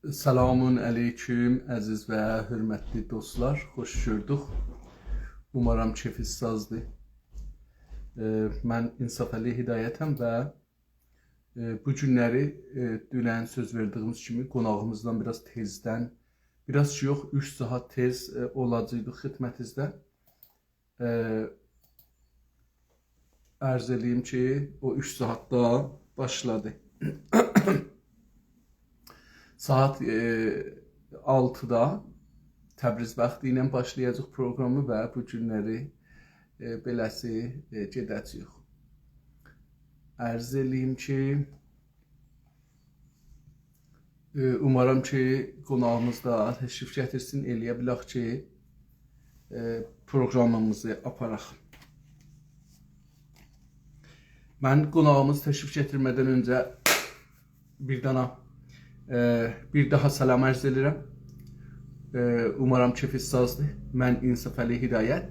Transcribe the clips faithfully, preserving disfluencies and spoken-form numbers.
سلام علیکم، عزیز و حؤرمتلی دوستلار. خوش گؤردوک. اومارام کئفینیز سازدیر. ائ، من انصافعلی هدایتم و، ائ، بو گونلری، ائ، دونن سؤز وئردیگیمیز کیمی قوناغیمیزدان بیر آز تئزدن، بیر آز کی یوخ، اوچ ساعات تئز، ائ، اولاجاقدیق خدمتینیزده. ائ، عرض ائله‌ییم کی، او اوچ ساعات دا باشلادی. ساعات، ائ، آلتیدا تبریز واختی ایله باشلایاجاق پروگرامی و بو گونلری، ائ، بئله‌سی، ائ، گئده‌جه‌ییک. عرض ائله‌ییم کی، ائ، اومارام کی، قوناغیمیز دا تشریف گتیرسین، ائله‌یه بیلک کی، ائ، پروگرامیمیزی آپاراق. من قوناغیمیزی تشریف گتیرمه‌دن اؤنجه بیر دانا، ائ، بیر داها سلام عرض ائدیرم. ائ، اومارام کئفینیز سازدیر. من انصافعلی هدایت،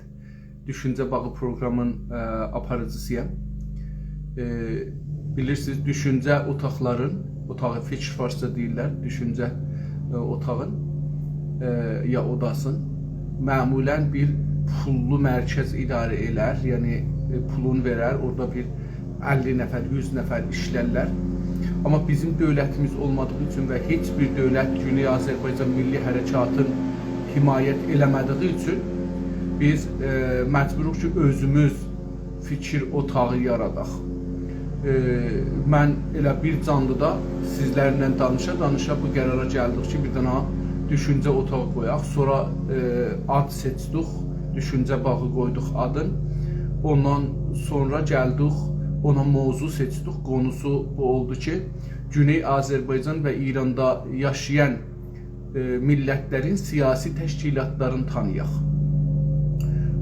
دوشونجه باغی پروگرامین، ائ، آپاریجیسی‌یام. ائ، بیلیرسینیز، دوشونجه اوتاقلارین، اوتاغی فیکیر فارسجا دئییرلر، دوشونجه، ائ، اوتاغین، ائ، یا اوداسین، معمولاً بیر پوللو مرکز اداره ائلر، یعنی، ائ، پولون وئرر، اورادا بیر اللی نفر، یوز نفر ایشلرلر. آمما بیزیم دؤولتیمیز اولمادیغی اوچون و هئچ بیر دؤولت گونئی آذربایجان میللی حرکاتین حمایت ائله‌مه‌دیگی اوچون بیز، ائ، مجبوروق کی، اؤزوموز فیکیر اوتاغی یاراداق. ائ، من ائله بیر جانلیدا سیزلرله دانیشا-دانیشا بو قرارا گلدیک کی، بیر دانا دوشونجه اوتاغی قویاق. سونرا، ائ، آد سئچدیک، دوشونجه باغی قویدوق آدین. اوندان سونرا گلدیک، اونا موضوع سئچدیک. قونوسو بو اولدو کی، گونئی آذربایجان و ایراندا یاشایان، ائ، میللتلرین سیاسی تشکیلاتلارینی تانییاق.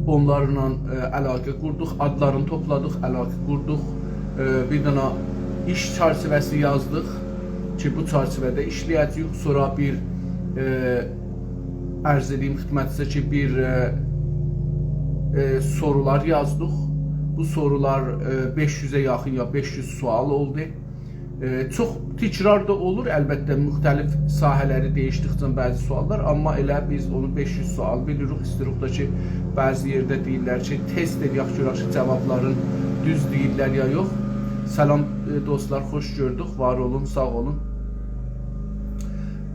اونلارلا، ائ، علاقه قوردوق، آدلارینی توپلادیق، علاقه قوردوق. ائ، بیر دانا ایش چرچیوه‌سی یازدیق کی، بو چرچیوه‌ده ایشله‌یه‌جه‌ییک. سونرا بیر، ائ، عرض ائدییم خدمتینیزه کی، بیر، ائ، ائ، سورولار یازدیق. بو سورولار، ائ، بئش یوزه یاخین یا بئش یوز سؤال اولدو. ائ، چوخ تکرار دا اولور، البته، مختلف ساحه‌لری دییشدیکجه بعضی سؤاللار، آمما ائله بیز اونو بئش یوز سؤال بیلیریک، ایسته‌ییریک ده کی، بعضی یئرده دئییرلر کی، تست ائله‌یک، گؤرک کی، جاوابلارین دوز دئییرلر یا یوخ. سلام، ائ، دوستلار، خوش گؤردوک، وار اولون، ساغ اولون.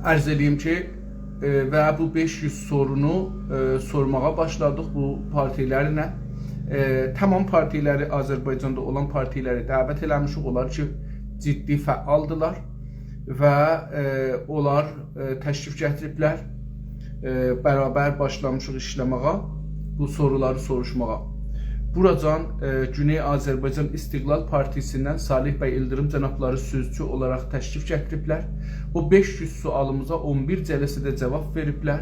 عرض ائله‌ییم کی، ائ، و بو بئش یوز سورونو، ائ، سورماغا باشلادیق بو پارتیلرله. ائ، تمام پارتیلری، آذربایجاندا اولان پارتیلری دعوت ائله‌میشیک. اونلار کی، جدی فعالدیلار و، ائ، اونلار، ائ، تشریف گتیریبلر. ائ، برابر باشلامیشیق ایشله‌مه‌یه، بو سورولاری سوروشماغا. بوراجان، ائ، گونئی آذربایجان استقلال پارتیسیندن صالح بی ایلدیریم جنابلاری سؤزچو اولاراق تشریف گتیریبلر. او بئش یوز سؤالیمیزا اون بیر جلسه‌ده جاواب وئریبلر.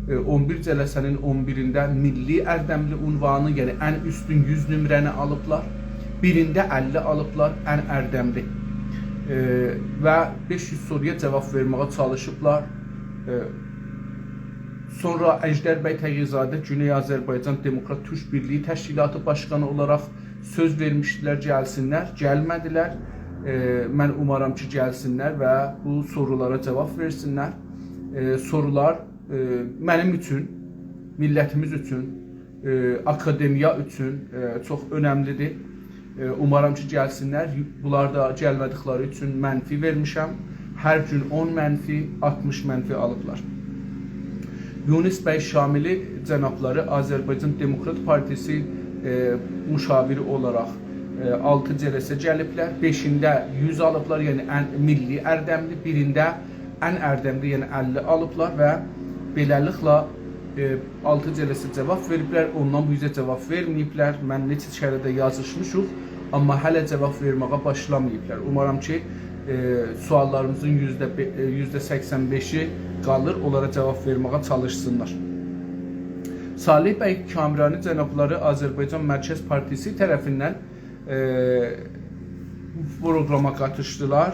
ائ، اون بیر جلسه‌نین اون بیرینده میللی اردملی عنوانی، یعنی ان اوستون یوز نمره‌نی آلیبلار. بیرینده اللی آلیبلار، ان اردملی. ائ، و بئش یوز سورویا جاواب وئرمه‌یه چالیشیبلار. ائ، سونرا اژدر بی تقی‌زاده گونئی آذربایجان دموکرات تورک بیرلیگی تشکیلاتی باشقانی اولاراق سؤز وئرمیشدیلر، گلسینلر، گلمه‌دیلر. ائ، من اومارام کی، گلسینلر و بو سورولارا جاواب وئرسینلر. ائ، سورولار، ائ، منیم اوچون، میللتیمیز اوچون، ائ، آکادمییا اوچون، ائ، چوخ اؤنملیدیر. ائ، اومارام کی، گلسینلر. بونلار دا گلمه‌دیکلری اوچون منفی وئرمیشم. هر گون اون منفی، آلتمیش منفی آلیبلار. یونس بی شاملی جنابلاری آذربایجان دموکرات پارتیسی، ائ، مشاوری اولاراق، ائ، آلتی جلسه گلیبلر. بئشینده یوز آلیبلار، یعنی ان میللی اردملی، بیرینده ان اردملی، یعنی اللی آلیبلار و بئله‌لیکله، ائ، آلتی جلسه جاواب وئریبلر، اوندان بو اوزه جاواب وئرمه‌ییبلر. من نئچه کره ده یازیشمیشیق، آمما هله جاواب وئرمه‌یه باشلاماییبلار. اومارام کی، ائ، سؤاللاریمیزین یوزده بئ-، ائ، یوزده سکسن بئشی قالیر، اونلارا جاواب وئرمه‌یه چالیشسینلار. صالح بی کامرانی جنابلاری آذربایجان مرکز پارتیسی طرفیندن، ائ، پروگراما قاتیشدیلار.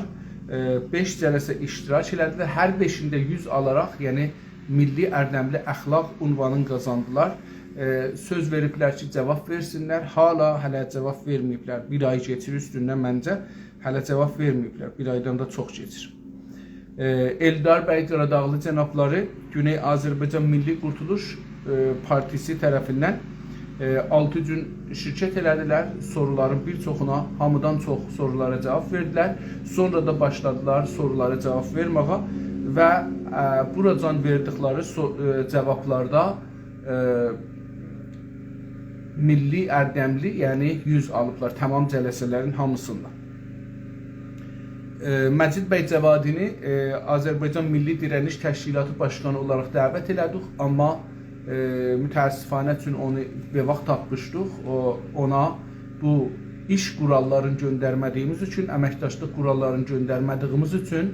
ائ، بئش جلسه اشتراک ائله‌دیلر. هر بئشینده یوز آلاراق، یعنی میللی اردملی اخلاق عنوانینی قازاندیلار. ائ، سؤز وئریبلر کی، جاواب وئرسینلر. حالا هله جاواب وئرمه‌ییبلر. بیر آی کئچیر اوستوندن منجه. هله جاواب وئرمه‌ییبلر. بیر آیدان دا چوخ کئچیر. ائ، ائلدار بی قاراداغلی جنابلاری گونئی آذربایجان میللی قورتولوش، ائ، پارتیسی طرفیندن، ائ، آلتی گون شرکت ائله‌دیلر. سورولارین بیر چوخونا، هامیدان چوخ سورولارا جواب وئردیلر. سونرا دا باشلادیلار سورولارا جواب وئرمه‌یه و، ائ، بوراجان وئردیکلری سو-، ائ، جوابلاردا، ائ، میللی اردملی، یعنی یوز آلیبلار تمام جلسه‌لرین هامیسیندا. ائ، مجید بی جوادینی، ائ، آذربایجان میللی دیره‌نیش تشکیلاتی باشقانی اولاراق دعوت ائله‌دیک، آمما، ائ، متأسفانه اوچون اونو بئواخت تاپمیشدیق. او، اونا بو ایش قوراللارینی گؤندرمه‌دیییمیز اوچون، امکداشلیق قوراللارینی گؤندرمه‌دیییمیز اوچون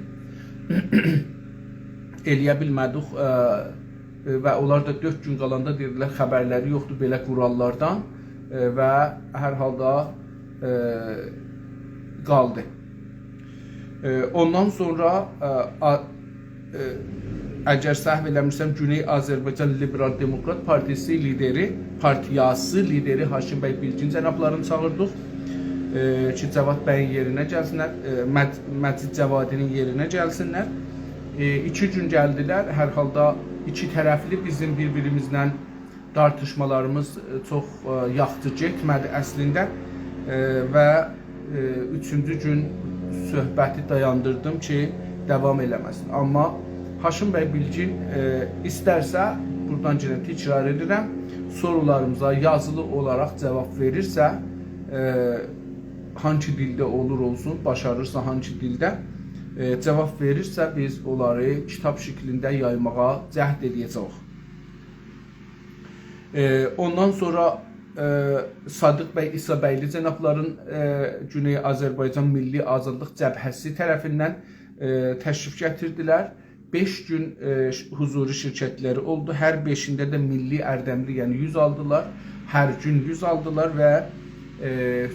ائلیه بیلمه‌دیک، ائ، ائ، و اونلار دا دؤرد گون قالاندا دئدیلر، خبرلری یوخدور بئله قوراللاردان، ائ، و هر حالدا، ائ، قالدی. ائ، اوندان سونرا، ائ، آ-، ائ، اگر سهو ائله‌میرسم، گونئی آذربایجان لیبرال دموکرات پارتیسی لیدری، پارتیاسی لیدری هاشم بی بیلگین جنابلارینی چاغیردیق، ائ، کی، جواد بیین یئرینه گلسینلر، ائ، مج-، مجید جوادینین یئرینه گلسینلر. ائ، ایکی گون گلدیلر. هر حالدا ایکی طرفلی بیزیم بیر-بیریمیزله تارتیشمالاریمیز، ائ، چوخ، ائ، یاخشی گئتمه‌دی اصلینده. ائ، و، ائ، اوچونجو گون صحبتی دایاندیردیم کی، داوام ائله‌مه‌سین. آمما هاشم بی بیلگین، ائ، ایسترسه، بورادان یئنه تکرار ائدیرم، سورولاریمیزا یازیلی اولاراق جواب وئریرسه، ائ، هانسی دیلده اولور اولسون، باشاریرسا هانسی دیلده، ائ، جواب وئریرسه، بیز اونلاری کیتاب شکلینده یایماغا جهد ائله‌یه‌جه‌ییک. ائ، اوندان سونرا، ائ، صادق بی عیسی‌بیلی جنابلارین، ائ، گونئی آذربایجان میللی آزادلیق جبهه‌سی طرفیندن، ائ، تشریف گتیردیلر. بئش گون، ائ، ش-، حضوری شرکتلری اولدو. هر بئشینده ده میللی اردملی، یعنی یوز آلدیلار. هر گون یوز آلدیلار و، ائ،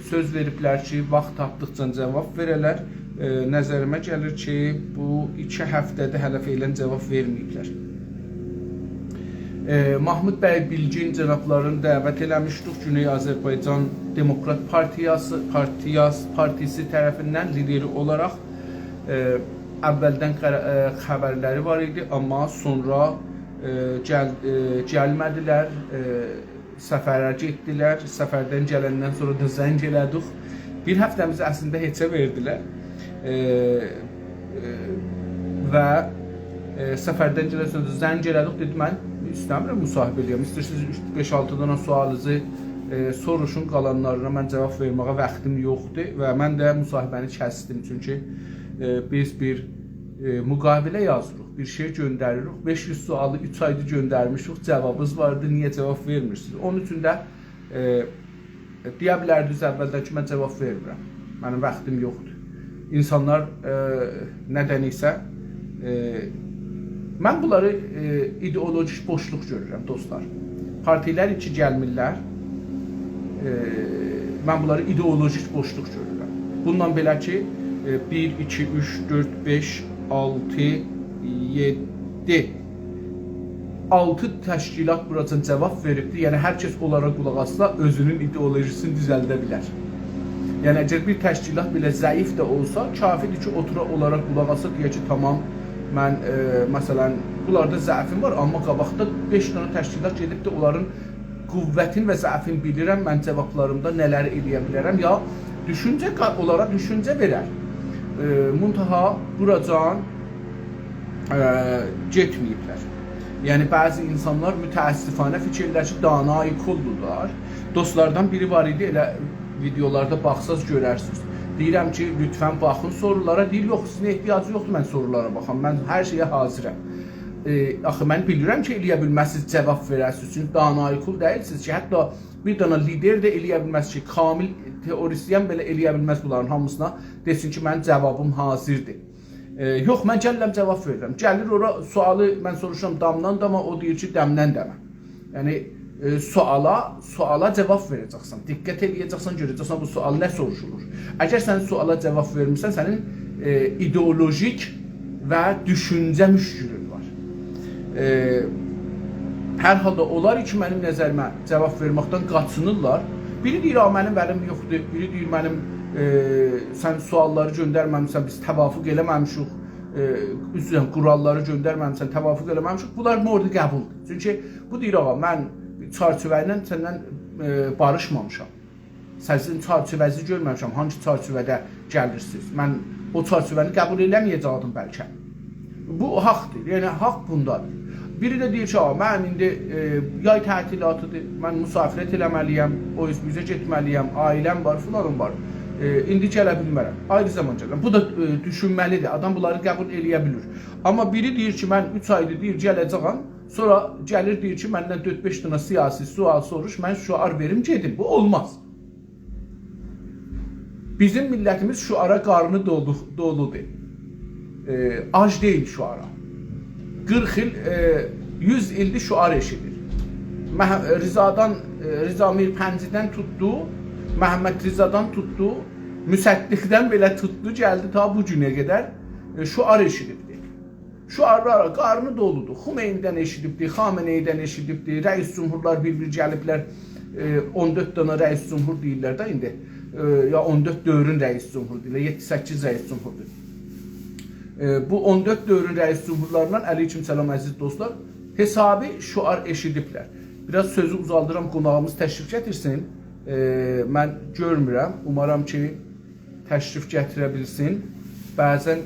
سؤز وئریبلر کی، واخت تاپدیقجا جواب وئره‌لر. ائ، نظریمه گلیر کی، بو ایکی هفته‌دیر هله فعلاً جواب وئرمه‌ییبلر. ائ، محمود بی بیلگین جنابلارینی دعوت ائله‌میشدیک گونئی آذربایجان دموکرات پارتیاسی، پارتیاس-، پارتیسی طرفیندن لیدری اولاراق. ائ، اولدن قره-، ائ، خبرلری وار ایدی، آمما سونرا، ائ، گل-، ائ، گلمه‌دیلر، ائ، سفره گئتدیلر. سفردن گلندن سونرا دا زنگ ائله‌دیک. بیر هفته‌میزی اصلینده هئچه وئردیلر. ائ، ائ، و، ائ، سفردن گلندن سونرا دا زنگ ائله‌دیک، دئدی: «من ایسته‌میرم مصاحبه ائله‌یم. ایسته‌ییرسینیز اوچ، بئش، آلتی دانا سؤالینیزی، ائ، سوروشون، قالانلارینا من جواب وئرمه‌یه واختیم یوخدور.» و من ده مصاحبه‌نی کسدیم، چونکی، ائ، بیز بیر، ائ، مقابله یازیریق، بیر شئی گؤندریریک. بئش یوز سؤالی اوچ آیدیر گؤندرمیشیک، جوابینیز واردی، نییه جواب وئرمیرسینیز؟ اونون اوچون ده، ائ، دئیه بیلردینیز اولدن کی، من جواب وئرمیرم، منیم واختیم یوخدور. اینسانلار، ائ، ندنسه، ائ، من بونلاری، ائ، ایدئولوژیک بوشلوق گؤرورم، دوستلار. پارتیلر کی گلمیرلر، ائ، من بونلاری ایدئولوژیک بوشلوق گؤرورم. بونونلا بئله کی، ائ، بیر، ایکی، اوچ، دؤرد، بئش، آلتی، یئددی، آلتی تشکیلات بوراجان جواب وئریبدیر. یعنی، هر کس اونلارا قولاق آسسا، اؤزونون ایدئولوژیسینی دوزلده بیلر. یعنی، اگر بیر تشکیلات بئله ضعیف ده اولسا، کافیدیر کی، اوتورا اونلارا قولاق آسا، دئیه کی، تامام، من، ائ، مثلا، بونلاردا ضعفیم وار، آمما قاباقدا بئش دنه تشکیلات گئدیبدی، اونلارین قوتین و ضعفین بیلیرم، من جوابلاریمدا نه‌لر ائلیه بیلرم، یا دوشونجه قا-، اونلارا دوشونجه وئرر. ائ، منتها بوراجان، ائ، گئتمه‌ییبلر. یعنی، بعضی اینسانلار متأسفانه فیکیرلشیر، دانای کلدولار. دوستلاردان بیری وار ایدی، ائله ویدئولاردا باخساز گؤررسینیز. دئییرم کی، لطفا باخین سورولارا. دئییر، یوخ، سیزین احتیاجی یوخدور من سورولارا باخام. من هر شئیه حاضرم. ائ، آخی من بیلیرم کی، ائلیه بیلمزسینیز جواب وئره‌سینیز. چونکی دانای کل دئییلسینیز کی، حتی بیر دنه لیدر ده ائلیه بیلمز کی، کامل تئوریسین بئله ائلیه بیلمز بونلارین هامیسینا دئسین کی، منیم جوابیم حاضردیر. ائ، یوخ، من گلیرم، جواب وئریرم. گلیر اورا، سؤالی من سوروشورام دامدان داما، او دئییر کی، دمدن دمه. یعنی، ائ، سؤالا، سؤالا جواب وئره‌جکسن. دقت ائلیه‌جکسن، گؤره‌جکسن بو سؤال نه سوروشولور. اگر سن سؤالا جواب وئرمیرسن، سنین، ائ، ایدئولوژیک و دوشونجه مشکلین وار. ائ، هر حالدا اونلار کی، منیم نظریمه، جواب وئرمکدن قاچینیرلار. بیری دئییر، «آ، منیم ائلیم یوخدور.» بیری دئییر، «منیم، ائ، سن سؤاللاری گؤندرمه‌میسن، بیز توافق ائله‌مه‌میشیک.» ائ، اوستون قوراللاری گؤندرمه‌میسن، توافق ائله‌مه‌میشیک. بونلار موردی قبولدور. چونکی بو دئییر: «آغا، من چرچیوه ایله سنن، ائ، باریشمامیشام. سیزین چرچیوه‌زی گؤرمه‌میشم، هانسی چرچیوه‌ده گلیرسینیز؟ من او چرچیوه‌نی قبول ائله‌مه‌یه‌جکدیم بلکه.» بو حاقدیر، یعنی حاق بوندادیر. بیری ده دئییر کی: «آغا، من ایندی، ائ، یای تعطیلاتیدیر، من مسافرت ائله‌مه‌لی‌یم، او اوزه گئتمه‌لی‌یم، عائله‌م وار، فلانیم وار. ائ، ایندی گله بیلمه‌رم، آیری زامان گلرم.» بو دا، ائ، دوشونمه‌لیدیر، آدام بونلاری قبول ائله‌یه بیلیر. آمما بیری دئییر کی: «من اوچ آیدیر»، دئییر، «گله‌جه‌یم.» سونرا گلیر، دئییر کی: «مندن دؤرد-بئش دنه سیاسی سؤال سوروش، من شعار وئریم، گئدیم.» بو اولماز. بیزیم میللتیمیز شعارا قارنی دولو-، دولودور. ائ، آج دئییل شعارا. قیرخ ایل، ائ، یوز ایلدیر شعار ائشیدیر. مح-، رضادان، ائ، رضا میرپنجی‌دن توتدو، محمدرضادان توتدو، مصدقدن بئله توتدو، گلدی تا بو گونه قدر، ائ، شعار ائشیدیبدیر. شعارلارا قارنی دولودور. خمینی‌دن ائشیدیبدی، خامنه‌ای‌دن ائشیدیبدی، رئیس جمهورلار بیر-بیر گلیبلر، ائ، اون دؤرد دنه رئیس جمهور دئییرلر ده ایندی. ائ، یا اون دؤرد دؤورون رئیس جمهورو دئییرلر، یئددی-سککیز رئیس جمهوردور. ائ، بو اون دؤرد دؤورون رئیس جمهورلاریندان، علیکم سلام عزیز دوستلار، حسابی شعار ائشیدیبلر. بیر آز سؤزو اوزالدیرام، قوناغیمیز تشریف گتیرسین. ائ، من گؤرمورم. اومارام کی، تشریف گتیره بیلسین. بعضا، ائ،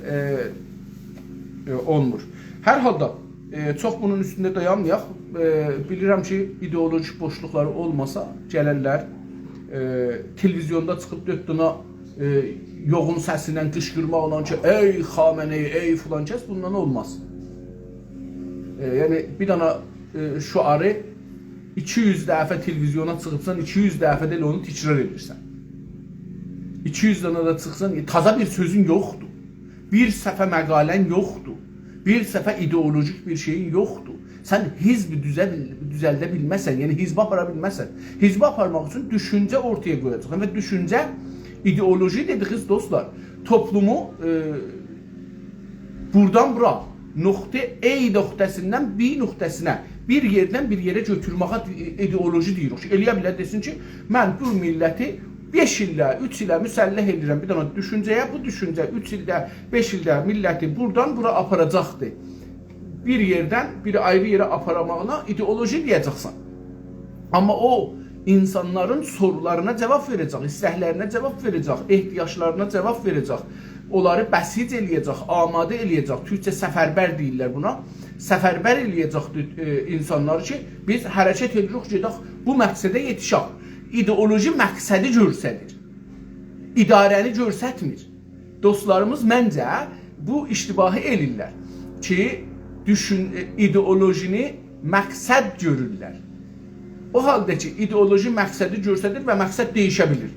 ائ، اولمور. هر حالدا، ائ، چوخ بونون اوستونده دایانمایاق. ائ، بیلیرم کی، ایدئولوژیک بوشلوقلاری اولماسا، گلرلر، ائ، تلویزیوندا چیخیب دؤرد دنه، ائ، یوغون سسینن قیشقیرماقلا کی: «ای خامنه‌ای، ای فلان کس»، بوندان اولماز. ائ، یعنی، بیر دنه، ائ، شعاری ایکی یوز دفعه تلویزیونا چیخیبسان، ایکی یوز دفعه ده ائله اونو تکرار ائدیرسن. ایکی یوز دنه ده چیخسان، ائ، تازا بیر سؤزون یوخدور. بیر صفحه مقاله‌ن یوخدور. بیر صفحه ایدئولوژیک بیر شئیین یوخدور. سن حزب دوزه-، دوزلده بیلمزسن، یعنی حزب آپارا بیلمزسن. حزب آپارماق اوچون دوشونجه اورتایا قویاجاقسان و دوشونجه، ایدئولوژی دئدیگینیز، دوستلار، توپلومو، ائ، بورادان بورا، نقطه A نقطه‌سیندن B نقطه‌سینه، بیر یئردن بیر یئره گؤتورمه‌یه ایدئولوژی دئییریک. ائلیه بیلر دئسین کی، من بو میللتی بئش ایلده، اوچ ایله مسلح ائدیرم بیر دنه دوشونجه‌یه، بو دوشونجه اوچ ایلده، بئش ایلده میللتی بورادان بورا آپاراجاقدیر. بیر یئردن بیر آیری یئره آپارماغینا ایدئولوژی دئیه‌جکسن. آمما او اینسانلارین سورولارینا جاواب وئره‌جک، ایستکلرینه جاواب وئره‌جک، احتیاجلارینا جاواب وئره‌جک، اونلاری بسیج ائلیه‌جک، آماده ائلیه‌جک. تورکجه سفربر دئییرلر بونا. سفربر ائلیه‌جک، ائ، اینسانلاری کی، بیز حرکت ائدیریک، گئدک بو مقصده یئتیشک. ایدئولوژی مقصدی گؤرسدیر. اداره‌نی گؤرستمیر. دوستلاریمیز، منجه، بو اشتباهی ائله‌ییرلر کی، دوشون-، ائ، ایدئولوژینی مقصد گؤرورلر. او حالدا کی، ایدئولوژی مقصدی گؤرسدیر و مقصد دییشه بیلیر.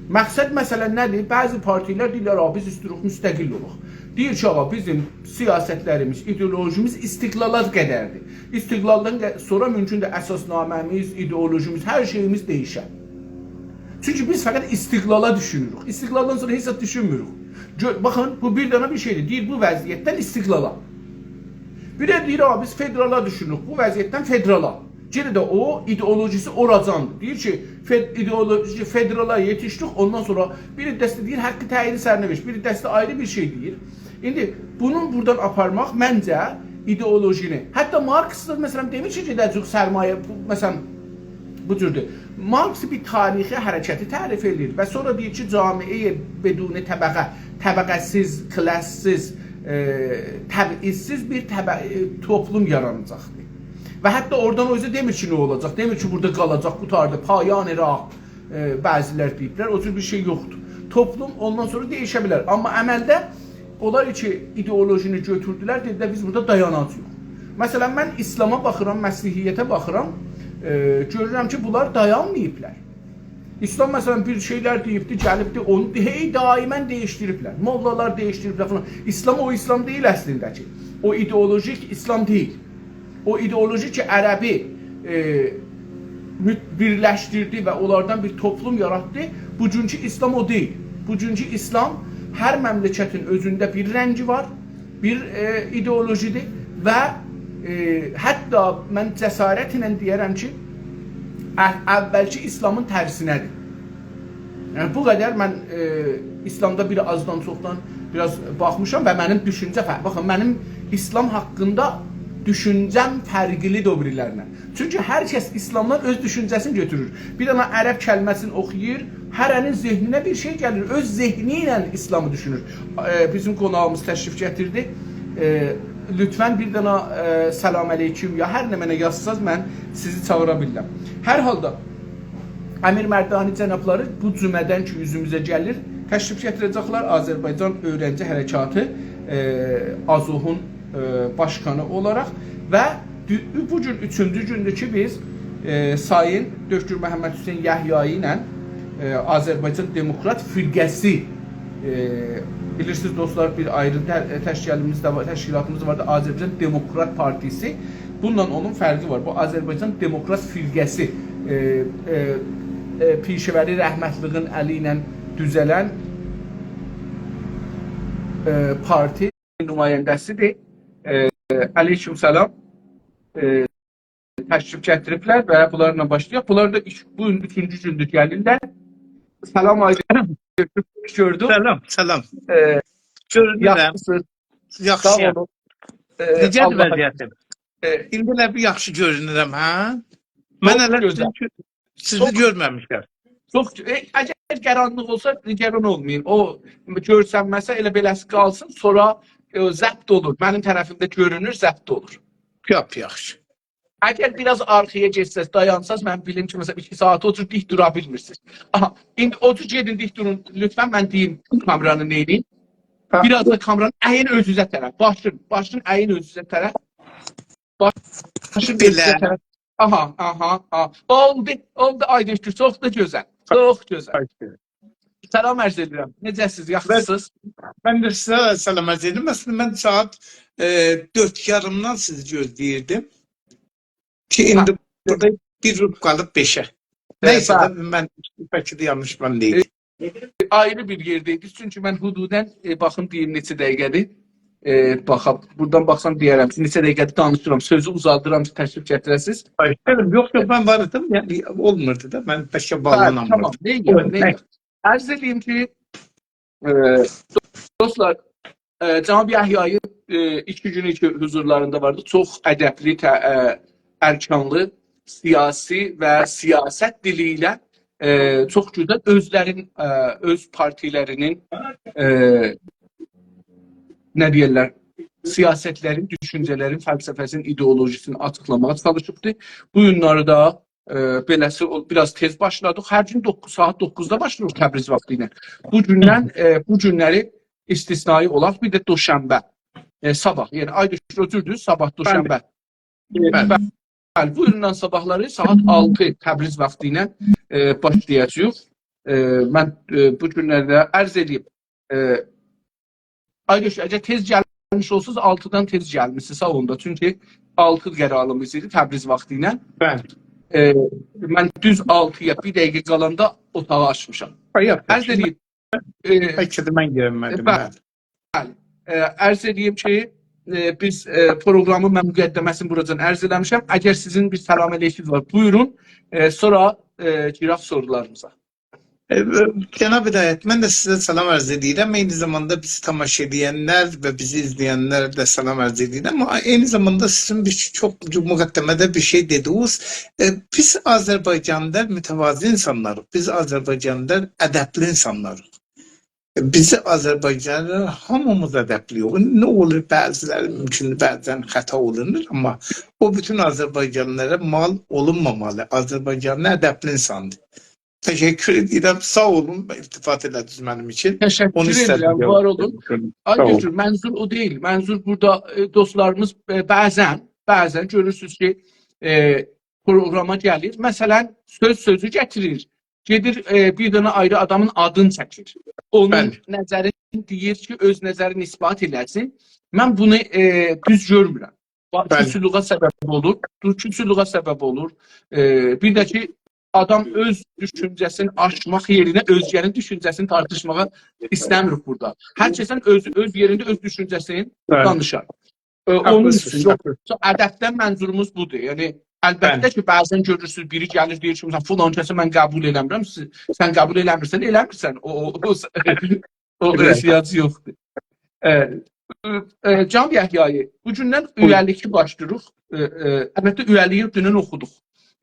مقصد، مثلا، نه‌دیر؟ بعضی پارتیلر دئییرلر: «آغا، بیز ایسته‌ییریک مستقل اولاق.» دئییر کی، آغا، بیزیم سیاستلریمیز، ایدئولوژیمیز استقلالا قدردیر. استقلالدان ق-، سونرا مومکوندور اساسنامه‌میز، ایدئولوژیمیز، هر شئییمیز دییشه. چونکی بیز فقط استقلالا دوشونوروک. استقلالدان سونرا هئچ زاد دوشونموروک. گؤ-، باخین، بو بیر دنه بیر شئیدیر. دئییر، بو وضعیتدن استقلالا. بیر ده دئییر: «آغا، بیز فدرالا دوشونوروک، بو وضعیتدن فدرالا.» یئنه ده او ایدئولوژیسی اوراجاندیر. دئییر کی، فد-، ایدئولوژی فدرالا یئتیشدیک، اوندان سونرا بیر عده‌سی دئییر حق تعیین سرنوشت، بیر عده‌سی آیری بیر شئی دئییر. ایندی بونون بورادان آپارماق منجه ایدئولوژینی. حتی مارکس دا، مثلا، دئمیر کی، گئده‌جه‌ییک سرمایه، بو، مثلا، بو جوردور. مارکس بیر تاریخی حرکتی تعریف ائدیر و سونرا دئییر کی، جامعه بدون طبقه، طبقه‌سیز، کلاس‌سیز، ائ، تبعیض‌سیز بیر طبع-، ائ، توپلوم یاراناجاقدیر. و حتی اورادان او اوزه دئمیر کی، نه اولاجاق، دئمیر کی، بورادا قالاجاق، قوتاردی، پایان راه، ائ، بعضی‌لر دئییبلر، او جور بیر شئی یوخدور. توپلوم اوندان سونرا دییشه بیلر، آمما عملده اونلار کی، ایدئولوژینی گؤتوردولر، دئدیلر: «بیز بورادا دایاناجاغیق.» مثلا، من ایسلاما باخیرام، مسیحیته باخیرام، ائ، گؤرورم کی، بونلار دایانماییبلار. ایسلام، مثلا، بیر شئیلر دئییبدی، گلیبدی، اونو هئی دائما دییشدیریبلر. موللالار دییشدیریبلر فلان. ایسلام او ایسلام دئییل اصلینده کی. او ایدئولوژیک ایسلام دئییل. او ایدئولوژی کی، عربی، ائ، مت-، بیرلشدیردی و اونلاردان بیر توپلوم یاراتدی، بوگونکو ایسلام او دئییل. بوگونکو ایسلام هر مملکتین اؤزونده بیر رنگی وار، بیر، ائ، ایدئولوژی‌دیر و، ائ، حتی من جسارتله دئیه‌رم کی، ا-، اولکی ایسلامین ترسینه‌دیر. یعنی، بو قدر من، ائ، ایسلامدا بیر آزدان چوخدان بیر آز باخمیشام و منیم دوشونجه فر-، باخین، منیم ایسلام حاقیندا دوشونجه‌م فرقلیدیر او بیریلریندن. چونکی هر کس ایسلامدان اؤز دوشونجه‌سینی گؤتورور. بیر دنه عرب کلمه‌سینی اوخویور، هره‌نین ذهنینه بیر شئی گلیر، اؤز ذهنی ایله ایسلامی دوشونور. ائ، بیزیم قوناغیمیز تشریف گتیردی. ائ، لطفاً بیر دنه، ائ، سلام علیکم یا هر نمنه یازساز، من سیزی چاغیرا بیلیرم. هر حالدا، امیر مردانی جنابلاری بو جمعه‌دن کی اوزوموزه گلیر، تشریف گتیره‌جکلر آذربایجان اؤیرنجی حرکاتی، ائ، آذوحون، ائ، باشقانی اولاراق و دو-، بو گون اوچونجو گوندور کی بیز، ائ، سایین دکتر محمدحسین یحیایی ایله، ائ، آذربایجان دموکرات فرقه‌سی، ائ، بیلیرسینیز دوستلار، بیر آیری ته-، تشکیلیمیز ده وار، تشکیلاتیمیز واردی، آذربایجان دموکرات پارتیسی. بونونلا اونون فرقی وار. بو آذربایجان دموکرات فرقه‌سی، ائ، ائ، ائ، پیشه‌وری رحمتلیگین الی ایله دوزلن، ائ، پارتی نماینده‌سیدیر. ائ، علیکم سلام. ائ، تشریف گتیریبلر و بونلارلا باشلایاق. بونلار دا اوچ، بو گون اوچونجو گوندور گلیرلر. سلام علیکم. گؤردوک. سلام، سلام. ائ، گؤرونورم. یاخشیسینیز؟ ساغ یاخشی‌یام. اولون. ائ، نئجه‌دیر آللاها وضعیتین؟ ائ، ایندی ائله بیر یاخشی گؤرونورم، هه؟ من چوخ ائله گؤزل. سیزی، سیزی چوخ گؤرمه‌میشم. چوخ، ائ، اگر قارانلیق اولسا، نگران اولمایین. او گؤرسنمه‌سه، ائله بئله‌سی قالسین، سونرا، ائ، ضبط اولور. منیم طرفیمده گؤرونور، ضبط اولور. چوخ یاخشی. اگر بیر آز آرخایا گئتسز، دایانساز، من بیلیم کی، مثلا، ایکی ساعات او جور دیک دورا بیلمیرسینیز. آها، ایندی او جور گئدین، دیک دورون. لطفاً من دئییم کامرانی نئینین. هه. بیر آز دا کامرانی ایین اؤزونوزه طرف. باشین، باشین ایین اؤزونوزه طرف. باشین بئله. اؤزونوزه طرف. آها، آها، آها. اولدو، اولدو، آی دکتر، چوخ دا گؤزل. چوخ گؤزل. آی دکتر. سلام عرض ائدیرم. نئجه‌سیز؟ یاخشیسینیز؟ من، من ده سیزه سلام عرض ائدیرم. اصلینده من ساعات، ائ، دؤرد یاریمدان سیزی گؤزله‌ییردیم. کی ایندی، هه، بورادا بیر ربع قالیب بئشه. ائ، نئیسه ده، بلی. من بلکه ده یانلیش من دئییلم. ائ، آیری بیر یئرده‌یدیک. چونکی من حدوداً، ائ، باخیم دئییم نئچه دقیقه‌دیر. ائ، باخا، بورادان باخسام دئیه‌رم کی، نئچه دقیقه‌دیر دانیشیرام. سؤزو اوزالدیرام کی، تشریف گتیره‌سیز. آی، یوخ، یوخ، من وار ایدیم. یعنی، اولموردو دا. من بلکه، بلی، باغلانمیردیم. تامام. نئینیرم، بویورون، نئینیرم؟ عرض ائدییم کی، ائ، دوستلار، ائ، جناب یحیایی، ائ، ایکی گونو کی حضورلاریندا واردی. چوخ ادبلی، ته-، ائ، ارکانلی، سیاسی و سیاست دیلی ایله، ائ، چوخ گؤزل اؤزلرین، ائ، اؤز پارتیلرینین، ائ، نه دئیرلر، سیاستلرین، دوشونجه‌لرین، فلسفه‌سینین، ایدئولوژیسینی آچیقلاماغا چالیشیبدی. بو گونلری ده ائ، بئله‌سی، او، بیر آز تئز باشلادیق. هر گون دوققوز، ساعات دوققوزدا باشلاییریق تبریز واختی ایله. بو گوندن، هی هی. ائ، بو گونلری استثنایی اولاراق بیر ده دوشنبه، ائ، صاباح، یعنی آی دکتر، او جوردور، صاباح، بلی، دوشنبه. ائ، بلی. بلی، بو گوندن صاباحلاری ساعات آلتی تبریز واختی ایله، ائ، باشلایاجاغیق. ائ، من، ائ، بو گونلرده عرض ائدیب، ائ، آی دکتر، اگر تئز گلمیش اولسونوز، آلتیدان تئز گلمیسینیز، ساغ اولون دا. چونکی آلتی قراریمیز ایدی تبریز واختی ایله. بلی. ائ، من دوز آلتییا بیر دقیقه قالاندا اوتاغی آچمیشام. آی، یوخ، عرض یوخ، ائدیب، ائ، بلکه ده من گلمه‌دیم، ائ، بلی. بلی. بلی. ائ، عرض ائدییم کی، ائ، بیز، ائ، پروقرامی من مقدمه‌سینی بوراجان عرض ائله‌میشم. اگر سیزین بیر سلام علیکینیز وار، بویورون. ائ، سونرا، ائ، گیرک سورولاریمیزا. ائ، جناب هدایت، من ده سیزه سلام عرض ائدیرم. عینی زاماندا بیزی تماشا ائدنلر و بیزی ایزله‌ینلره ده سلام عرض ائدیرم. آمما عینی زاماندا سیزین بیر چوخ مقدمه‌ده بیر شئی دئدینیز. ائ، بیز آذربایجانلیلار متواضع اینسانلاریق. بیز آذربایجانلیلار ادبلی اینسانلاریق. ائ، بیزی آذربایجانلیلار هامیمیز ادبلی‌ییک. نه اولور، بعضی‌لری مومکوندور، بعضاً خطا اولونور، آمما او بوتون آذربایجانلیلارا مال اولونمامالی. آذربایجانلی ادبلی اینساندیر. تشکر ائدیرم. ساغ اولون، التفات ائله‌دینیز منیم اوچون. اونو تشکر ایسته‌دیم ائدیرم، جاواب وار اولون. وئرمک اوچون. آی ساغ اولون. دکتر، منظور او دئییل. منظور بورادا، ائ، دوستلاریمیز، ائ، بعضاً، بعضاً گؤرورسونوز کی، ائ، پروقراما گلیر. مثلاً، سؤز سؤزو گتیریر. گئدیر، ائ، بیر دنه آیری آدامین آدینی چکیر. اونون، بلی، نظرینی دئییر کی، اؤز نظرینی اثبات ائله‌سین. من بونو، ائ، دوز گؤرمورم. با-، بلی. کوسورلوغا سبب اولور. دور، کوسورلوغا سبب اولور. ائ، بیر ده کی، آدام اؤز دوشونجه‌سینی آچماق یئرینه اؤزگه‌نین دوشونجه‌سینی تارتیشماغا ایسته‌میریک بورادا. هر کسین اؤز، اؤز یئرینده اؤز دوشونجه‌سینی، بلی، دانیشار. ائ، اونون، حاقلیسینیز، اوچون، حاقلیسینیز. ادبدن منظوروموز بودور. یعنی، البته، بلی، کی، بعضاً گؤرورسونوز، بیری گلیر، دئییر کی، مثلاً، فلان کسی من قبول ائله‌میرم، سیز، سن قبول ائله‌میرسن، ائله‌میرسن. او، او، او، او، بلی، احتیاج یوخدور. ائ، ائ، جناب یحیایی، بو گوندن بویورون. اویه‌لیگی باشلاییریق. ائ، ائ، البته، اویه‌لیگی دونن اوخودوق.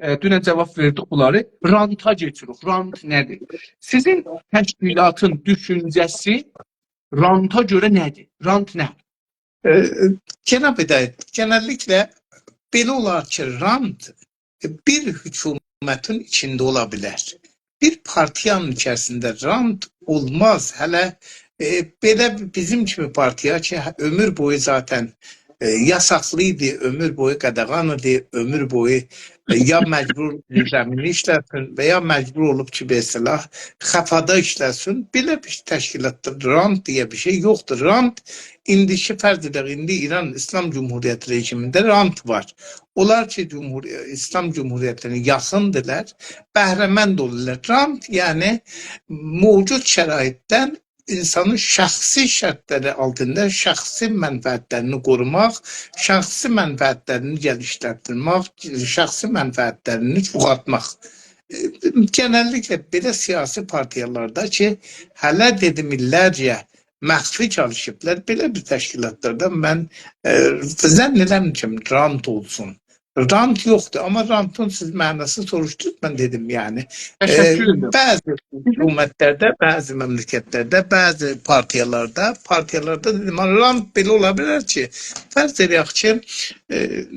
ائ، دونن جواب وئردیک بونلاری. رانتا کئچیریک. رانت نه‌دیر؟ سیزین تشکیلاتین دوشونجه‌سی رانتا گؤره نه‌دیر؟ رانت نه؟ ائ، جناب هدایت، گئنللیکله بئله اولار کی، رانت بیر حکومتین ایچینده اولا بیلر. بیر پارتیانین ایچریسینده رانت اولماز. هله، ائ، بئله بیزیم کیمی پارتیا کی، هه، عؤمور بویو ذاتاً، ائ، یاساقلی ایدی، عؤمور بویو قاداغان ایدی، عؤمور بویو، ائ، یا مجبور نظامینی ایشلتسین و یا مجبور اولوب کی، به اصطلاح خفادا ایشلتسین. بئله بیر تشکیلاتدا رانت دئیه بیر شئی یوخدور. رانت ایندیکی، فرض ائدک، ایندی ایران ایسلام جمهوریتی رژیمینده رانت وار. اونلار کی، جمهور-، ایسلام جمهوریتینه یاخیندیرلار، بهره‌مند اولورلار. رانت، یعنی موجود شرایطدن اینسانین شخصی شرطلری آلتیندا شخصی منفعتلرینی قوروماق، شخصی منفعتلرینی گلیشدیرمک، شخصی منفعتلرینی چوخالتماق. ائ، گئنللیکله بئله سیاسی پارتیالاردا کی، هله دئدیم، ایللرجه مخفی چالیشیبلار، بئله بیر تشکیلاتلاردا من، ائ، ظن ائله‌میرم کی، رانت اولسون. رانت یوخدور، آمما رانتین سیز معناسینی سوروشدونوز، من دئدیم، یعنی. ائ، تشکر ائدیرم. بعضی حکومتلرده، بعضی مملکتلرده، بعضی پارتیالاردا، پارتیالاردا دئدیم، رانت بئله اولا بیلر کی، فرض ائدک کی، ائ،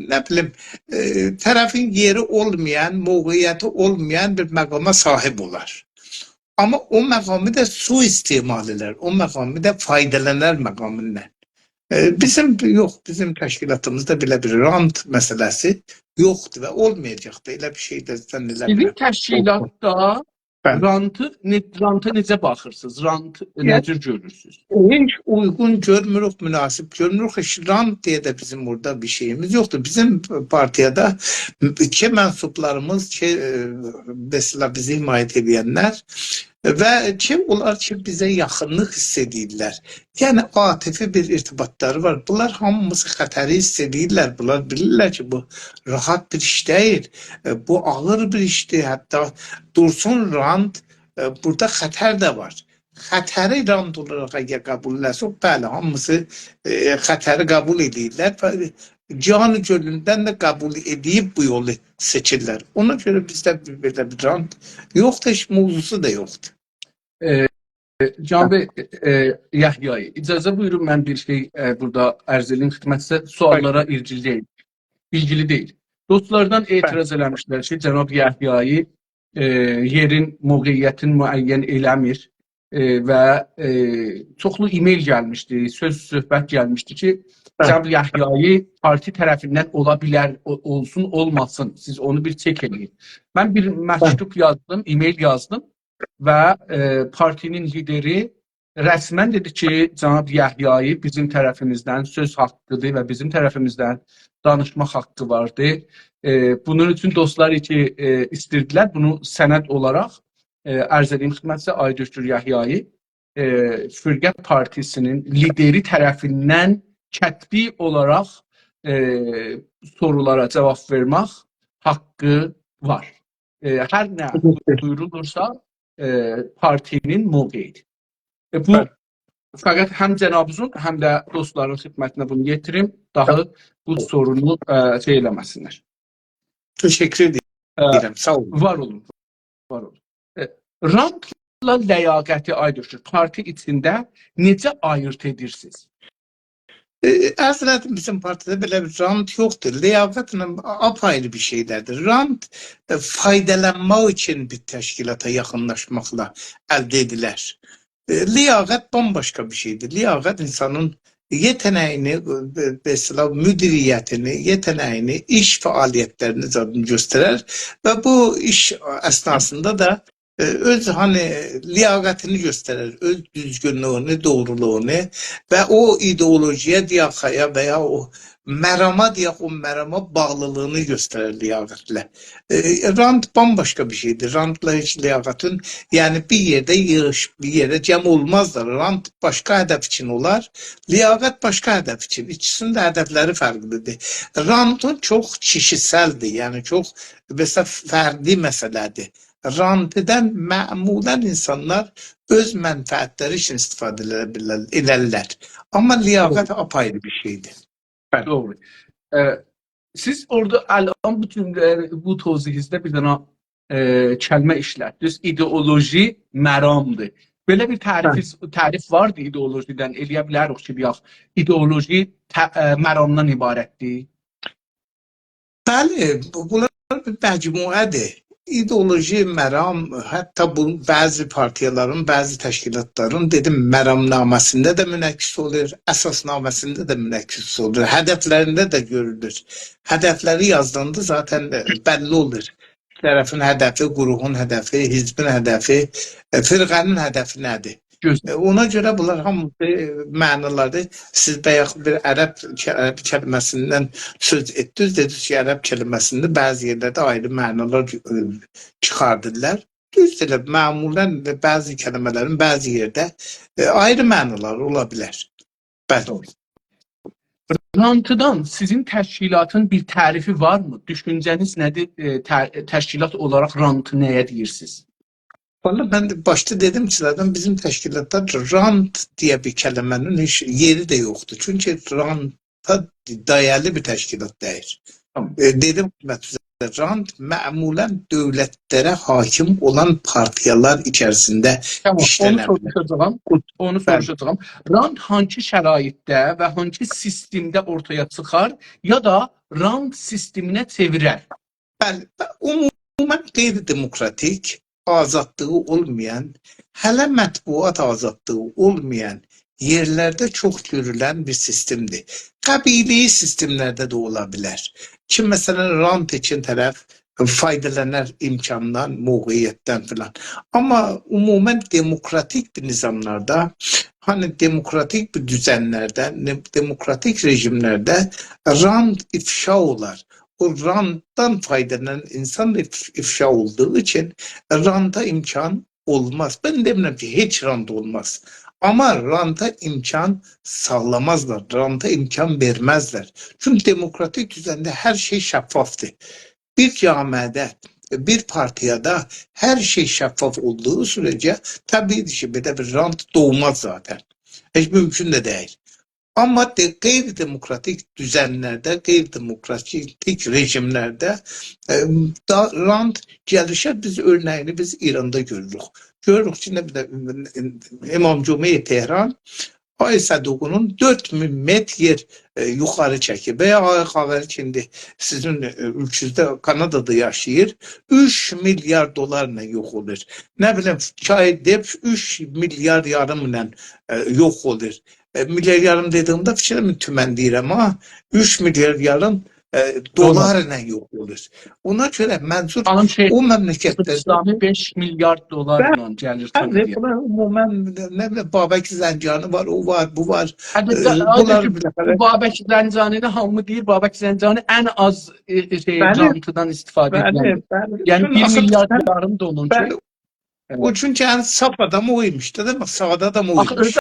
نه بیلیم، ائ، طرفین یئری اولمایان، موقعیتی اولمایان بیر مقاما صاحیب اولار. آمما او مقامی دا سوءاستعمال ائدر، او مقامی دا فایدالانار مقامیندان. ائ، بیزیم، یوخ، بیزیم تشکیلاتیمیزدا بئله بیر رانت مسئله‌سی یوخدور و اولمایاجاق دا. ائله بیر شئی ده ظن ائله‌میرم. سیزین تشکیلاتدا بلی. رانتی، نه-، رانتا نئجه باخیرسینیز؟ رانتی نه جور گؤرورسونوز؟ هئچ اویغون گؤرموروک، مناسب گؤرموروک. هئچ رانت دئیه ده بیزیم بورادا بیر شئییمیز یوخدور. بیزیم پارتیادا کی، منسوبلاریمیز کی، ائ، مثلا، بیزی حمایت ائدنلر و کی، اونلار کی، بیزه یاخینلیق حیس ائدیرلر. یعنی، عاطفی بیر ارتباطلاری وار. بونلار هامیسی خطری حیس ائدیرلر. بونلار بیلیرلر کی، بو راحت بیر ایش دئییل. ائ، بو آغیر بیر ایشدیر. حتی دورسون رانت، ائ، بورادا خطر ده وار. خطری رانت اولاراق اگر قبول ائله‌سک، بلی، هامیسی، ائ، خطری قبول ائدیرلر و جانی گؤنلوندن ده قبول ائدیب بو یولو سئچیرلر. اونا گؤره بیزده بیر، بئله بیر رانت یوخدور، هئچ موضوعسو دا یوخدور. ائ، جناب، ائ، یحیایی، اجازه بویورون، من بیر شئی، ائ، بورادا عرض ائدیم خدمتینیزه، سؤاللارا بلی. ایلگیلی دئییل. ایلگیلی دئییل. دوستلاردان بلی. اعتراض ائله‌میشلر کی، جناب یحیایی، ائ، یئرین، موقعیتین معین ائله‌میر. ائ، و، ائ، چوخلو ایمیل گلمیشدی، سؤز، صحبت گلمیشدی کی، بلی. جناب یحیایی پارتی طرفیندن اولا بیلر، او-، اولسون، اولماسین، سیز اونو بیر چک ائله‌یین. من بیر بلی. مکتوب یازدیم، ایمیل یازدیم و، ائ، پارتی‌نین لیدری رسماً دئدی کی، جناب یحیایی بیزیم طرفیمیزدن سؤز حاققیدیر و بیزیم طرفیمیزدن دانیشماق حاققی واردیر. ائ، بونون اوچون دوستلار کی، ائ، ایسته‌ییردیلر، بونو سند اولاراق، ائ، عرض ائدیم خدمتینیزه، آقای دکتر یحیایی، ائ، فرقه پارتی‌سی‌نین لیدری طرفیندن کتبی اولاراق، ائ، سورولارا جواب وئرمک حاققی وار. ائ، هر نه تشکر. دویورولورسا، ائ، پارتی‌نین موقعیدیر. ائ، بو بلی. فقط هم جنابینیزین، هم ده دوستلارین خدمتینه بونو یئتیریم. داها بلی. بو سورونو، ائ، شئی ائله‌مه‌سینلر. تشکر ائ، ائدیرم، ساغ اولون. وار اولون، وار اولون. ائ، رانتلا لیاقتی، آقای دکتر، پارتی ایچینده نئجه آییرد ائدیرسینیز؟ ائ، عرض ائله‌دیم، بیزیم پارتیده بئله بیر رانت یوخدور. لیاقتله آپ‌آیری بیر شئیلردیر. رانت، ائ، فایدالانماق اوچون بیر تشکیلاتا یاخینلاشماقلا الده ائدیلر. ائ، لیاقت بامباشقا بیر شئیدیر. لیاقت اینسانین یئته‌نه‌یینی، ائ، به اصطلاح مدیریتینی، یئته‌نه‌یینی، ایش فعالیتلرینی زادینی گؤسترر و بو ایش اثناسیندا دا ائ، اؤز، هانی، لیاقتینی گؤسترر، اؤز دوزگونلویونو، دوغرولوغونو و او ایدئولوژی‌یه، دئیک، یا و یا او مراما، دئیک، او مراما باغلیلیغینی گؤسترر لیاقتله. ائ، رانت بامباشقا بیر شئیدیر. رانتلا هئچ لیاقتین، یعنی بیر یئرده ییغیش، بیر یئرده جمع اولمازلار. رانت باشقا هدف اوچون اولار، لیاقت باشقا هدف اوچون. ایکیسینین ده هدفلری فرقلیدیر. رانتین چوخ کیشیسلدیر، یعنی چوخ، مثلا، فردی مسئله‌دیر. رانتدان معمولاً اینسانلار اؤز منفعتلری اوچون استفاده ائده بیلر، ائدرلر. آمما لیاقت آپایری بیر شئیدیر. بلی. دوغرو. ائ، سیز اورادا الان بوتون، ائ، بو توضیحینیزده بیر دنه، ائ، کلمه ایشلتدینیز. ایدئولوژی مرامدیر. بئله بیر تعریف، بلی، تعریف واردی ایدئولوژیدن. ائلیه بیلریک کی، دئیک، ایدئولوژی ته-، ائ، مرامدان عبارتدیر. بلی، بو-، بونلار بیر مجموعه‌دیر. ایدئولوژی، مرام، حتی بو بعضی پارتیالارین، بعضی تشکیلاتلارین، دئدیم، مرامنامه‌سینده ده منعکس اولور، اساسنامه‌سینده ده منعکس اولور، هدفلرینده ده گؤرولور. هدفلری یازیلاندا ذاتاً، ائ، بللی اولور. طرفین هدفی، گروهون هدفی، حزبین هدفی، ائ، فرقه‌نین هدفی نه‌دیر؟ گؤزل. ائ، اونا گؤره بونلار هامیسی معنالاردیر. سیز بایاق بیر عرب ک-، عرب کلمه‌سیندن سؤز ائتدینیز، دئدینیز کی، عرب کلمه‌سینده بعضی یئرلرده آیری معنالار، ائ، چیخاردیرلار. دوزدور، ائله معمولاً بعضی کلمه‌لرین بعضی یئرده، ائ، آیری معنالاری اولا بیلر. بلی. دوغرو. رانتدان سیزین تشکیلاتین بیر تعریفی وارمی؟ دوشونجه‌نیز نه‌دیر؟ ائ، ته-، تشکیلات اولاراق رانتی نه‌یه دئییرسینیز؟ والله من ده باشدا دئدیم کی، ذاتاً بیزیم تشکیلاتدا رانت دئیه بیر کلمه‌نین هئچ یئری ده یوخدور. چونکی رانتا دایالی بیر تشکیلات دئییل. تامام. ائ، دئدیم خدمتینیزه، رانت معمولاً دؤولتلره حاکم اولان پارتیالار ایچریسینده، تامام، اونو ایشلنه بیلر. سوروشاجاغام. اونو، بلی، سوروشاجاغام. رانت هانسی شرایطده و هانسی سیستمده اورتایا چیخار، یا دا رانت سیستمینه چئویرر؟ بلی، عموماً غیر دموکراتیک، آزادلیغی اولمایان، هله مطبوعات آزادلیغی اولمایان یئرلرده چوخ گؤرولن بیر سیستمدیر. قبیله‌ای سیستملرده ده اولا بیلر کی، مثلاً، رانت اوچون طرف فایدالانار امکاندان، موقعیتدن فلان. آمما عموماً دموکراتیک بیر نظاملاردا، هانی دموکراتیک بیر دوزنلرده، نه-، دموکراتیک رژیملرده رانت افشا اولار. او رانتدان فایدالانان اینسان دا اف-، افشا اولدوغو اوچون رانتا امکان اولماز. من دئمیرم کی، هئچ رانت اولماز. آمما رانتا امکان ساغلامازلار، رانتا امکان وئرمزلر. چونکی دموکراتیک دوزنده هر شئی شفافدیر. بیر جامعه‌ده، بیر پارتیادا هر شئی شفاف اولدوغو سوره‌جه طبیعی‌دیر کی، بئله بیر رانت دوغماز ذاتاً. هئچ مومکون ده دئییل. آمما ده، غیر دموکراتیک دوزنلرده، غیر دموکراتیک رژیملرده، ائ، دا-، رانت گلیشر. بیز اؤرنگینی بیز ایراندا گؤروروک. گؤروروک کی، نه بیلیم، امام جمعه تهران آقای صدوقی‌نین دؤرد مین متر یئر، ائ، یوخاری چکیر. و یا آقای خاوری کی، ایندی سیزین، ائ، اؤلکه‌نیزده، کانادادا یاشاییر، اوچ میلیارد دلارلا یوخ اولور. نه بیلیم، چای دپ اوچ میلیارد یاریم ایله، ائ، یوخ اولور. ائ، میلیارد یاریم دئدیییمده فیکیر ائله‌مه‌یین تومن دئییرم ها. اوچ میلیارد یاریم، ائ، دلار، دلار ایله یوخ اولور. اونا گؤره منظور خانیم شیخ، او مملکتده اسلامی بئش میلیارد دلارلا، بلی، گلیر، بلی، کانادایا. بونلار عموماً، نه بیلیم، بابک زنجانی وار، او وار، بو وار. حتی ائ، دا-، بونلار حتی کی، بالاخره بو بابک زنجانی‌نی هامی دئییر، بابک زنجانی ان آز، ائ، ائ، شئی، بلی، رانتدان استفاده، بلی، ائدن. بلی. یعنی، بیر میلیارد یاریم دا اونون اوچون. بلی. او چونکی ان صاف آدام او ایمیش ده، دئمک، ساده آدام او ایمیش. آخی اؤزو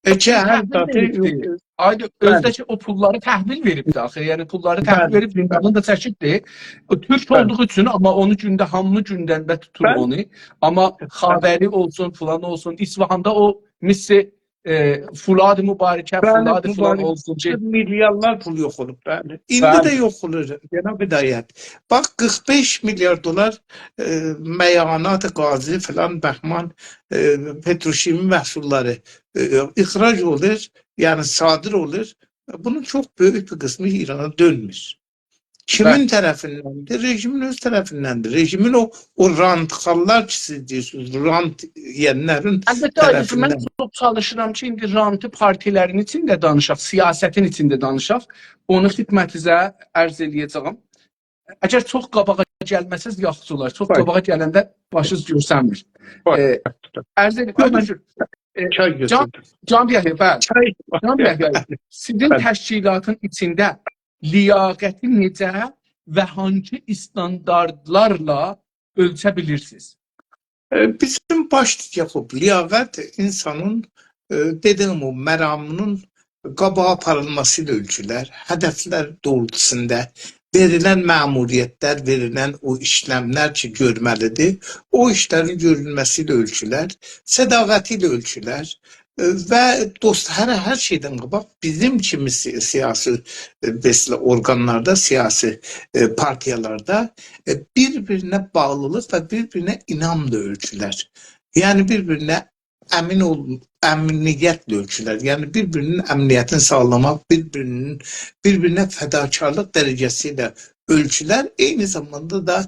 ده، ائ، کی، هر تحویل وئریبدی. آیدین، اؤزو ده، بلی، کی، او پوللاری تحویل وئریبدی آخی. یعنی پوللاری تحویل، بلی، وئریب زندانین دا چکیبدی. او تورک، بلی، اولدوغو اوچون، آمما اونو گونده، هامی گوندنده توتور، بلی، اونو. آمما، بلی، خاوری اولسون، فلان اولسون، اصفهاندا او مس، ائ، فولاد مبارکه، بلی، فولاد فلان مبارک، اولسون کی، میلیاردلار پول یوخ اولوب، بلی. ایندی، بلی، ده یوخ اولور، جناب هدایت. باخ، قیرخ بئش میلیارد دلار، ائ، میانات، قاضی فلان، بهمان، ائ، پتروشیمی محصوللاری، ائ، اخراج اولور، یعنی صادر اولور. بونون چوخ بؤیوک بیر قیسمی ایرانا دؤنمور. کیمین، بلی، طرفیندندیر؟ رژیمین اؤز طرفیندندیر. رژیمین او، او رانتخوارلار کی، سیز دئییرسینیز، رانت یئیه‌نلرین، البته، آقای دوکتور، من طرفیندن. چوخ چالیشیرام کی، ایندی رانتی پارتیلرین ایچینده دانیشاق، سیاستین ایچینده دانیشاق. اونو خدمتینیزه عرض ائله‌یه‌جه‌یم. اگر چوخ قاباغا گلمه‌سز، یاخشی اولار. چوخ، بلی، قاباغا گلنده باشینیز گؤرسنمیر. بلی. ائ، عرض ائدیم، یوخ، آقای من دوکتور، ائ، چای جان، گؤتوردوم. جان یحیی، بلی. چای. جان یحیی، سیزین، بلی، تشکیلاتین ایچینده لیاقتی نئجه و هانسی استانداردلارلا اؤلچه بیلیرسینیز؟ ائ، بیزیم باش تکه خوب، لیاقت اینسانین، ائ، دئدیییم او مرامینین قاباغا آپاریلماسی ایله اؤلچولر، هدفلر دوغرولتوسوندا، وئریلن مأموریت‌لر، وئریلن او ایشلم‌لر کی، گؤرمه‌لی‌دیر، او ایشلرین گؤرولمه‌سی ایله اؤلچولر، صداقتی ایله اؤلچولر. ائ، و دوست، هر، هر شئیدن قاباق بیزیم کیمی سی-، سیاسی، ائ، مثلا، اورقانلاردا، سیاسی، ائ، پارتیالاردا، ائ، بیر-بیرینه باغلیلیق و بیر-بیرینه اینام دا اؤلچولر. یعنی، بیر-بیرینه امین اول-، امنیتله اؤلچولر. یعنی، بیر-بیرینین امنیتینی ساغلاماق، بیر-بیرینین، بیر-بیرینه فداکارلیق درجه‌سی ایله اؤلچولر. عینی زاماندا دا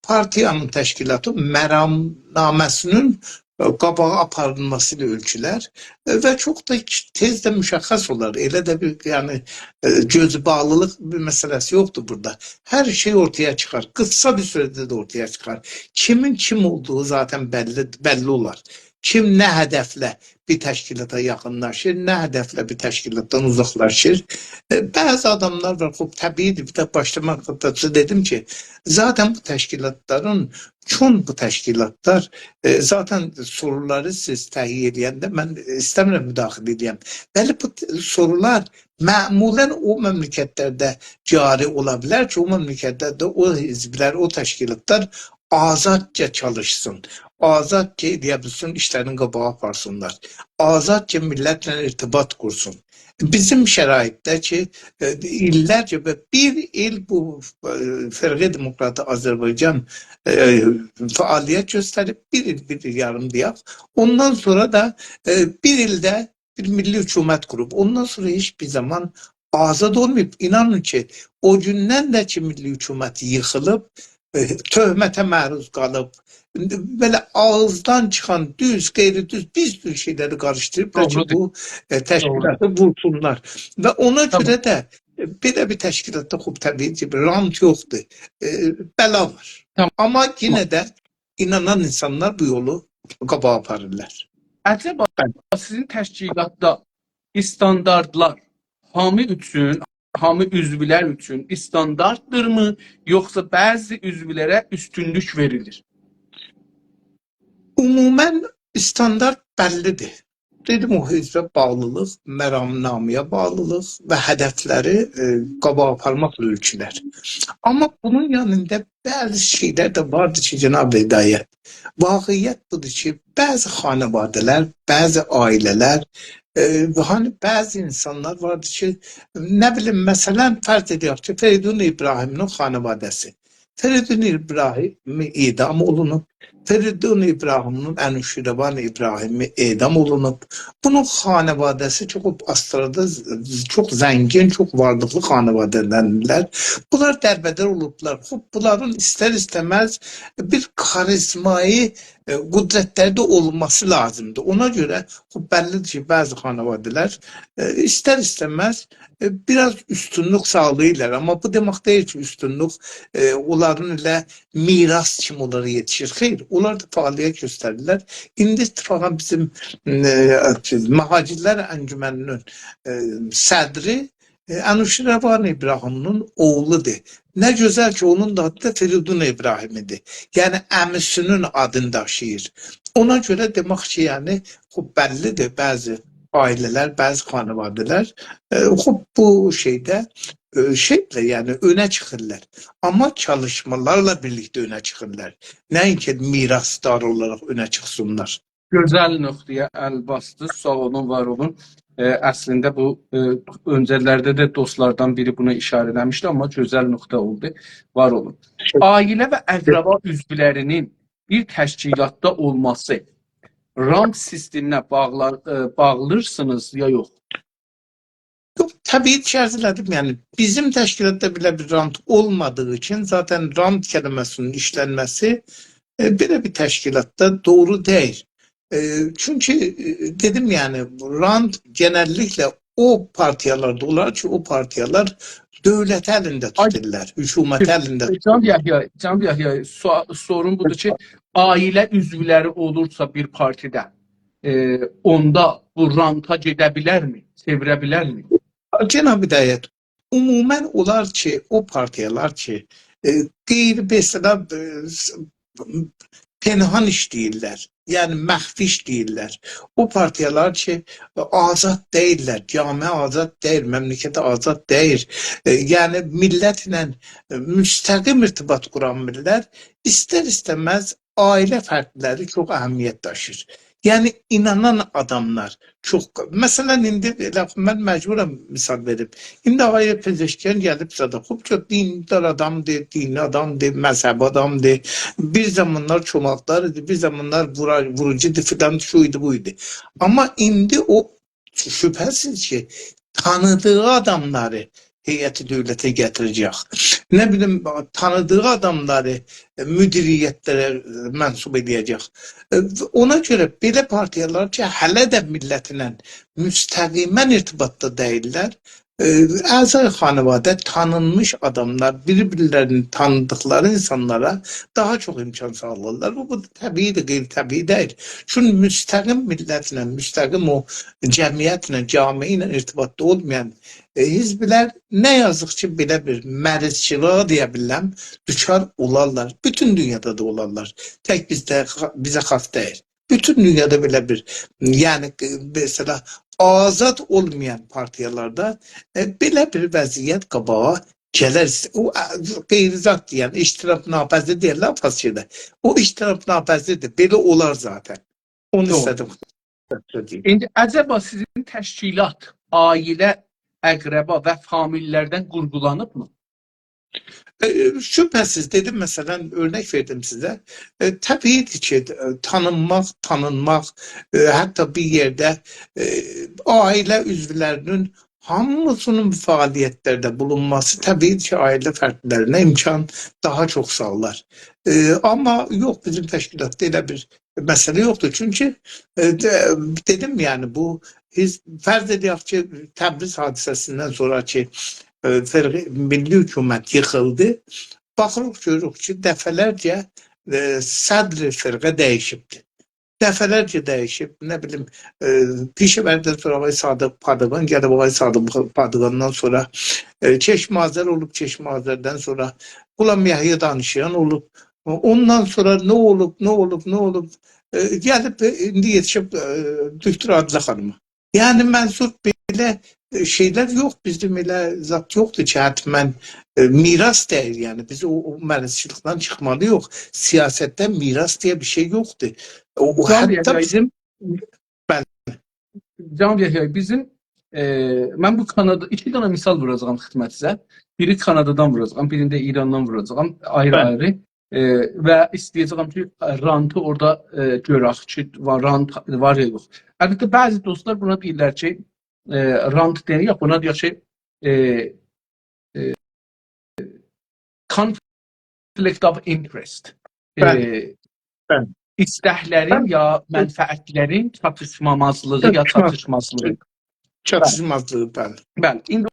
پارتیانین تشکیلاتی مرامنامه‌سینین، ائ، قاباغا آپاریلماسی ایله اؤلچولر. ائ، و چوخ دا کی-، تئز ده مشخص اولار. ائله ده بیر، یعنی، ائ، گؤز باغلیلیق بیر مسئله‌سی یوخدور بورادا. هر شئی اورتایا چیخار. قیسا بیر سوره‌ده ده اورتایا چیخار. کیمین کیم اولدوغو ذاتاً بللی، بللی اولار. کیم نه هدفله بیر تشکیلاتا یاخینلاشیر، نه هدفله بیر تشکیلاتدان اوزاقلاشیر. ائ، بعضی آداملار وار، خوب، طبیعی‌دیر. بیر ده باشدا من خطبه‌ده دئدیم کی، ذاتاً بو تشکیلاتلارین، چون بو تشکیلاتلار، ائ، ذاتاً سورولاری سیز تهیه ائله‌ینده من ایسته‌میرم مداخله ائله‌یم. بلی، بو ت-، سورولار معمولاً او مملکت‌لرده جاری اولا بیلر کی، او مملکت‌لرده او حزب‌لر، او تشکیلاتلار آزادجا چالیشسین، آزادجا ائله‌یه بیلسین، ایشلرینی قاباغا آپارسینلار، آزادجا میللتله ارتباط قورسون. بیزیم شرایطده کی، ائ، ایللرجه و بیر ایل بو، ائ، فرقه دموکراتی آذربایجان، ائ، فعالیت گؤستریب، بیر ایل، بیر ایل یاریم دئیک. اوندان سونرا دا، ائ، بیر ایلده بیر میللی حکومت قوروب. اوندان سونرا هئچ بیر زامان آزاد اولماییب. اینانین کی، او گوندن ده کی، میللی حکومت ییخیلیب، ائ، تهمته معروض قالیب، بئله آغیزدان چیخان دوز، غیر دوز، بیر سورو شئیلری قاریشدیریبلار کی، دوغرودور. بو، ائ، تشکیلاتی دوغرودور. وورسونلار. و اونا تامام. گؤره ده، ائ، بئله بیر تشکیلاتدا خوب، طبیعی کی، بیر رانت یوخدور. ائ، بلا وار. تامام. آمما یئنه تامام. ده اینانان اینسانلار بو یولو قاباغا آپاریرلار. عجبا، بلی. سیزین تشکیلاتدا استانداردلار هامی اوچون، هامی عضولر اوچون استاندارددیرمی، یوخسا بعضی عضولره اوستونلوک وئریلیر؟ عموماً استاندارد بللی‌دیر. دئدیم، او حزبه باغلیلیق، مرامنامه‌یه باغلیلیق و هدفلری، ائ، قاباغا آپارماقلا اؤلچولر. آمما بونون یانیندا بعضی شئیلر ده واردیر کی، جناب هدایت، واقعیت بودور کی، بعضی خانواده‌لر، بعضی عائله‌لر، ائ، و هانی بعضی اینسانلار واردیر کی، نه بیلیم، مثلاً، فرض ائدک کی، فریدون ابراهیمی‌نین خانواده‌سی. فریدون ابراهیمی اعدام اولونوب. فریدون ابراهیمی‌نین، انوشیروان ابراهیمی اعدام اولونوب. بونون خانواده‌سی چوخ آسترادا ز-، چوخ زنگین، چوخ وارلیقلی خانواده‌دندیرلر. بونلار دربدر اولوبلار. خوب، بونلارین ایستر-ایسته‌مز بیر کاریزمایی، ائ، قدرتلری ده اولماسی لازیمدیر. اونا گؤره، خوب، بللی‌دیر کی، بعضی خانواده‌لر، ائ، ایستر-ایسته‌مز، ائ، بیر آز اوستونلوک ساغلاییرلار. آمما بو دئمک دئییل کی، اوستونلوک، ائ، اونلارین ائله میراث کیمی اونلارا یئتیشیر. خیر، اونلار دا فعالیت گؤستریرلر. ایندی اتفاقاً بیزیم، ائ، مهاجرلر انجمنی‌نین، ائ، صدری، ائ، انوشیروان ابراهیمی‌نین اوغلودور. نه گؤزل کی، اونون دا آدی دا فریدون ابراهیمی‌دیر. یعنی، عمی‌سی‌نین آدینی داشیییر. اونا گؤره دئمک کی، یعنی، خوب، بللی‌دیر، بعضی عائله‌لر، بعضی خانواده‌لر، ائ، خوب، بو شئیده، ائ، شئیله، یعنی، اؤنه چیخیرلار. آمما چالیشمالارلا بیرلیکده اؤنه چیخیرلار. نه اینکی میراثدار اولاراق اؤنه چیخسینلار. گؤزل نقطه‌یه ال باسدی. ساغ اولون، وار اولون. ائ، اصلینده بو، ائ، اؤنجه‌لرده ده دوستلاردان بیری بونا ایشاره ائله‌میشدی، آمما گؤزل نقطه اولدو. وار اولون. عائله و اقربا عضولری‌نین بیر تشکیلاتدا اولماسی رانت سیستمینه باغلار، ائ، باغلیرسینیز یا یوخ؟ یوخ، طبیعی کی، عرض ائله‌دیم، یعنی، بیزیم تشکیلاتدا بئله بیر رانت اولمادیغی اوچون ذاتاً رانت کلمه‌سی‌نین ایشلنمه‌سی، ائ، بئله بیر تشکیلاتدا دوغرو دئییل. ائ، چونکی، ائ، دئدیم، یعنی، رانت گئنللیکله او پارتیالاردا اولار کی، او پارتیالار دؤولتی الینده آی، توتورلار، حکومتی الینده جناب توتورلار. یحیی، جناب یحیی، سو-، سورون بودور کی، عائله عضولری اولورسا بیر پارتیده، ائ، اوندا بو رانتا گئده بیلرمی؟ چئویره بیلرمی؟ جناب هدایت، عموماً اولار کی، او پارتیالار کی، ائ، غیر، مثلا، ائ، س-، پنهان ایشله‌ییرلر. یعنی مخفی ایشله‌ییرلر. او پارتیالار کی، آزاد دئییللر، جامعه آزاد دئییل، مملکت آزاد دئییل. ائ، یعنی میللتله، ائ، مستقیم ارتباط قورانمیرلار. ایستر-ایسته‌مز عائله فردلری چوخ اهمیت داشیر. یعنی اینانان آداملار چوخ، مثلا، ایندی ائله من مجبورام مثال وئریم. ایندی آقای پزشکیان گلیب زادا، خوب، چوخ دیندار آدامدیر، دینی آدامدیر، مذهبی آدامدیر. بیر زامانلار چوماقدار ایدی، بیر زامانلار وورا-، ووروجودور فلان، شو ایدی، بو ایدی. آمما ایندی او شبهه‌سیز کی، تانیدیغی آداملاری هیئت دولته گتیره‌جک. نه بیلیم، تانیدیغی آداملاری مدیریتلره منسوب ائله‌یه‌جک. ائ، اونا گؤره بئله پارتیالار کی، هله ده میللتله مستقیما ارتباطدا دئییللر، ائ، اعضای خانواده، تانینمیش آداملار بیر-بیرلرینی تانیدیقلاری اینسانلارا داها چوخ امکان ساغلاییرلار. بو، بو طبیعی‌دیر، غیرطبیعی دئییل. چونکی مستقیم میللتله، مستقیم او جمعیتله، جامعه ایله ارتباطدا اولمایان، ائ، حزبلر، نه یازیق کی، بئله بیر مریضچیلیغا، دئیه بیلرم، دوچار اولارلار. بوتون دونیادا دا اولارلار. تک بیزده، بیزه خاص دئییل. بوتون دونیادا بئله بیر، یعنی، ائ، مثلا، آزاد اولمایان پارتیالاردا، ائ، بئله بیر وضعیت قاباغا گلر. او، ا، غیر ذات دئین، اجتناب‌ناپذیر دئییرلر فارسجادا. او اجتناب‌ناپذیردیر. بئله اولار ذاتا. اونو دوغرو. ایسته‌دیم. ایندی عجبا سیزین تشکیلات عائله، اقربا و فامیللردن قورغولانیبمی؟ ائ، شبهه‌سیز، دئدیم، مثلا، اؤرنک وئردیم سیزه. ائ، طبیعی‌دیر کی، ائ، تانینماق، تانینماق، ائ، حتی بیر یئرده، ائ، عائله عضولرینین هامیسینین فعالیتلرده بولونماسی طبیعی‌دیر کی، عائله فردلرینه امکان داها چوخ ساغلار. ائ، آمما یوخ، بیزیم تشکیلاتدا ائله بیر مسئله یوخدور. چونکی، ائ، ده-، دئدیم، یعنی، بو، حزب، فرض ائدک کی، تبریز حادثه‌سیندن سونرا کی، ائ، فرقه، میللی حکومت ییخیلدی. باخیریق، گؤروروک کی، دفعه‌لرجه، ائ، صدر فرقه دییشیبدیر. دفعه‌لرجه دییشیب، نه بیلیم، ائ، پیشه‌وری‌دن سونرا آقای صادق پادگان گلیب، آقای صادق پادگاندان سونرا، ائ، چشم آذر اولوب، چشم آذردن سونرا غلام یحیی دانشیان اولوب. اوندان سونرا نه اولوب، نه اولوب، نه اولوب؟ ائ، گلیب، ائ، ایندی یئتیشیب، ائ، دکتر عادله خانیما. یعنی، منصور، بئله، ائ، شئیلر یوخ، بیزیم ائله ذات یوخدور کی، حتما، ائ، میراث دئییل، یعنی، بیز او، او مریضچیلیقدان چیخمالی‌ییق. سیاستده میراث دئیه بیر شئی یوخدور. او، او جان حتی یحیی، بیزیم، بلی. جان یحیی، بیزیم، ائ، من بو کانادا، ایکی دنه مثال ووراجاغام خدمتینیزه. بیری کانادادان ووراجاغام، بیرینی ده ایراندان ووراجاغام، آیری-آیری. بلی. ائ، و ایسته‌یه‌جه‌یم کی، رانتی اورادا، ائ، گؤرک کی، وار، رانت وار یا یوخ. البته، بعضی دوستلار بونا دئییرلر کی، ائ، رانت دئیک، بونا دئیک کی، ائ، ائ، conflict of interest. بلی. ائ، بلی. ایستکلرین بلی. یا منفعتلرین چاتیشمامازلیغی یا چاتیشماز-، چاتیشمازلیغی. چاتیشمازلیغی، بلی. بلی. ایندی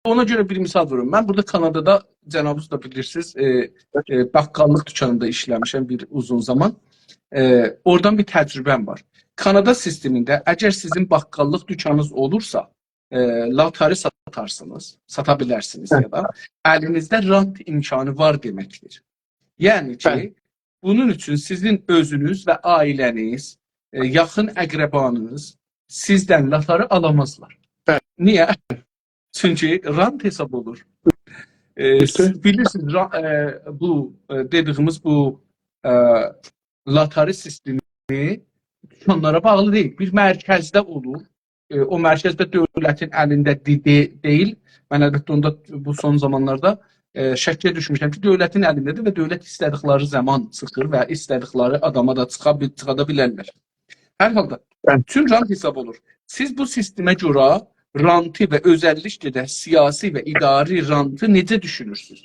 اونا گؤره بیر مثال ووروم. من بورادا کانادادا، جنابینیز دا بیلیرسینیز، ائ، ائ، باققاللیق دوکانیندا ایشله‌میشم بیر اوزون زامان. ائ، اورادان بیر تجربه‌م وار. کانادا سیستمینده اگر سیزین باققاللیق دوکانینیز اولورسا، ائ، لاتاری ساتارسینیز، ساتا بیلرسینیز یا دا، الینیزده رانت امکانی وار دئمکدیر. یعنی کی، بلی. بونون اوچون سیزین اؤزونوز و عائله‌نیز، ائ، یاخین اقربانیز سیزدن لاتاری آلامازلار. بلی. نییه؟ چونکی رانت حساب اولور. ائ، دوزدور. سیز بیلیرسینیز، را-، ائ، بو، ائ، دئدیگیمیز بو، ائ، لاتاری سیستمی دوکانلارا باغلی دئییل. بیر مرکزده اولور. ائ، او مرکز ده دؤولتین الینده دئ-، دئ-، دئییل. من، البته، اوندا بو سون زامانلاردا، ائ، شکّه دوشموشم کی، دؤولتین الینده‌دیر و دؤولت ایسته‌دیکلری زامان چیخیر و ایسته‌دیکلری آداما دا چیخا بیل-، چیخادا بیلرلر. هر حالدا، بلی. بوتون رانت حساب اولور. سیز بو سیستمه گؤره رانتی و اؤزللیکله ده سیاسی و اداری رانتی نئجه دوشونورسونوز؟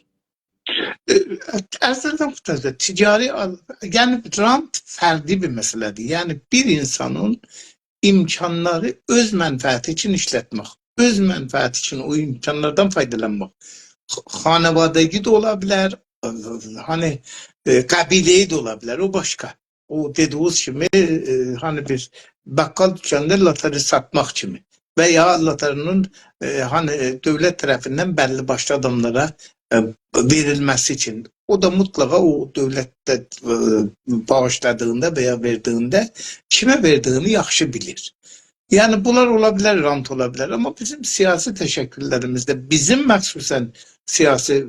ائ، عرض ائدیرم، قورتارجاق. تجاری آل-، یعنی رانت فردی بیر مسئله‌دیر. یعنی بیر اینسانین امکانلاری اؤز منفعتی اوچون ایشلتمک، اؤز منفعتی اوچون او امکانلاردان فایدالانماق. خ-، خانوادگی ده اولا بیلر، هانی، ائ، قبیله‌ای ده اولا بیلر، او باشقا. او دئدیگینیز کیمی، ائ، هانی بیر باققال دوکانیندا لاتاری ساتماق کیمی و یا لاتارینین، ائ، هانی، ائ، دؤولت طرفیندن بللی باشلی آداملارا، ائ، وئریلمه‌سی اوچون. او دا مطلقا او دؤولت ده، ائ، باغیشلادیغیندا و یا وئردیگینده کیمه وئردیگینی یاخشی بیلیر. یعنی، بونلار اولا بیلر، رانت اولا بیلر. آمما بیزیم سیاسی تشکل‌لریمیزده، بیزیم مخصوصاً سیاسی، ائ،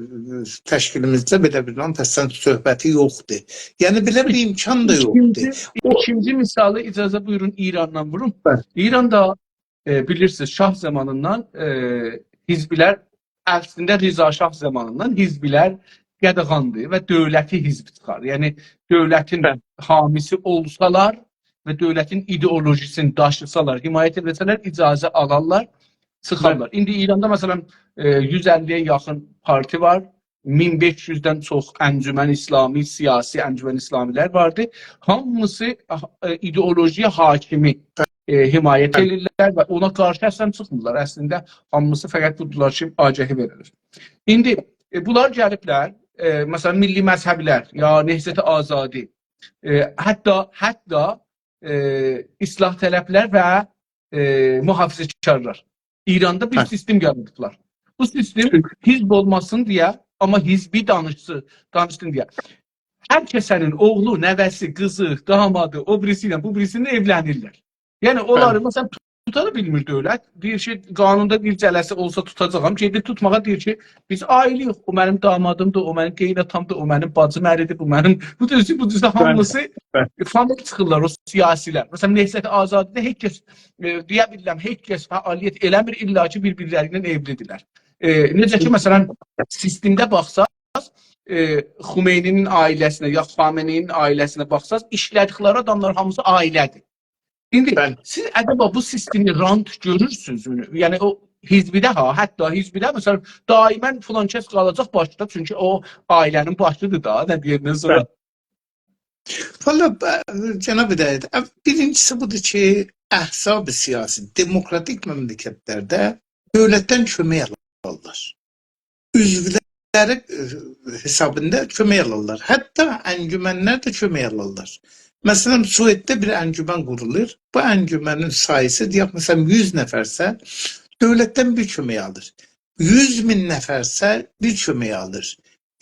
تشکیلیمیزده بئله بیر رانت اصلاً صحبتی یوخدور. یعنی، بئله بیر امکان دا یوخدور. ایکینجی، او ایکینجی مثالی اجازه بویورون ایراندان ووروم. بلی. ایراندا، ائ، بیلیرسینیز، شاه زامانیندان، ائ، حزب‌لر، اصلینده رضا شاه زامانیندان حزب‌لر قاداغاندیر و دؤولتی حزب چیخار. یعنی، دؤولتین بلی. حامیسی اولسالار و دؤولتین ایدئولوژیسینی داشیسالار، حمایت ائده‌سه‌لر، اجازه آلارلار، چیخارلار. بلی. ایندی ایراندا، مثلاً، ائ، یوز اللی‌یه یاخین پارتی وار، مین بئش یوزدن چوخ انجمن اسلامی، سیاسی انجمن اسلامی‌لر واردی. هامیسی، ائ، ایدئولوژی‌یه حاکمی، ائ، حمایت بلی. ائدیرلر و اونا قارشی اصلاً چیخمیرلار. اصلینده، هامیسی فقط بودولار کی، آگهی وئریلیر. ایندی، ائ، بونلار گلیبلر، ائ، مثلاً، میللی مذهبی‌لر، یا نهضت آزادی، ائ، حتی، حتی، ائ، اصلاح‌طلب‌لر و، ائ، محافظه‌کارلار. ایراندا بیر هه. سیستم یارادیبلار. بو سیستم حزب اولماسین دئیه، آمما حزبی دانیشسی-، دانیشسین دئیه. هر کسه‌نین اوغلو، نوه‌سی، قیزی، دامادی، او بیریسی ایله، بو بیریسی ایله ائولنیرلر. یعنی، اونلاری، بلی. مثلاً، توتا دا بیلمیر دؤولت. دئییر کی، قانوندا دئییر جلسه اولسا توتاجاغام. گئدیر توتماغا، دئییر کی، بیز عائله‌ییک. او منیم دامادیمدیر، او منیم قئیناتامدیر، او منیم باجیم اریدیر، بو منیم، بو دوزو، بو دوزو بلی، هامیسی بلی. فامیل چیخیرلار او سیاسی‌لر. مثلاً، نهضت آزادی‌ده هئچ کس، ائ، دئیه بیلیرم، هئچ کس فعالیت ائله‌میر، الا کی، بیر-بیرلری ایله ائولی‌دیرلر. ائ، نئجه کی، مثلاً، سیستمده باخساز، ائ، خمینی‌نین عائله‌سینه، یا خامنه‌ای‌نین عائله‌سینه باخساز، ایشله‌دیکلری آداملار هامیسی عائله‌دیر. ایندی بلی. سیز عجبا بو سیستمی رانت گؤرورسونوزمو؟ یعنی او حزبی‌ده ها، حتی حزبی‌ده، مثلاً، دائماً فلان کس قالاجاق باشدا، چونکی او عائله‌نین باشیدیر دا، نه دئیندن سونرا. بلی. والله، ب-، جناب هدایت، او-، بیرینجیسی بودور کی، احزاب سیاسی، دموکراتیک مملکت‌لرده دؤولتدن کؤمک آلارلار. عضولری، ائ، حسابیندا کؤمک آلارلار. حتی انجمن‌لر ده کؤمک آلارلار. مثلاً، سوئدده بیر انجمن قورولور. بو انجمنین ساییسی، دئیک، مثلاً، یوز نفرسه، دؤولتدن بیر کؤمک آلیر. یوز مین نفرسه، بیر کؤمک آلیر.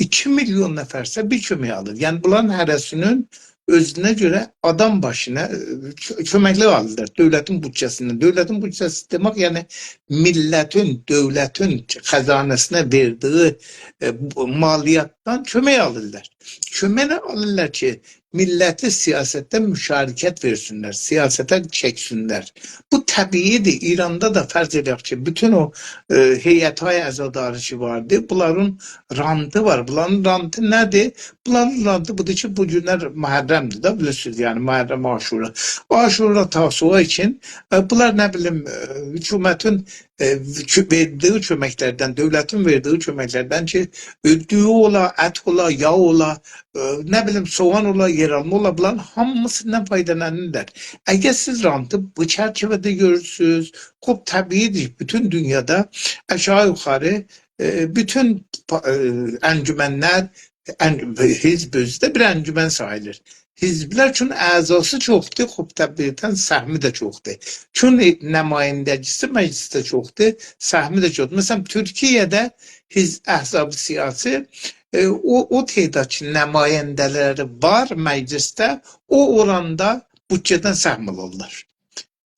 ایکی میلیون نفرسه، بیر کؤمک آلیر. یعنی، بونلارین هره‌سینین اؤزونه گؤره آدام باشینا، ائ، کؤ-، کؤمک‌لر آلیرلار دؤولتین بودجه‌سیندن. دؤولتین بودجه‌سی دئمک، یعنی، میللتین، دؤولتین خزانه‌سینه وئردیگی، ائ، بو مالیاتدان کؤمک آلیرلار. کؤمک آلیرلار کی، میللتی سیاستده مشارکت وئرسینلر، سیاسته چکسینلر. بو طبیعی‌دیر. ایراندا دا فرض ائدک کی، بوتون او، ائ، هیئت‌های عزاداری کی واردی، بونلارین رانتی وار. بونلارین رانتی نه‌دیر؟ بونلارین رانتی بودور کی، بو گونلر محرم‌دیر ده، بیلیرسینیز، یعنی محرم، عاشورا. عاشورا، تاسوعا اوچون، ائ، بونلار، نه بیلیم، ائ، حکومتین، ائ، کؤ-، وئردیگی کؤمک‌لردن، دؤولتین وئردیگی کؤمک‌لردن کی، ائ، دویو اولا، ات اولا، یاغ اولا، ائ، نه بیلیم، سوغان اولا، یئرآلما اولا، بونلارین هامیسیندان فایدالانیرلار. اگر سیز رانتی بو چرچیوه‌ده گؤرورسونوز، خوب، طبیعی‌دیر، بوتون دونیادا آشاغی یوخاری، ائ، بوتون پا-، ائ، انجمن‌لر، ان-، حزب اؤزو ده بیر انجمن ساییلیر. حزب‌لر چون اعضاسی چوخدور، خوب، طبیعتاً سهمی ده چوخدور. چون نماینده‌گیسی مجلسده چوخدور، سهمی ده چوخدور. مثلاً، تورکیه‌ده حزب، احزاب سیاسی، ائ، او، او تعداد کی، نماینده‌لری وار مجلسده، او اوراندا بودجه‌دن سهم آلیرلار.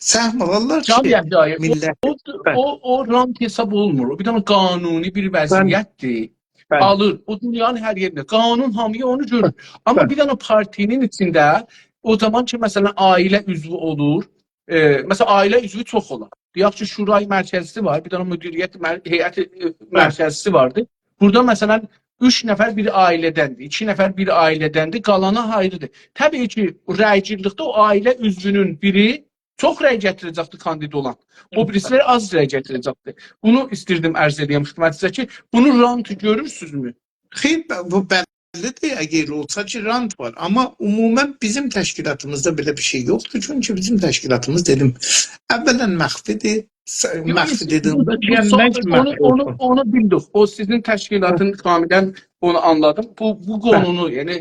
سهم آلیرلار جان کی، یحیایی، او، میللت او، بلی. او، او رانت حساب اولمور. او بیر دنه قانونی بیر بلی. وضعیت‌دیر. بلی. آلیر. او دونیانین هر یئرینده. قانون هامی‌یا اونو گؤرور. آمما بلی. بیر دنه پارتی‌نین ایچینده او زامان کی، مثلاً، عائله عضوو اولور، ائ، مثلاً، عائله عضوو چوخ اولار. دئیک کی، شورای مرکزی‌سی وار، بیر دنه مدیریت مر-، هیئت، ائ، بلی. مرکزی‌سی واردی. بورادا، مثلاً، اوچ نفر بیر عائله‌دندیر، ایکی نفر بیر عائله‌دندیر، قالانی آیری‌دیر. طبیعی کی، رأی‌گیرلیکده او عائله عضوونون بیری چوخ رأی گتیره‌جکدیر کاندید اولان. او بیریسی‌لر آز رأی گتیره‌جکدیر. بونو ایستیردیم عرض ائله‌یم خدمتینیزه کی، بونو رانت گؤرورسونوزمو؟ خیر، ب-، بو بللی‌دیر، اگر اولسا کی، رانت وار. آمما عموماً بیزیم تشکیلاتیمیزدا بئله بیر شئی یوخدور. چونکی بیزیم تشکیلاتیمیز، دئدیم، اولاً مخفی‌دیر. س-، یوخ، مخفی یوخ، دئدیییمده بو، بو دئینده سؤال، مخفی اونو، اونو، اولسون. اونو بیلدیک. او سیزین تشکیلاتین، هه. کاملاً اونو آنلادیم. بو، بو هه. قونونو، یعنی،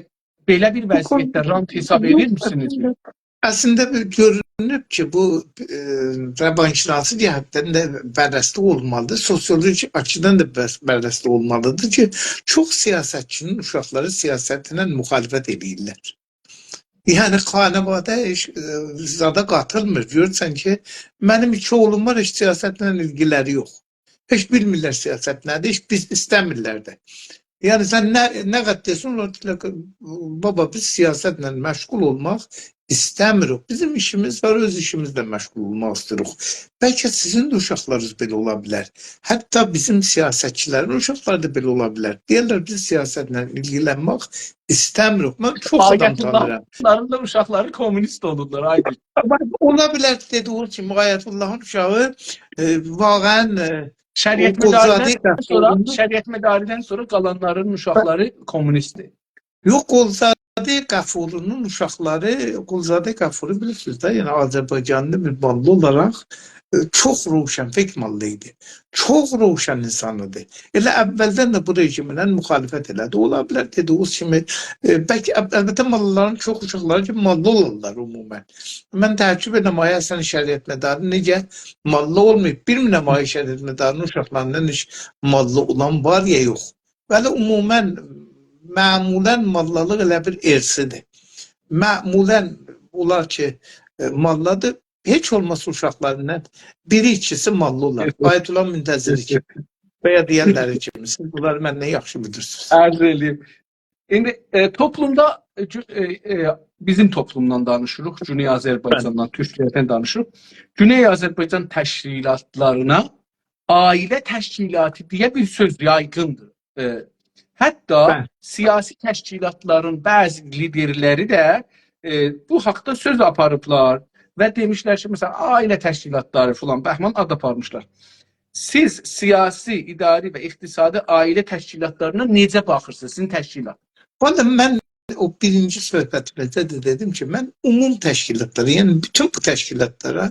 بئله بیر بو قونو وضعیتده رانت حساب یوخ، ائدیر میسینیز؟ اصلینده، اصلینده بیر گؤرون-، دوشونوب کی، بو، ائ، روانشناسی جهتدن ده بررسی اولمالیدیر، سوسیولوژیک آچیدان دا بر-، بررسی اولمالیدیر کی، چوخ سیاستچی‌نین اوشاقلاری سیاستله مخالفت ائله‌ییرلر. یعنی، خانواده هئچ، ائ، زادا قاتیلمیر. گؤرورسن کی، منیم ایکی اوغلوم وار، هئچ سیاستله ایلگیلری یوخ. هئچ بیلمیرلر سیاست نه‌دیر، هئچ بیز ایسته‌میرلر ده. یعنی، سن نه، نه قدر دئسین، اونلار دئییرلر کی، «بابا، بیز سیاستله مشغول اولماق ایسته‌میریک. بیزیم ایشیمیز وار، اؤز ایشیمیزله مشغول اولماق ایسته‌ییریک.» بلکه سیزین ده اوشاقلارینیز بئله اولا بیلر. حتی بیزیم سیاستچی‌لرین اوشاقلاری دا بئله اولا بیلر. دئیرلر، «بیز سیاستله ایلگیلنمک ایسته‌میریک.» من چوخ آدام تانیییرام. آیت‌الله‌لارین دا اوشاقلاری کومونیست اولورلار، آیدین. آمما اولا بیلر، دئدیگی کیمی، آیت‌اللهین اوشاغی، ائ، واقعاً، ائ، او قولزاده شریعتمداری‌دن سونرا، غفورونون شریعتمداری‌دن سونرا قالانلارین اوشاقلاری کومونیستدیر. یوخ، قولزاده غفورونون اوشاقلاری، قولزاده غفوری بیلیرسینیز ده، یعنی آذربایجانلی بیر ماللا اولاراق، ائ، چوخ روشنفکر ماللا ایدی. چوخ روشن اینسان ایدی. ائله اولدن ده بو رژیمله مخالفت ائله‌دی. اولا بیلر، دئدیگیز کیمی، ائ، بلکه، ال-، البته، ماللالارین چوخ اوشاقلاری کی، ماللا اولورلار عموماً. من تعجب ائدیرم، آقای حسن شریعتمداری نئجه ماللا اولماییب؟ بیلمیرم، آقای شریعتمداری‌نین اوشاقلاریندان هئچ ماللا اولان وار یا یوخ. ولی عموماً، معمولاً ماللالیق ائله بیر ارثی‌دیر. معمولاً اولار کی، ائ، ماللادیر، هئچ اولماسا اوشاقلاریندان بیری، ایکیسی ماللا اولار. ائوت. آیت‌الله منتظری کیمی و یا دیگرلری کیمی. سیز بونلاری مندن یاخشی بیلیرسینیز. عرض ائله‌ییم. ایندی، ائ، توپلومدا، ائ، گو-، ائ، ائ، بیزیم توپلومدان دانیشیریق، گونئی آذربایجاندان، بلی، تورکلردن دانیشیریق. گونئی آذربایجان تشکیلاتلارینا عائله تشکیلاتی دئیه بیر سؤز یایغیندیر. ائ، حتی، بلی، سیاسی تشکیلاتلارین بعضی لیدرلری ده، ائ، بو حاقدا سؤز آپاریبلار و دئمیشلر کی، مثلاً، عائله تشکیلاتلاری فلان، بهمان آد آپارمیشلار. سیز سیاسی، اداری و اقتصادی عائله تشکیلاتلارینا نئجه باخیرسینیز، سیزین تشکیلات؟ والله، من او بیرینجی صحبتیمیزده ده دئدیم کی، من عموم تشکیلاتلارا، یعنی بوتون بو تشکیلاتلارا،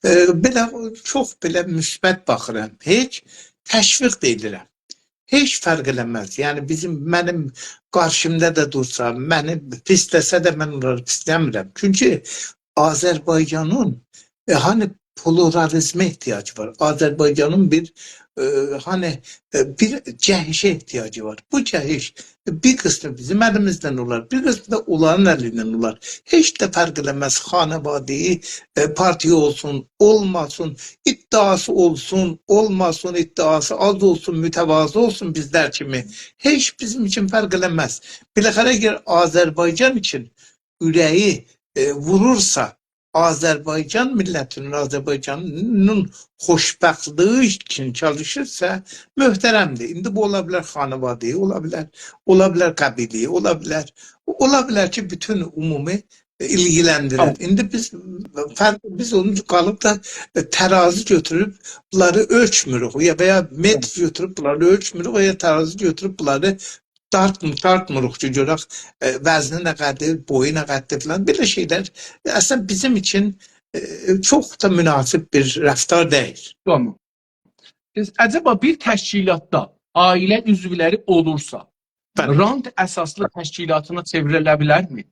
ائ، بئله، چوخ بئله مثبت باخیرام. هئچ تشویق ده ائدیرم. هئچ فرق ائله‌مز. یعنی بیزیم، منیم قارشیمدا دا دورسا، منی پیسله‌سه ده من اونلاری پیسله‌میرم. چونکی آذربایجانین، ائ، هانی پلورالیزمه احتیاجی وار. آذربایجانین بیر، ائ، هانی، ائ، بیر جهشه احتیاجی وار. بو جهش، ائ، بیر قیسمی بیزیم الیمیزدن اولار، بیر قیسمی دا اونلارین الیندن اولار. هئچ ده فرق ائله‌مز، خانواده‌ای، ائ، پارتیا اولسون، اولماسین، ادعاسی اولسون، اولماسین، ادعاسی آز اولسون، متواضع اولسون بیزلر کیمی. هئچ بیزیم اوچون فرق ائله‌مز. بالاخره، اگر آذربایجان اوچون اوره‌یی، ائ، وورورسا، آذربایجان میللتی‌نین، آذربایجانین خوشبختلیگی اوچون چالیشیرسا، محترمدیر. ایندی بو اولا بیلر خانواده، اولا بیلر، اولا بیلر قبیله، اولا بیلر، اولا بیلر کی، بوتون عمومی ایلگیلندیرر. تامام. ایندی بیز فرق، بیز اونو قالیب دا، ائ، ترازی گؤتوروب بونلاری اؤلچموروک، یا و یا متر، هه، گؤتوروب بونلاری اؤلچموروک، و یا ترازی گؤتوروب بونلاری دارتم-، دارتمیریق کی، گؤرک، ائ، وزنی نه قدر، بویو نه قدر فلان، بئله شئیلر. اصلاً بیزیم اوچون، ائ، چوخ دا مناسب بیر رفتار دئییل. تامام. بس عجبا بیر تشکیلاتدا عائله عضولری اولورسا، بلی، رانت اساسلی تشکیلاتینا چئوریله بیلرمی؟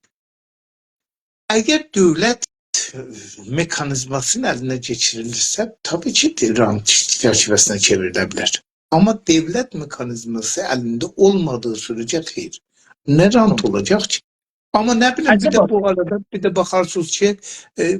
اگر دؤولت مکانیزماسی‌نین الینه کئچیریلیرسه، طبیعی کی، رانت چرچیوه‌سینه چئوریله بیلر. آمما دؤولت مکانیزماسی الینده اولمادیغی سوره‌جه خئیر. نه رانت، تامام، اولاجاق کی؟ آمما نه بیلیم، بیر ده، عجبا، بو آرادا بیر ده باخارسینیز کی، ائ،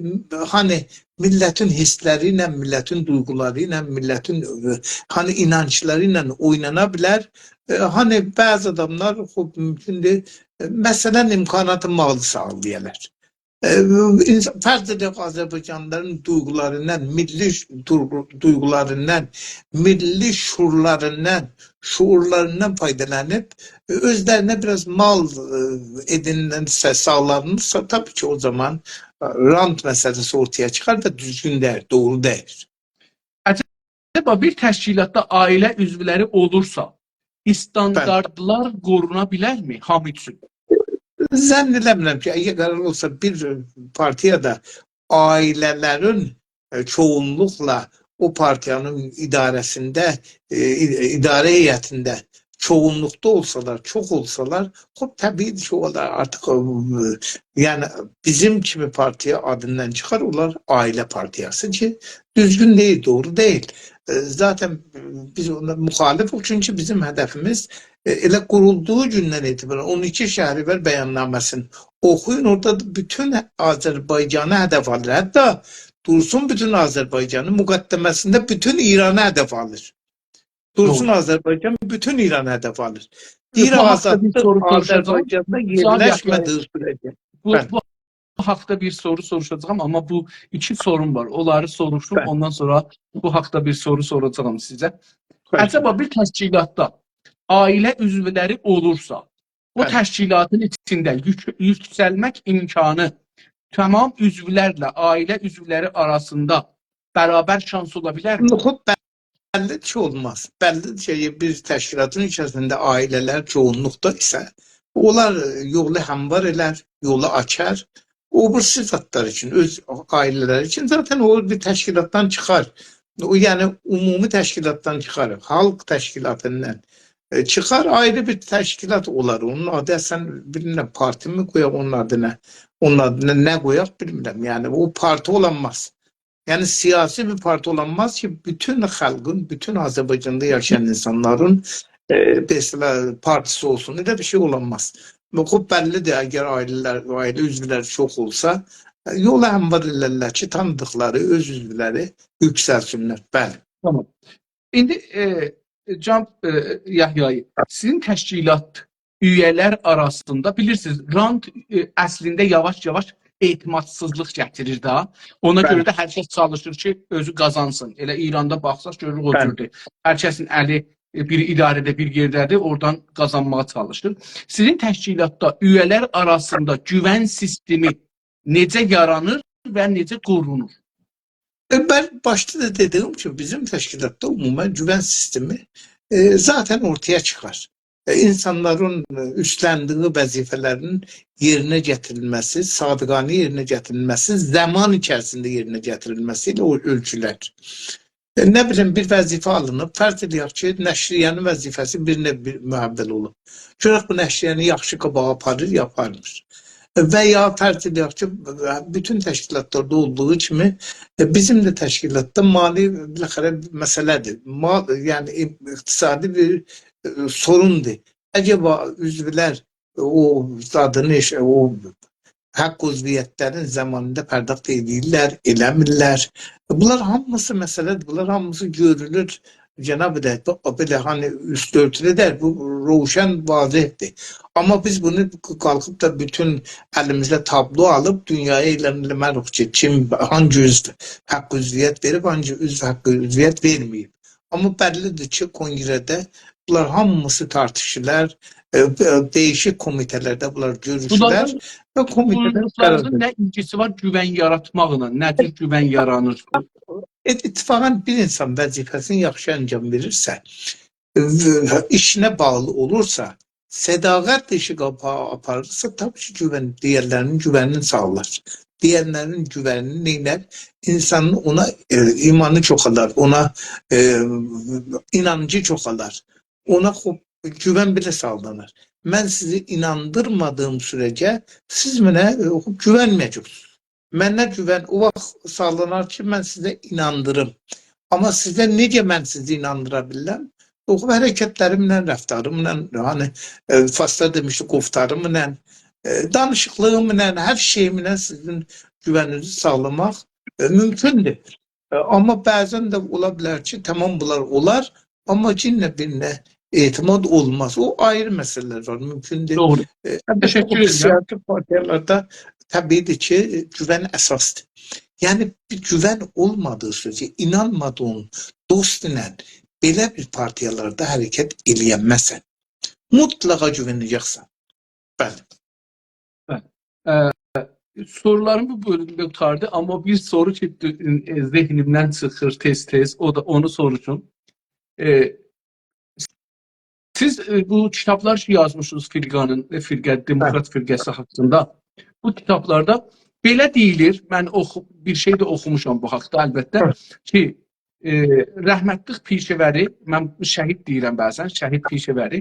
هانی میللتین حیسلری ایله، میللتین دویغولاری ایله، میللتین، ائ، هانی اینانجلاری ایله اوینانا بیلر. ائ، هانی بعضی آداملار، خوب، مومکوندور، ائ، مثلاً، امکانات مالی ساغلایالار. ائ، اینس-، فرض ائدک، آذربایجانلیلارین دویغولاریندان، میللی ش-، دویغو-، دویغولاریندان، میللی شعورلاریندان، شعورلاریندان فایدالانیب، ائ، اؤزلرینه بیر آز مال، ائ، ائدینیلسه، ساغلانیلسا، طبیعی کی، او زامان، ائ، رانت مسئله‌سی اورتایا چیخار و دوزگون دئییل، دوغرو دئییل. عجبا بیر تشکیلاتدا عائله عضولری اولورسا، بلی، استانداردلار قورونا بیلرمی هامی اوچون؟ ظن ائله‌میرم کی، اگر قرار اولسا بیر پارتیادا عائله‌لرین، ائ، چوغونلوقلا او پارتیانین اداره‌سینده، ائ، اد-، اداره هیئتینده چوغونلوقدا اولسالار، چوخ اولسالار، خوب، طبیعی‌دیر کی، اونلار آرتیق، ائ، یعنی بیزیم کیمی پارتیا آدیندان چیخار، اونلار عائله پارتیاسی کی، دوزگون دئییل، دوغرو دئییل. ائ، ذاتاً بیز اونا مخالفیک، چونکی بیزیم هدفیمیز، ائ، ائله قورولدوغو گوندن اعتباراً اون ایکی شهریور بیاننامه‌سینی اوخویون، اورادا دا بوتون آذربایجانی هدف آلیر. حتی دورسون بوتون آذربایجانی، مقدمه‌سینده بوتون ایرانی هدف آلیر. دورسون دوغرو. آذربایجان بوتون ایرانی هدف آلیر. بو، دئییر، بو حاقدا بیر آزادلیق سورو سوروشاجاغام. آذربایجاندا جان یحیایی، یئرلشمه‌دیگی سوره‌جه. بو، بلی. بو حاقدا بیر سورو سوروشاجاغام، آمما بو ایکی سوروم وار. اونلاری سوروشوم، بلی. اوندان سونرا بو حاقدا بیر سورو سوراجاغام سیزه. بلی. عجبا بیر تشکیلاتدا عائله عضولری اولورسا، او، بلی. تشکیلاتین ایچینده یوک-، یوکسلمک امکانی تمام عضولرله عائله عضولری آراسیندا برابر شانس اولا بیلرمی؟ خوب، بللی‌دیر کی، اولماز. بللی‌دیر کی، بیر تشکیلاتین ایچریسینده عائله‌لر چوغونلوقدا ایسه، اونلار یولو هموار ائلر، یولو آچار. او بیریسی زادلار اوچون، اؤز عائله‌لری اوچون ذاتاً او بیر تشکیلاتدان چیخار. او، یعنی، عمومی تشکیلاتدان چیخار، خالق تشکیلاتیندان، ائ، چیخار، آیری بیر تشکیلات اولار. اونون آدی اصلاً، بیلمیرم، پارتی‌می قویاق اونون آدینا، اونون آدینا نه قویاق، بیلمیرم. یعنی، او پارتی اولانماز. یعنی، سیاسی بیر پارتی اولانماز کی، بوتون خالقین، بوتون آذربایجاندا یاشایان اینسانلارین، ائ، مثلا، پارتی‌سی اولسون. ائله بیر شئی اولانماز. و خوب، بللی‌دیر، اگر عائله‌لر، عائله عضولری چوخ اولسا، ائ، یولو هموار ائلرلر کی، تانیدیقلاری، اؤز عضولری یوکسلسینلر. بلی. تامام. ایندی، ائ، جان، ائ، یحیایی، سیزین تشکیلات اویه‌لر آراسیندا، بیلیرسینیز، رانت، ائ، اصلینده یاواش-یاواش اعتمادسیزلیق گتیریر ده. اونا، بلی. گؤره ده هر کس چالیشیر کی، اؤزو قازانسین. ائله ایراندا باخساق گؤروروک او، بلی. جوردور. هر کسین الی، ائ، بیر اداره‌ده، بیر یئرده‌دیر، اورادان قازانماغا چالیشیر. سیزین تشکیلاتدا اویه‌لر آراسیندا گوون سیستمی نئجه یارانیر و نئجه قورونور؟ ائ، بل-، باشدا دا دئدیگیم کیمی، بیزیم تشکیلاتدا عموماً گوون سیستمی، ائ، ذاتاً اورتایا چیخار. ائ، اینسانلارین، ائ، اوستلندیگی وظیفه‌لرین یئرینه گتیریلمه‌سی، صادقانه یئرینه گتیریلمه‌سی، زامان ایچریسینده یئرینه گتیریلمه‌سی ایله او اؤلچولر. ائ، نه بیلیم، بیر وظیفه آلینیب، فرض ائله‌یک کی، نشریه‌نین وظیفه‌سی بیرینه بیر محول اولوب. گؤرک بو نشریه‌نی یاخشی قاباغا آپاریر، یا آپارمیر. ائ، و یا فرض ائله‌یک کی، بوتون تشکیلاتلاردا اولدوغو کیمی، ائ، بیزیم ده تشکیلاتدا مالی، بالاخره، مسئله‌دیر. مال، یعنی، اقتصادی بیر، ائ، سوروندور. عجبا عضولر او زادینی، ایش-، او حق عضویتلرین زامانیندا پرداخت ائدیرلر، ائله‌میرلر. بونلار هامیسی مسئله‌دیر، بونلار هامیسی گؤرولور. جناب هدایت، بو، بئله، هانی، اوستو اؤرتولو دئییل، بو روشن، واضح‌دیر. آمما بیز بونو قالخیب دا بوتون الیمیزده تابلو آلیب دونیایا اعلان ائله‌مه‌ریک کی، کیم، هانگی عضو حق عضویت وئریب، هانگی عضو حق عضویت وئرمه‌ییب. آمما بللی‌دیر کی، کنگره‌ده بونلار هامیسی تارتیشیلار، ائ، ائ، دییشیک کمیته‌لرده بونلار گؤروشولر. بونلارین، و کمیته‌لر قرار قورولوشلارینین وئریر. نه ایلگیسی وار گوون یاراتماقلا، نه جور گوون یارانیر؟ ات-، اتفاقاً بیر اینسان وظیفه‌سینی یاخشی انجام وئریرسه، ائ، ایشینه باغلی اولورسا، صداقتله ایشی قاباغا آپاریرسا، طبیعی کی، گوون، دیگرلرینین گوونینی ساغلار. دیگرلرینین گوونینی نئینر؟ اینسانین اونا، ائ، ایمانی چوخالار، اونا، ائ، اینانجی چوخالار. اونا خو-، گوون بئله ساغلانار. من سیزی ایناندیرمادیغیم سوره‌جه سیز منه، ائ، گوونمه‌یه‌جکسینیز. منه گوون او واخت ساغلانار کی، من سیزه ایناندیریم. آمما سیزه نئجه من سیزی ایناندیرا بیلرم؟ اوخوب حرکتلریمله، رفتاریملا، هانی، ائ، فارسلار دئمیشدی، گفتاریملا، ائ، دانیشیقلیغیملا، هر شئییمله سیزین گوونینیزی ساغلاماق، ائ، مومکوندور. ائ، آمما بعضاً ده اولا بیلر کی، تامام بونلار اولار، آمما یئنه بیرینه اعتماد اولماز. او آیری مسئله‌لر وار، مومکوندور. دوغرو. ائ، البته، تشکر او ائدیرم. سیاسی پارتیالاردا طبیعی‌دیر کی، گوون اساسدیر. یعنی، بیر گوون اولمادیغی سوره‌جه، اینانمادیغین دوست ایله بئله بیر پارتیالاردا حرکت ائله‌ینمزسن. مطلقا گوونه‌جکسن. بلی. بلی. ائ، سورولاریم بو بؤلومده قوتاردی، آمما بیر سورو کی، ائ، ذهنیمدن چیخیر تئز-تئز، او دا اونو سوروشوم. ائ، سیز، ائ، بو کیتابلار کی یازمیشسینیز فرقه‌نین، ائ، فرقه، دموکرات، هه، فرقه‌سی حاقیندا، بو کیتابلاردا بئله دئییلیر، من اوخو-، بیر شئی ده اوخوموشام بو حاقدا، البته، هه، کی، ائ، رحمتلیک پیشه‌وری، من شهید دئییرم بعضا، شهید پیشه‌وری،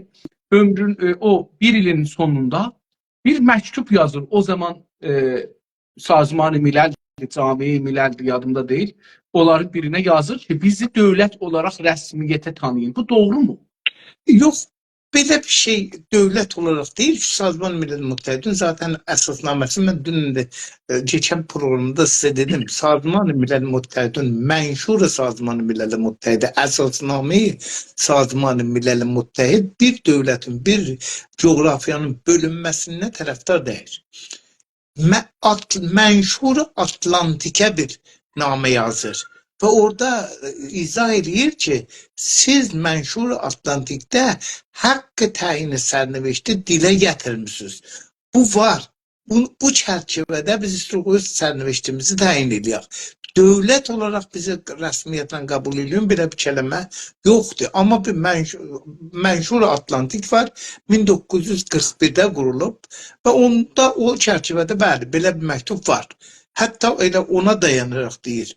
عؤمرون، ائ، او بیر ایلین سونوندا بیر مکتوب یازیر. او زامان، ائ، سازمان ملل، جامعه ملل، یادیمدا دئییل، اونلارین بیرینه یازیر کی، بیزی دؤولت اولاراق رسمیته تانییین. بو دوغرومو؟ یوخ، بئله بیر شئی دؤولت اولاراق دئییل کی، سازمان ملل متحدین ذاتا اساسنامه‌سی، من دونن ده، ائ، کئچن پروگرامدا سیزه دئدیم، سازمان ملل متحدین، منشور سازمان ملل متحد، اساسنامه سازمان ملل متحد بیر دؤولتین، بیر جغرافیانین بؤلونمه‌سینه طرفدار دئییل. مه-، آت-، منشور آتلانتیکه بیر نامه یازیر. و اورادا، ائ، ایضاح ائله‌ییر کی، سیز منشور آتلانتیکده حق تعیین سرنوشتی دیله گتیرمیسینیز. بو وار. بو، بو چرچیوه‌ده بیز ایستیروخ اؤز سرنوشتیمیزی تعیین ائله‌یک. دؤولت اولاراق بیزی رسمیتله قبول ائله‌یین، بئله بیر کلمه یوخدور. آمما بیر منش-، منشور آتلانتیک وار، مین دوققوز یوز قیرخ بیرده قورولوب و اوندا او چرچیوه‌ده، بلی، بئله بیر مکتوب وار. حتی ائله اونا دایاناراق دئییر.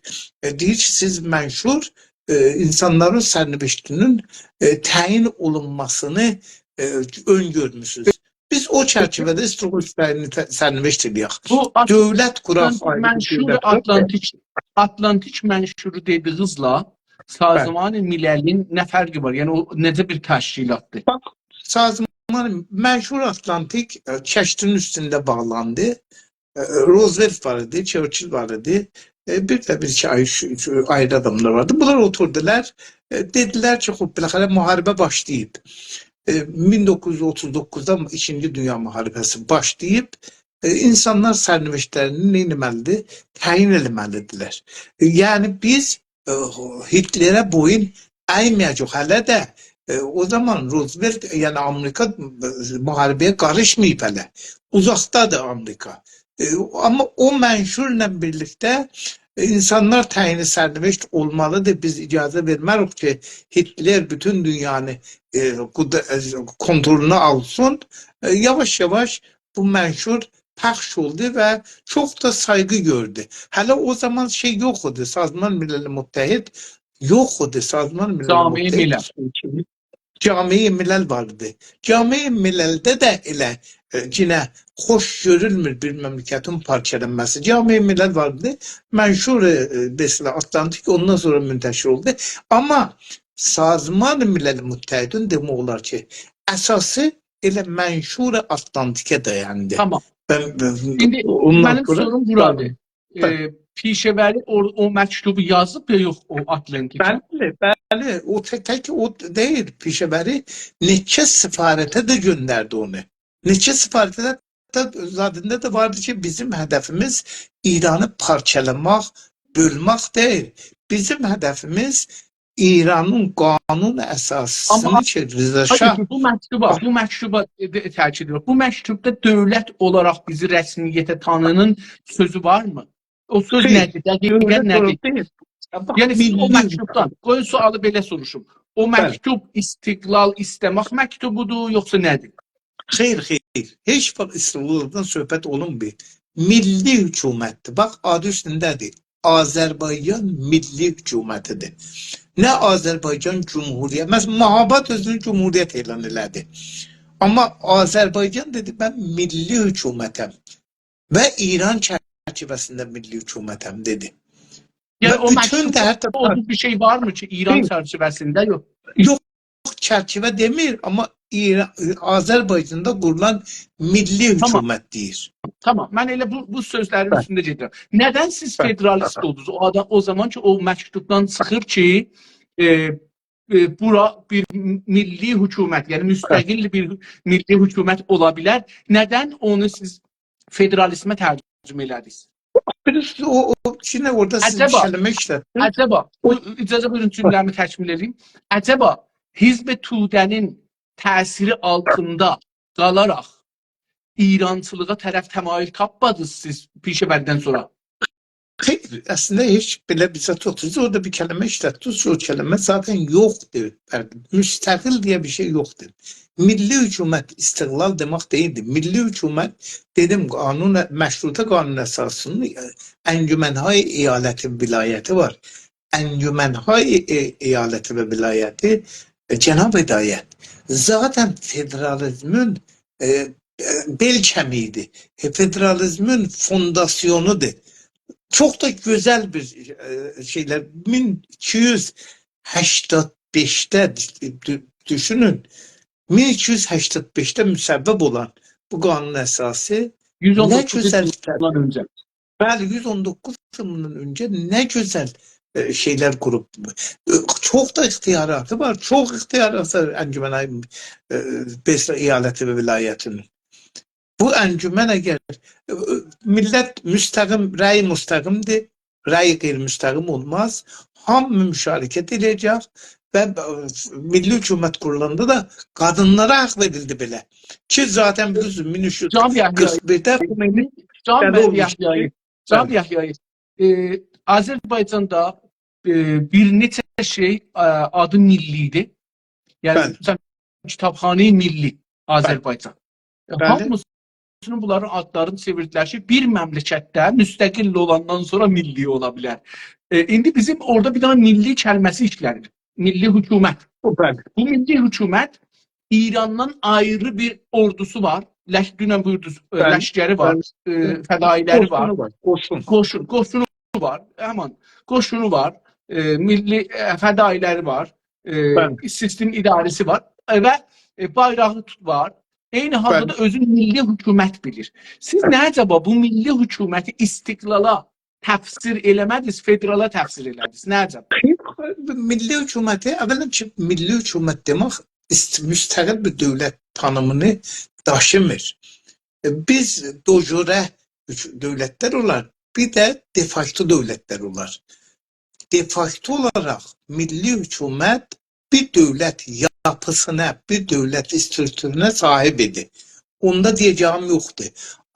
ائ، دئییر کی، سیز منشور، ائ، اینسانلارین سرنوشتینین، ائ، تعیین اولونماسینی، ائ، اؤن‌گؤرموسونوز. بیز او چرچیوه‌ده ایستیروخ اؤز تعیین ته-، سرنوشت ائله‌یک. بو آت-، دؤولت قوراق، آتلانتیک آیری بیر منشورو، دؤولت قوراق. آتلانتیک، آتلانتیک منشورو دئدیگینیزله، بلی، سازمان مللین نه فرقی وار؟ یعنی او نئجه بیر تشکیلاتدیر؟ باخ، سازمان، منشور آتلانتیک، ائ، کشتین اوستونده باغلاندی. ائ، روزولت وار ایدی، چرچیل وار ایدی. ائ، بیر ده بیر ایکی آی-، شو-، شو-، آیری آداملار واردی. بونلار اوتوردولار، ائ، دئدیلر کی، خوب، بالاخره محاربه باشلاییب. ائ، مین دوققوز یوز اوتوز دوققوزدا ایکینجی دونیا محاربه‌سی باشلاییب. ائ، اینسانلار سرنوشتلرینی نه ائتمه‌لیدیر؟ تعیین ائله‌مه‌لیدیرلر. ائ، یعنی بیز، ائ، هیتلره بویون اَیمه‌یه‌جه‌ییک. هله ده، ائ، او زامان روزولت، یعنی آمریکا، ائ، محاربه‌یه قاریشماییب هله. اوزاقدادیر آمریکا. ائ، آمما او منشورلا بیرلیکده، ائ، اینسانلار تعیین سرنوشت اولمالیدیر. بیز اجازه وئرمه‌ریک کی، هیتلر بوتون دونیانی، ائ، قود-، ائ، کنترلونا آلسین. ائ، یاواش-یاواش بو منشور پخش اولدو و چوخ دا سایغی گؤردو. هله او زامان شئی یوخ ایدی، سازمان ملل متحد یوخ ایدی، سازمان ملل متحد. جامعه ملل. جامعه ملل وار ایدی. جامعه مللده ده ائله، ائ، یئنه خوش گؤرولمور بیر مملکتین پارچالانماسی. جامعه ملل وار ایدی. منشور، ائ، مثلا آتلانتیک اوندان سونرا منتشر اولدو. آمما سازمان ملل متحدین دئمک اولار کی، اساسی ائله منشور آتلانتیکه دایاندی. تامام. من، من، ایندی اوندان منیم سونرا سوروم بورادیر. بلی. ائ، پیشه‌وری او، او مکتوبو یازیب یا یوخ او آتلانتیکه؟ بلی، بلی. او تک، تک او دئییل. پیشه‌وری نئچه سفارته ده گؤندردی اونو. نئچه سفارته ده، ده زادیندا دا واردی کی، بیزیم هدفیمیز ایرانی پارچالاماق، بؤلمک دئییل. بیزیم هدفیمیز ایرانین قانون اساسی‌سینی، آمما کی، رضا شاه، بو مکتوبا، باخ، بو مکتوبا، ائ، ده-، تأکید ائدیرم. بو مکتوبدا دؤولت اولاراق بیزی رسمیته تانییانین سؤزو وارمی؟ او سؤز، خیر، نه‌دیر؟ دقیقاً دؤولت نه‌دیر؟ اولاراق دئییل. باخ، یعنی سیز او میللی مکتوبدان، قویون سؤالی بئله سوروشوم. او، بلی، مکتوب استقلال ایسته‌مک مکتوبودور، یوخسا نه‌دیر؟ خیر، خیر. هئچ واخت استقلالدان صحبت اولونمور. میللی حکومتدیر. باخ، آدی اوستونده‌دیر. آذربایجان میللی حکومتیدیر. نه آذربایجان جمهوریت، مثلا، مهاباد اؤزونو جمهوریت اعلان ائله‌دی. آمما آذربایجان دئدی، «من میللی حکومتم و ایران چرچیوه‌سینده میللی حکومتم»، دئدی. یعنی و او بوتون ده مکتوبدا حتی او جور بیر شئی وارمی کی، ایران، خیر، چرچیوه‌سینده؟ یوخ. یوخ، چرچیوه دئمیر، آمما ایران، آذربایجاندا قورولان میللی، تامام، حکومت دئییر. تامام، من ائله بو، بو سؤزلرین، بلی، اوستونده گئدیرم. ندن سیز، بلی، فدرالیست، بلی، اولدونوز؟ او آدام، او زامان کی، او مکتوبدان چیخیر کی، ائ، ائ، بورا بیر میللی حکومت، یعنی، بلی، مستقل بیر میللی حکومت اولا بیلر. ندن اونو سیز فدرالیزمه ترجمه ائله‌دینیز؟ بیلیرسینیز، او، او، یئنه اورادا سیز بیر، عجبا، کلمه ایشلتدینیز. عجبا، او، بو، اجازه بویورون، هه، جمله‌می تکمیل ائدیم. عجبا حزب توده‌نین تأثیری آلتیندا قالاراق ایرانچیلیغا طرف تمایل تاپمادینیز سیز پیشه‌وریدن سونرا؟ خیر، اصلینده هئچ بئله بیر زاد یوخدور. سیز اورادا بیر کلمه ایشلتدینیز، او کلمه ذاتا یوخدور. مستقل دئیه بیر شئی یوخدور. میللی حکومت استقلال دئمک دئییلدیر. میللی حکومت، دئدیم، قانون، مشروطه قانون اساسی‌نین، ائ، انجمن‌های ایالتی ولایتی وار. انجمن‌های ای-، ایالتی و ولایتی، ائ، جناب هدایت، ذاتاً فدرالیزمین، ائ، ائ، بئل کمیگی‌دیر. ائ، فدرالیزمین فونداسیونودور. چوخ دا گؤزل بیر، ائ، شئیلر، مین ایکی یوز هشتاد بئشده، دو-، دوشونون، مین ایکی یوز هشتاد بئشده مصوب اولان بو قانون اساسی نه گؤزل، یوز اون دوققوز ایل بوندان اؤنجه. بلی، یوز اون دوققوز ایل بوندان اؤنجه نه گؤزل، ائ، شئیلر قوروب. ائ، چوخ دا اختیاراتی وار، چوخ اختیاراتی وار انجمن‌های، ائ، بئسرا ایالتی و ولایتی‌نین. بو انجمن اگر، ائ، میللت مستقیم، رأی مستقیم‌دیر، رأی غیرمستقیم اولماز. هامی مشارکت ائده‌جک و، ائ، میللی حکومت قورولاندا دا قادینلارا حاق وئریلدی بئله. کی، ذاتاً بیلیرسینیز، مین اوچ یوز قیرخ بیرده بو ملی، جان بلی، اولموش. یحیایی، جان، بلی، یحیایی، ائ، آذربایجاندا، ائ، بیر نئچه شئی، ائ، آدی میللی ایدی. یعنی، بلی، مثلاً، کیتابخانه‌ی میللی آذربایجان. بلی. هامیسینین بونلارین آدلارینی چئویردیلر کی، بیر مملکت ده مستقل اولاندان سونرا میللی اولا بیلر. ائ، ایندی بیزیم اورادا بیر دنه میللی کلمه‌سی ایشله‌نیر. میللی حکومت. بو، بلی. بو میللی حکومت ایراندان آیری بیر اوردوسو وار. لش-، دونن بویوردونوز، ائ، بلی، لشکری وار، بلی. ائ، فدایی‌لری وار. قوشونو وار، قوشون. قوشون، قوشونو وار. همان قوشونو وار. ائ، میللی، ائ، فدایی‌لری وار. ائ، بلی. سیستم اداره‌سی وار. ائ، و، ائ، بایراغی توت-، وار. عینی حالدا، بلی، دا اؤزون میللی حکومت بیلیر. سیز، بلی، نه عجبا بو میللی حکومتی استقلالا تفسیر ائله‌مه‌دینیز، فدرالا تفسیر ائله‌دینیز؟ نه عجبا؟ میللی حکومتی، اولاً کی، میللی حکومت دئمک است-، مستقل بیر دؤولت تانیمینی داشیمیر. ائ، بیز دوجوره حک-، دؤولتلر اولار، بیر ده دفاکتو دؤولتلر اولار. دفاکتو اولاراق میللی حکومت بیر دؤولت یاپیسینا، بیر دؤولت استروکتورونه صاحیب ایدی. اوندا دئیه‌جه‌ییم یوخدور.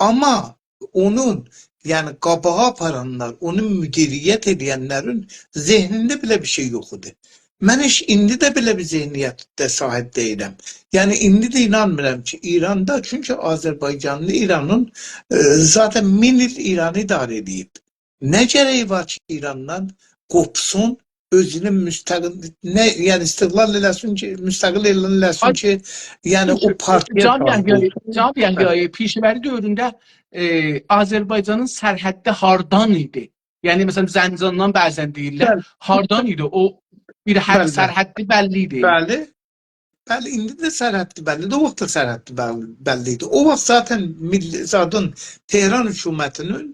آمما اونون، یعنی قاباغا آپارانلار، اونو مدیریت ائدنلرین ذهنینده بئله بیر شئی یوخ ایدی. من هئچ ایندی ده بئله بیر ذهنیتده صاحیب دئییلم. یعنی ایندی ده اینانمیرام کی، ایراندا، چونکی آذربایجانلی ایرانین، ائ، ذاتاً مین ایل ایرانی اداره ائدیب. نه گره‌یی وار کی، ایراندان قوپسون، اؤزونو مستقل، نه، یعنی استقلال ائله‌سین کی، مستقل اعلان ائله‌سین کی، یعنی او پارتییا صاحیب اولسون؟ جناب یحیایی، جناب یحیایی، پیشه‌وری دؤورونده، ائ، آذربایجانین سرحدی هاردان ایدی؟ یعنی، مثلاً، زنجاندان بعضاً دئییرلر. بلی. هاردان ایدی؟ او بیر حد، بلی، بلی، سرحدی بللی ایدی. بلی. بلی، ایندی ده سرحدی بللی‌دیر، او واخت دا سرحدی بل-، بللی ایدی. او واخت ذاتاً میللی، زادین، تهران حکومتی‌نین،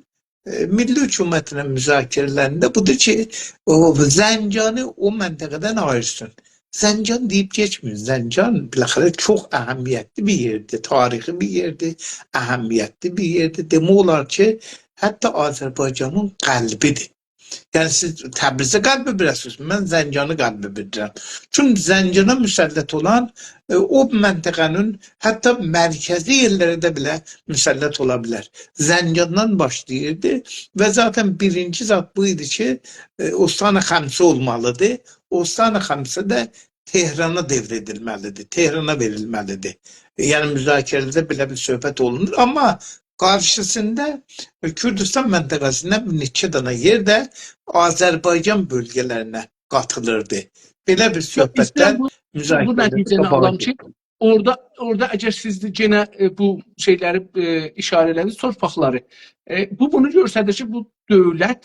ائ، میللی حکومتله مذاکره‌لرینده بودور کی، او زنجانی او منطقه‌دن آییرسین. زنجان دئییب کئچمیر. زنجان بالاخره چوخ اهمیتلی بیر یئردیر، تاریخی بیر یئردیر، اهمیتلی بیر یئردیر. دئمک اولار کی، حتی آذربایجانین قلبی‌دیر. یعنی سیز تبریزه قلبی بیلیرسینیز، من زنجانی قلبی بیلیرم. چونکی زنجانا مسلط اولان، ائ، او منطقه‌نین حتی مرکزی یئرلره ده بئله مسلط اولا بیلر. زنجاندان باشلاییردی و ذاتاً بیرینجی زاد بو ایدی کی، ائ، استان خمسه اولمالی‌دیر. استان خمسه ده تهرانا دئور ائدیلمه‌لی‌دیر، تهرانا وئریلمه‌لی‌دیر. یعنی مذاکره‌ده بئله بیر صحبت اولونور، آمما قارشیسیندا کوردوستان منطقه‌سینده بیر نئچه دنه یئر ده آذربایجان بؤلگه‌لرینه قاتیلیردی. بئله بیر، یوخ، صحبتلر، ایسته‌ییرم بو، بو مذاکره‌لر نتیجه‌نی قاباغا آلام کی، گئتدی. اورادا، اورادا اگر سیز ده یئنه، ائ، بو شئیلری، ائ، ایشاره ائله‌دینیز، تورپاقلاری. ائ، بو بونو گؤستریر کی، بو دؤولت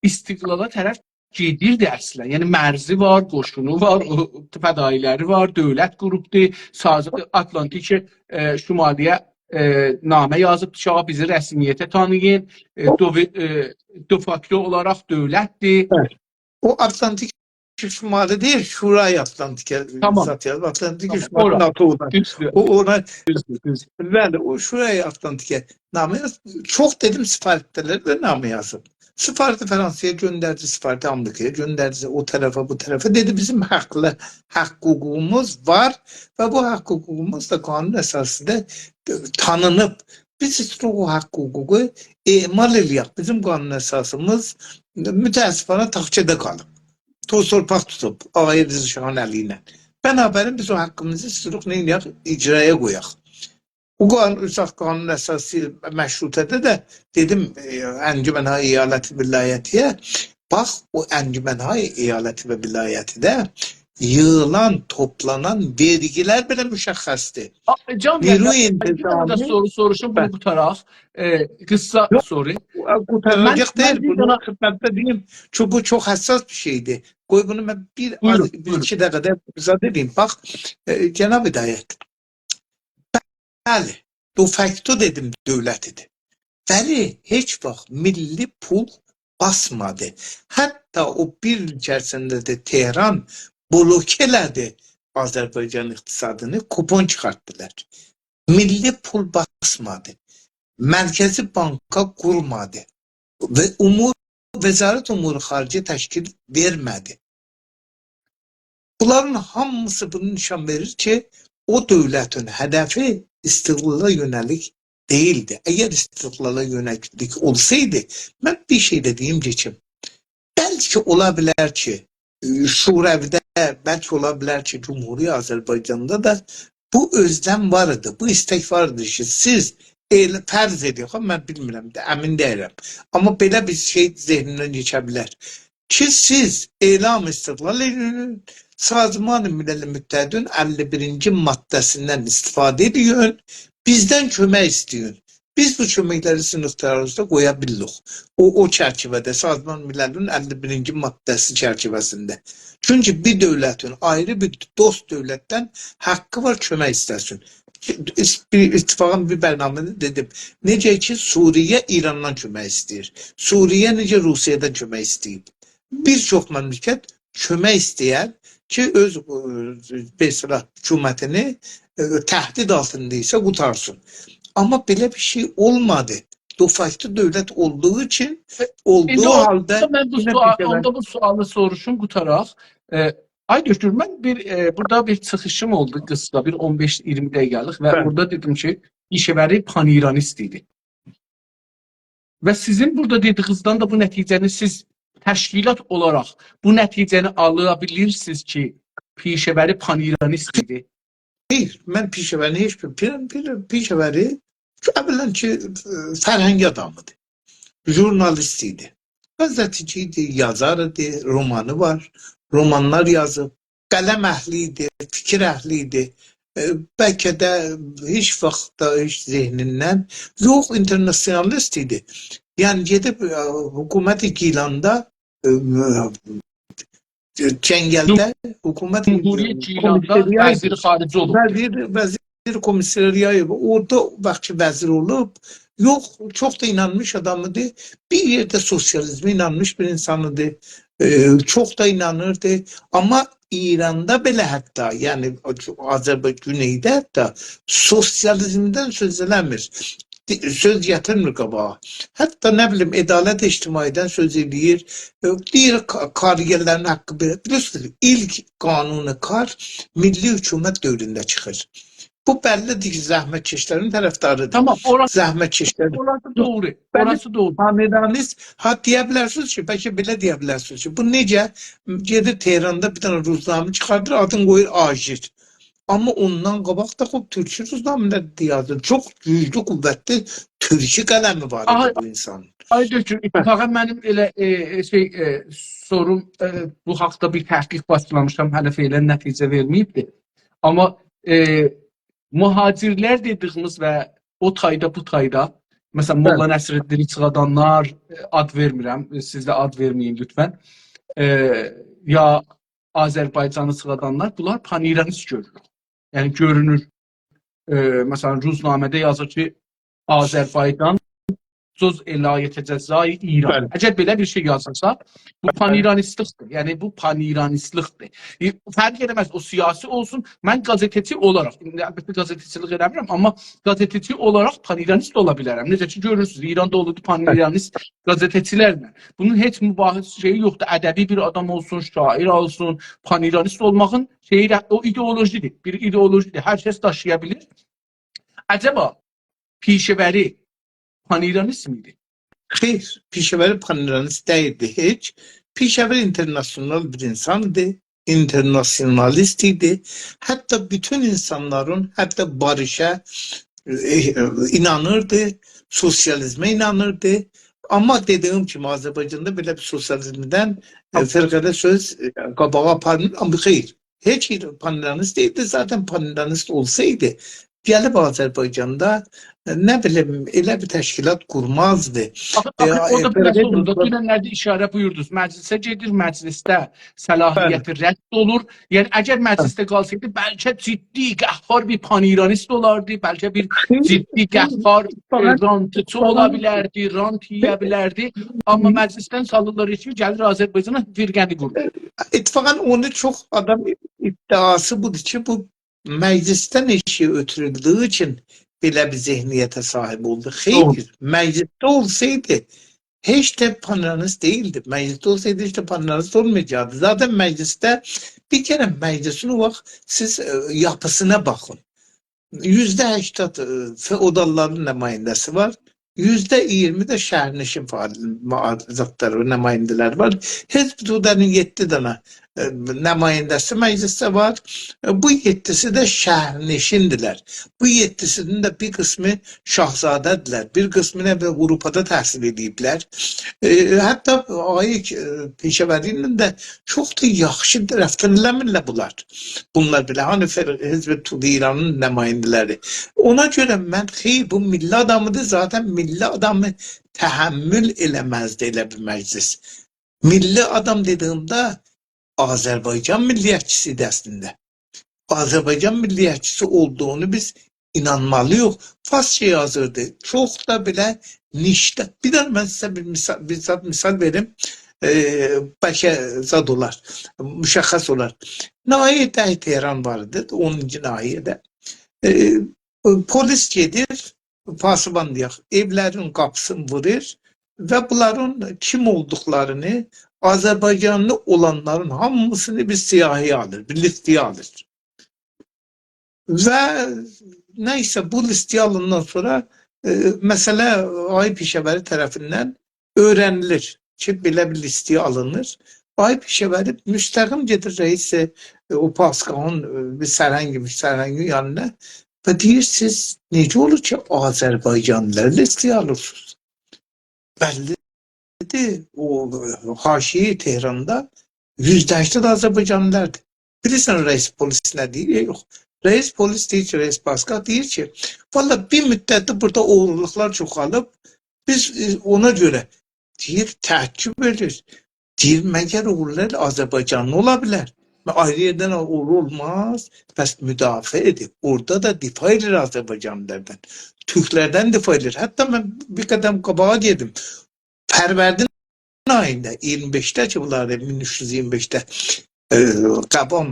استقلالا طرف گئدیردی اصلاً. یعنی مرزی وار، قوشونو وار، او فدایی‌لری وار، دؤولت قوروبدو، سازی آتلانتیک، ائ، شمالی‌یه، ائ، نامه یازیبدی کی، آقا، بیزی رسمیته تانییین، ائ، دووی-، ائ، دفاکتو اولاراق دؤولتدیر. بلی. او آتلانتیک شمالی دئییل، شورای آتلانتیکه، تامام، زاد یازیب، آتلانتیک، تامام، شمالی، اورا. ناتو اولار. دوزدور. او، اونا، دوزدور، دوزدور. بلی، او شورای آتلانتیکه نامه یاز-، چوخ دئدیم، سفارتلره ده نامه یازیب. سفارتی فرانسه‌یه گؤندردی، سفارتی آمریکایا گؤندردی، او طرفه، بو طرفه. دئدی، بیزیم حاقلی، حاق حقوقوموز وار و بو حاق حقوقوموز دا قانون اساسی‌ده تانینیب. بیز ایسته‌ییریک او حاق حقوقو اعمال ائله‌یک. بیزیم قانون اساسیمیز متأسفانه تاخچادا قالیب. توز تورپاق توتوب آقای رضا شاهین الی ایله. بنابراین بیز او حقیمیزی ایسته‌ییریک نئینیه‌ک؟ اجرایا قویاق. او قانون، اوساق قانون اساسی مشروطه‌ده ده دئدیم، ائ، انجمن‌های ایالتی ولایتی‌یه باخ، او انجمن‌های ایالتی و ولایتی‌ده ییغیلان، توپلانان وئرگی‌لر بئله مشخص‌دیر. آ، جان، نیروی انتظامی، بیر دنه ده سورو سوروشوم، بونو قوتاراق. ائ، قیسا سورو. یوخ، قوتاراجاق دئییل، بونو خدمتده دئییم. چونکی بو چوخ حساس بیر شئی‌دیر. قوی بونو من بیر، بیر ایکی دقیقه‌ده ایضاح ائدیم. باخ، ائ، جناب هدایت، بلی، دفکتو دئدیم دؤولت ایدی. ولی هئچ واخت میللی پول باسمادی. حتی او بیر ایل ایچریسینده ده تهران بلوکه ائله‌دی آذربایجان اقتصادینی، کوپون چیخارتدیلار. میللی پول باسمادی. مرکزی بانکا قورمادی. و امور، وزارت امور خارجه تشکیل وئرمه‌دی. بونلارین هامیسی بونو نشان وئریر کی، او دؤولتین هدفی استقلالا یؤنه‌لیک دئییلدی. اگر استقلالا یؤنه‌لیک اولسایدی، من بیر شئی ده دئییم، کئچیم. بلکه اولا بیلر کی، شوروی‌ده، بلکه اولا بیلر کی، جمهوری آذربایجاندا دا بو اؤزلم وار ایدی، بو ایستک وار ایدی کی، سیز ائله فرض ائدین، ها، من بیلمیرم ده، امین دئییلم. آمما بئله بیر شئی ذهنیمدن کئچه بیلر کی، سیز اعلام استقلال ائدین، سازمان ملل متحدین اللی بیرینجی ماده‌سیندن استفاده ائدین، بیزدن کؤمک ایسته‌یین. بیز بو کؤمک‌لری سیزین اختیارینیزدا قویا بیلیریک. او، او چرچیوه‌ده، سازمان مللین اللی بیرینجی ماده‌سی چرچیوه‌سینده. چونکی بیر دؤولتین، آیری بیر دوست دؤولتدن حاققی وار کؤمک ایسته‌سین. بیر اتفاقا بیر برنامه‌ده دئدیم. نئجه کی، سوریه ایراندان کؤمک ایسته‌ییر. سوریه نئجه روسیه‌دن کؤمک ایسته‌ییب. بیر چوخ مملکت کؤمک ایسته‌یر کی، اؤز، ائ، به اصطلاح، حکومتینی، ائ، تهدید آلتیندا ایسه قوتارسین. آمما بئله بیر شئی اولمادی. دفکتو دؤولت اولدوغو اوچون، ائ، اولدوغو ایندی او حالدا من بو یئنه سؤال، بیر کره اوندا بو سؤالی سوروشوم قوتاراق. ائ، آی دکتر، من بیر، ائ، بورادا بیر چیخیشیم اولدو قیسا، بیر اون بئش اییرمی دقیقه‌لیک و بلی. اورادا دئدیم کی، پیشه‌وری پان‌ایرانیست ایدی. و سیزین بورادا دئدیگینیزدن ده بو نتیجه‌نی سیز تشکیلات اولاراق بو نتیجه‌نی آلا بیلیرسینیز کی، پیشه‌وری پان‌ایرانیست ایدی؟ خئیر، من پیشه‌وری هئچ بیر، پی-، پی-، پیشه‌وری، اولاً کی، ائ، فرهنگ آدامی‌دیر. ژورنالیست ایدی. قزئته‌چی ایدی، یازار ایدی، رومانی وار، رومانلار یازیب. قلم اهلی ایدی، فیکیر اهلی ایدی. ائ، بلکه ده هئچ واخت دا هئچ ذهنیندن یوخ، اینترناسیونالیست ایدی. یعنی گئدیب، ائ، حکومت گیلاندا، ائ، جنگلده حکومت جمهوری گیلاندا کمیسریای وزیر خارجه اولوب. وزیر، وزیر کمیسریای، اورادا او واخت کی وزیر اولوب، یوخ، چوخ دا اینانمیش آدام ایدی. بیر یئرده سوسیالیزمه اینانمیش بیر اینسان ایدی. ائ، چوخ دا اینانیردی. آمما ایراندا بئله حتی، یعنی آذربایجان، گونئیده حتی سوسیالیزمدن سؤز ائله‌میر. دی-، سؤز گتیرمیر قاباغا. حتی، نه بیلیم، عدالت اجتماعی‌دن سؤز ائله‌ییر. ائ، دئییر، کا-، کارگرلرین حاققی بئله. بیلیرسینیز، ایلک قانون کار میللی حکومت دؤورونده چیخیر. بو بللی‌دیر کی، زحمتکشلرین طرفداری‌دیر. تامام، اوراسی، زحمتکشلر، اوراسی دوغرو، بلی، اوراسی دوغرو. پان‌ایرانیست، ها، دئیه بیلرسینیز کی، بلکه بئله دئیه بیلرسینیز کی، بو نئجه گئدیر تهراندا بیر دنه روزنامه چیخاردیر، آدینی قویور آژیر. آمما اوندان قاباق دا خوب تورکجه روزنامه‌لر ده یازیر. چوخ گوجلو، قوتلی تورکجه قلمی وار ایدی آی، بو اینسانین. آی دکتر، اتفاقاً منیم ائله، ائ، ائ، شئی، ائ، سوروم، ائ، بو حاقدا بیر تحقیق باشلامیشام، هله فعلاً نتیجه وئرمه‌ییبدیر. آمما، ائ، مهاجرلر دئدیگیمیز و او تایدا، بو تایدا، مثلاً، بلی. ملا نصرالدینی چیخادانلار، ائ، آد وئرمیرم، ائ، سیز ده آد وئرمه‌یین لطفاً. ائ، یا آذربایجانی چیخادانلار، بونلار پان‌ایرانیست گؤرولور. یعنی گؤرونور، ائ، مثلاً، روزنامه‌ده یازیر کی، آذربایجان جزء لایتجزای ایران. بلی. اگر بئله بیر شئی یازیلسا، بو، بلی، پان‌ایرانیستلیکدیر. یعنی بو پان‌ایرانیستلیکدیر. ائ، فرق ائله‌مز، او سیاسی اولسون. من قزئته‌چی اولاراق، ایندی البته قزئته‌چیلیک ائله‌میرم، آمما قزئته‌چی اولاراق پان‌ایرانیست اولا بیلرم. نئجه کی گؤرورسونوز، ایراندا اولوردو پان‌ایرانیست قزئته‌چیلرله. بونون هئچ مباحث شئیی یوخدور. ادبی بیر آدام اولسون، شاعیر اولسون، پان‌ایرانیست اولماغین شئیی ده، او ایدئولوژی‌دیر. بیر ایدئولوژی‌دیر. هر کس داشییا بیلیر. عجبا پیشه‌وری پان‌ایرانیست ایدی؟ خئیر، پیشه‌وری پان‌ایرانیست دئییلدی هئچ. پیشه‌وری اینترناسیونال بیر اینسان ایدی، اینترناسیونالیست ایدی. حتی بوتون اینسانلارین، حتی باریشا، ائ، اینانیردی، سوسیالیزمه اینانیردی. آمما دئدیگیم کیمی، آذربایجاندا بئله بیر سوسیالیزمدن، ائ، تامام. فرقه‌ده سؤز، ائ، قاباغا آپارمیر. آمما خئیر، هئچ پان‌ایرانیست دئییلدی. ذاتاً پان‌ایرانیست اولسایدی، گلیب آذربایجاندا، ائ، نه بیلیم، ائله بیر تشکیلات قورمازدی. آخی، ائ، آخی، او ائ، دا بیر فرقه نئجه اولور؟ یوخ. دوننلرده ایشاره بویوردونوز. مجلسه گئدیر، مجلسده صلاحیتی، بلی، رد اولور. یعنی، اگر مجلسده قالسایدی، بلکه جدی، قهار بیر پان‌ایرانیست اولاردی، بلکه بیر، خئیر، جدی، خئیر. قهار، ائ، فقط، رانتچی، فقط اولا بیلردی، رانت یئیه بیلردی. آمما، خئیر، مجلسدن سالیرلار ائشیگه، گلیر آذربایجانا فرقه‌نی قورور. اتفاقاً اونو چوخ آدام ادعاسی بودور کی، بو مجلسدن ائشیگه اؤتورولدویو اوچون بئله بیر ذهنیته صاحیب اولدو. خئیر، دوغرو. مجلسده اولسایدی، هئچ ده پان‌ایرانیست دئییلدی. مجلسده اولسایدی، هئچ ده پان‌ایرانیست اولمایاجاقدی. ذاتاً مجلسده، بیر کره مجلسین او واخت سیز، ائ، یاپیسینا باخین. یوزده هشتاد، ائ، فئوداللارین نماینده‌سی وار، یوزده اییرمی ده شهرنشین فعال-، معارضتلری، نماینده‌لری وار. حزب توده‌نین یئددی دنه، ائ، نماینده‌سی مجلسده وار. ائ، بو یئددیسی ده شهرنشیندیلر. بو یئددیسینین ده بیر قیسمی شاهزاده‌دیرلر، بیر قیسمی نه بیلیم آوروپادا تحصیل ائدیبلر. ائ، حتی آقای، ائ، پیشه‌وری ایله ده چوخ دا یاخشی رفتار ائله‌میرلر بونلار. بونلار بئله، هانی فر-، حزب توده ایرانین نماینده‌لری. اونا گؤره من، خئیر، بو میللی آدامیدیر، ذاتاً میللی آدامی تحمل ائله‌مزدی ائله بیر مجلس. میللی آدام دئدیگیمده آذربایجان میللیتچیسی ایدی اصلینده. آذربایجان میللیتچیسی اولدوغونو بیز اینانمالی‌ییق. فارسجا یازیردی. چوخ دا بئله نیشته. بیر دنه من سیزه بیر مثال، بیر زاد مثال وئریم. ائ، بلکه زاد اولار، مشخص اولار. ناحیه‌ی ده تهران وار ایدی، اونونجو ناحیه‌ده. ائ، پلیس گئدیر، پاسبان دئیک، ائولرین قاپیسینی وورور و بونلارین کیم اولدوقلارینی، آذربایجانلی اولانلارین هامیسینی بیر سیاهی‌یا آلیر، بیر لیسته‌یه آلیر. و نه‌یسه، بو لیسته‌یه آلاندان سونرا، ائ، مسئله آقای پیشه‌وری طرفیندن اؤیره‌نیلیر کی، بئله بیر لیسته‌یه آلینیر. آقای پیشه‌وری مستقیم گئدیر رئیس، ائ، او پاسگاهین، ائ، بیر سرهنگ، بیر سرهنگین یانینا و دئییر: «سیز نئجه اولور کی، آذربایجانلیلاری لیسته‌یه آلیرسینیز؟» بللی‌دیر، او، ائ، حاشیه‌ی تهراندا یوزده هشتاد آذربایجانلیلاردیر. بیلیرسن رئیس پلیس نه دئییر؟ یوخ. رئیس پلیس دئییر کی، رئیس پاسگاه دئییر کی، والله بیر مدتدیر بورادا اوغورلوقلار چوخالیب، بیز، ائ، اونا گؤره، دئییر، تعجب ائدیر. دئییر، مگر اوغرولار آذربایجانلی اولا بیلر؟ آیری یئردن اوغرو اولماز. پس مدافعه ائدیر. اورادا دا دفاع ائدیر آذربایجانلیلاردان. تورکلردن دفاع ائدیر. حتی من بیر قدم قاباغا گئدیم. فروردین آییندا، اییرمی بئشده کی، بونلاری مین اوچ یوز اییرمی بئشده، ائ، قابام،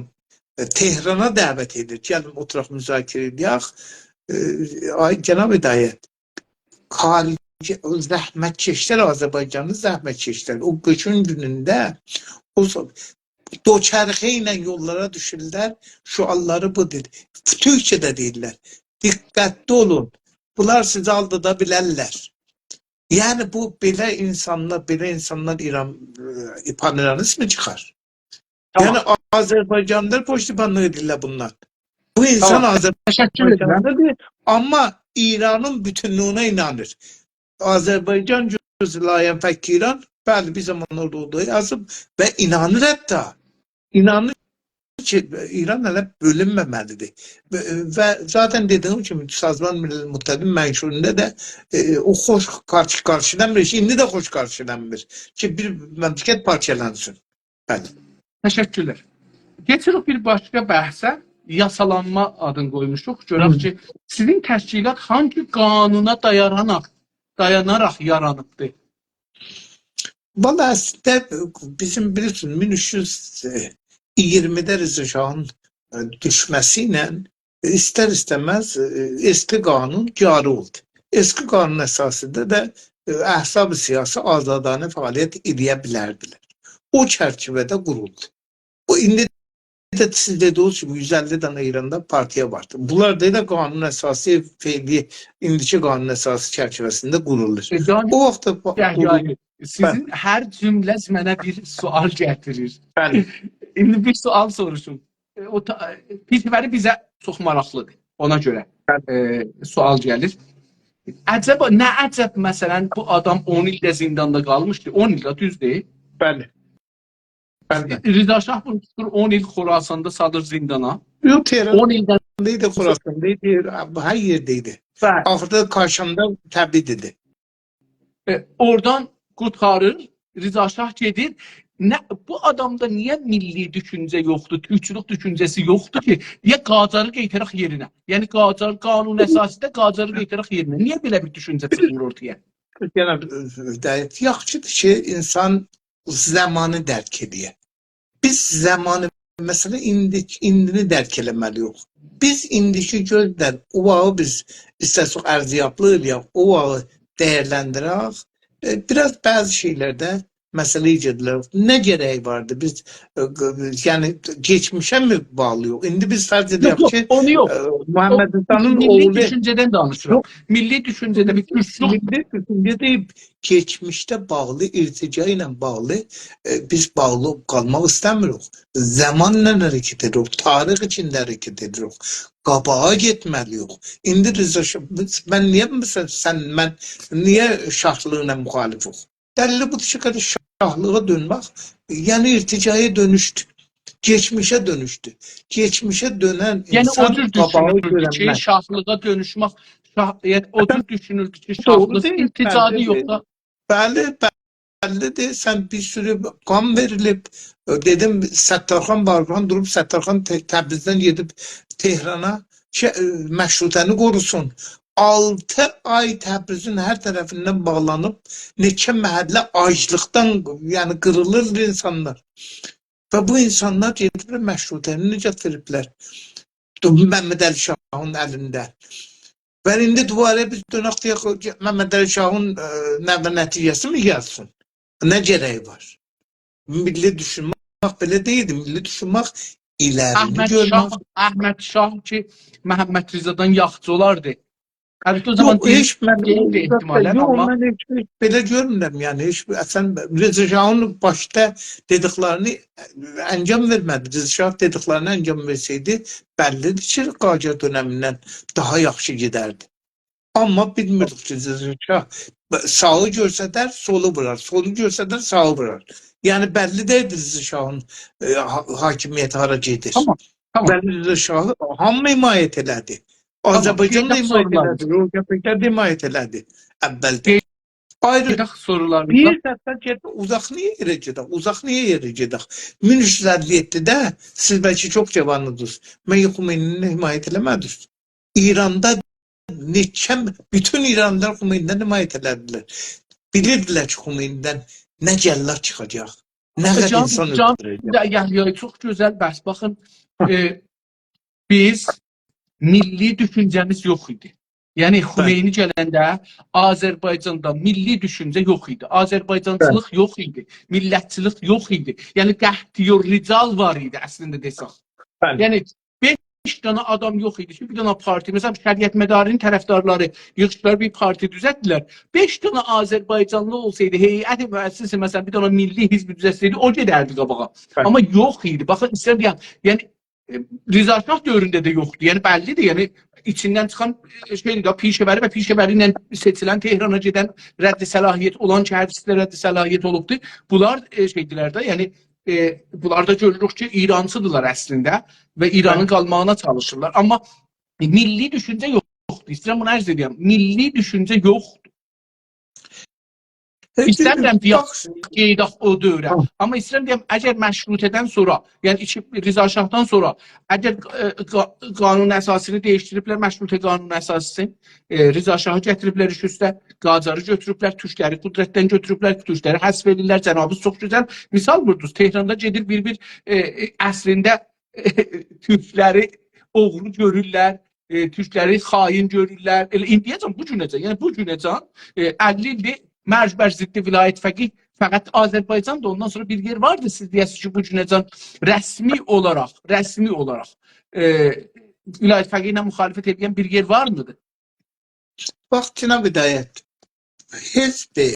ائ، تهرانا دعوت ائدیر. گلین اوتوراق مذاکره ائدک. ائ، آی جناب هدایت، کارگر، او زحمتکشلر، آذربایجانلی زحمتکشلر، او قیشین گونونده او ز-، دوچرخه ایله یوللارا دوشورلر، شعارلاری بودور. تورکجه ده دئییرلر: «دقتلی اولون، بونلار سیزی آلدادا بیلرلر.» یعنی، بو بئله اینسانلار، بئله اینسانلار ایران، ائ، پان‌ایرانیست می چیخار؟ تامام. یعنی، آذربایجانلیلار پشتیبانلیق ائدیرلر بوندان. بو اینسان، تامام، تشکر ائدیرم، آذربایجانلیدیر، آمما ایرانین بوتونلویونه اینانیر. آذربایجان جزء لاینفک ایران، بلی، بیر زامان اورادا اولدو، یازیب و اینانیر حتی. اینانیر کی، ایران هله بؤلونمه‌مه‌لیدیر. و، و ذاتاً دئدیگیم کیمی، سازمان ملل متحدین منشوروندا دا، ائ، او خوش قارشی-، قارشیلانمیر، ایندی ده خوش قارشیلانمیر کی، بیر مملکت پارچالانسین. بلی. تشکرلر. کئچیریک بیر باشقا بحثه، یاسالانما آدینی قویموشوق. گؤرک، هی، کی، سیزین تشکیلات هانگی قانونا دایاناراق، دایاناراق یارانیبدیر؟ والله، اصلینده بیزیم، بیلیرسینیز، مین اوچ یوز اییرمیده رضا شاهین، ائ، دوشمه‌سی ایله ایستر-ایسته‌مز، ائ، اسکی قانون جاری اولدو. اسکی قانون اساسیندا دا، ائ، احزاب سیاسی آزادانه فعالیت ائله‌یه بیلردیلر. او چرچیوه‌ده قورولدو. بو ایندی ده سیز دئدیگینیز کیمی یوز اللی دنه ایراندا پارتیا واردی. بونلار دا ائله قانون اساسی فعلی، ایندیکی قانون اساسی چرچیوه‌سینده قورولور. ائ، یعنی، او واخت دا پا-، یعنی، قورولور. یعنی، سیزین، بلی، هر جمله‌ز منه بیر سؤال گتیریر. بلی. ایندی بیر سؤال سوروشوم. ائ، او تا-، پیشه‌وری بیزه چوخ ماراقلیدیر. اونا گؤره، بلی، ائ، سؤال گلیر. عجبا، نه عجب، مثلا، بو آدام اون ایل ده زینداندا قالمیشدی. اون ایل ده، دوزدور؟ بلی. بلی. رضا شاه بونو توتور، اون ایل خراساندا سالیر زیندانا. یوخ، تهراندا اون ایلدن ایدی، خراساندا ایدی، هر یئرده ایدی. بلی. آخیردا کاشاندا تبعید ایدی. ائ، اورادان قورتاریر، رضا شاه گئدیر. نه، بو آدامدا نییه میللی دوشونجه یوخدور، تورکچولوک دوشونجه‌سی یوخدور کی، یا قاجاری قایتاراق یئرینه؟ یعنی قاجار، قانون اساسی‌ده قاجاری قایتاراق یئرینه. نییه بئله بیر دوشونجه چیخمیر اورتایا؟ یعنی، ائ، یاخشیدیر کی، اینسان زامانی درک ائله‌یه. بیز زامانی، مثلا، ایندی، ایندینی درک ائله‌مه‌لی‌ییک. بیز ایندیکی گؤزله او واختی بیز ایسته‌سک ارزیابلیق ائله‌یک، او واختی دیرلندیرک. ائ، بیر آز بعضی شئیلرده مسئله‌یه گئدیلیر. نه گره‌یی واردی؟ بیز، ائ، ق-، یعنی، کئچمیشه می باغلی‌ییق؟ ایندی بیز فرض یوخ، ائدک یوخ، کی، اونو یوخ. ائ، او محمد رضانین میللی اوغلو دوشونجه‌دن دانیشیرام. یوخ. میللی دوشونجه‌ده بیر تورکچولوک. میللی دوشونجه دئییل، کئچمیشده باغلی، ارتجاع ایله باغلی، ائ، بیز باغلی قالماق ایسته‌میریک. زامانلا حرکت ائدیریک، تاریخ ایچینده حرکت ائدیریک. قاباغا گئتمه‌لی‌ییک. ایندی رضا شاه، من نییه، مثلا، سن، من نییه شاهلیقلا مخالفیک؟ دلیلی بودور کی، قارداش، شاهلیغا دؤنمک، یعنی ارتجاعا دؤنوشدو. کئچمیشه دؤنوشدو. کئچمیشه دؤنن، یعنی، او اینسان جور قاباغی دوشونوردو کی، گؤرنمز. شاهلیغا دؤنوشمک، شاه، یعنی، او جور دوشونوردو کی، دوغرو شاهلیق دئییل، ارتجاعدیر، بللی‌دیر. یوخسا بلی، بللی‌دیر. سن بیر سورو قان وئریلیب، دئدیم، ستارخان، بارخان دوروب، ستارخان ت-، تبریزدن گئدیب تهرانا کی، ائ، مشروطه‌نی قوروسون. آلتی آی تبریزین هر طرفیندن باغلانیب، نئچه محله آجلیقدان، یعنی، قیریلیردی اینسانلار. و بو اینسانلار گئدیبلر مشروطه‌نی نجات وئریبلر. محمدعلی شاهین الینده. و ایندی دوباره بیز دؤنک دئیک، محمدعلی شاهین، ائ، نوع نتیجه‌سی می گلسین؟ نه گره‌یی وار؟ میللی دوشونمک بئله دئییلدی. میللی دوشونمک ایلرینی احمد گؤرمک. شاه، احمد شاه کی، محمدرضادان یاخشی اولاردی. البته، او زامان یوخ، دئییل، هئچ من دئییلدی او احتمالاً، یوخ، آمما من هئچ، هئچ بئله گؤرمورم، یعنی، هئچ بیر، اصلاً، رضا شاهین باشدا دئدیکلرینی انجام وئرمه‌دی. رضا شاه دئدیکلرینی انجام وئرسه‌یدی، بللی‌دیر کی، قاجار دؤنمیندن داها یاخشی گئدردی. آمما بیلمیردیک کی، رضا شاه ساغی گؤرسدر، سولو وورار، سولو گؤرسدر، ساغی وورار. یعنی، بللی دئییلدی رضا شاهین، ائ، حا-، حاکمیتی هارا گئدیر. تامام، تامام. بلی، رضا شاهی هامی حمایت ائله‌دی. تامام، آذربایجان دا قئییداق حمایت سورولاریمیزا. ائله‌دی، رؤیت بکر ده حمایت ائله‌دی اولده. قئییداق سورولاریمیزا. بیر دفعه گئت، اوزاق نییه یئره گئدک؟ اوزاق نییه یئره گئدک؟ مین اوچ یوز اللی یئددیده سیز بلکه چوخ جاوانیدینیز. مگر خمینی‌نی حمایت ائله‌مه‌دینیز؟ ایراندا نئچه، بوتون ایرانلیلار خمینی‌دن حمایت ائله‌دیلر. بیلیردیلر کی، خمینی‌دن نه جلاد چیخاجاق، نه قدر جان، اینسان جان، اؤلدوره‌جک. یا، یا، یا، چوخ گؤزل بحث. باخین، هه. ائ، بیز میللی دوشونجه‌میز یوخ ایدی. یعنی، بلی. خمینی گلنده آذربایجاندا میللی دوشونجه یوخ ایدی. آذربایجانچیلیق، بلی، یوخ ایدی. میللتچیلیک یوخ ایدی. یعنی، قحطی و رجال وار ایدی، اصلینده دئسک. بلی. یعنی، بئش دنه آدام یوخ ایدی کی، بیر دنه پارتی، مثلا، شریعتمداری‌نین طرفدارلاری ییغیشدیلار، بیر پارتی دوزلتدیلر. بئش دنه آذربایجانلی اولسایدی، هیئت مؤسسه، مثلا، بیر دنه میللی حزب دوزلتسه‌یدی، او گئدردی قاباغا. بلی. آمما یوخ ایدی. باخین، ایسته‌ییرم دئیم، یعنی، ائ، رضا شاه دؤورونده ده یوخدور. یعنی، بللی‌دیر، یعنی، ایچیندن چیخان، ائ، شئی‌دیر ده، پیشه‌وری و پیشه‌وری ایله سئچیلن، تهرانا گئدن، رد صلاحیت اولان کی، هر ایکیسی ده رد صلاحیت اولوبدور. بونلار، ائ، شئی‌دیرلر ده، یعنی، ائ، بونلار دا گؤروروک کی، ایرانچی‌دیرلار اصلینده و ایرانین، بلی، قالماغینا چالیشیرلار. آمما میللی دوشونجه یوخدور. ایسته‌ییرم بونو عرض ائدیم. میللی دوشونجه یوخدور. هئچ، ایسته‌میرم دئیم، باخ، قئییداق او دؤوره. هه. آمما ایسته‌ییرم دئیم، اگر مشروطه‌دن سونرا، یعنی ایکی، رضا شاهدان سونرا، اگر، ائ، قا-، قانون اساسی‌نی دییشدیریبلر، مشروطه قانون اساسی‌سین، ائ، رضا شاهی گتیریبلر ایش اوسته، قاجاری گؤتوروبلر، تورکلری قدرتدن گؤتوروبلر، تورکلری حذف ائدیرلر، جنابی چوخ گؤزل مثال ووردونوز. تهراندا گئدیر بیر-بیر، ائ، ائ، اصلینده تورکلری اوغرو گؤرورلر، ائ، تورکلری خائن گؤرورلر. ائله ایندییه‌جن، بو گونه‌جن، یعنی بو گونه‌جن، ائ، اللی ایلدیر مرج بر ضد ولایت فقیه فقط آذربایجاندا، اوندان سونرا بیر یئر واردی، سیز دئیه‌سینیز کی، بو گونه‌جن رسمی اولاراق، رسمی اولاراق، ائ، ولایت فقیه ایله مخالفت ائدن بیر یئر وارمیدی؟ باخ، جناب هدایت، حزب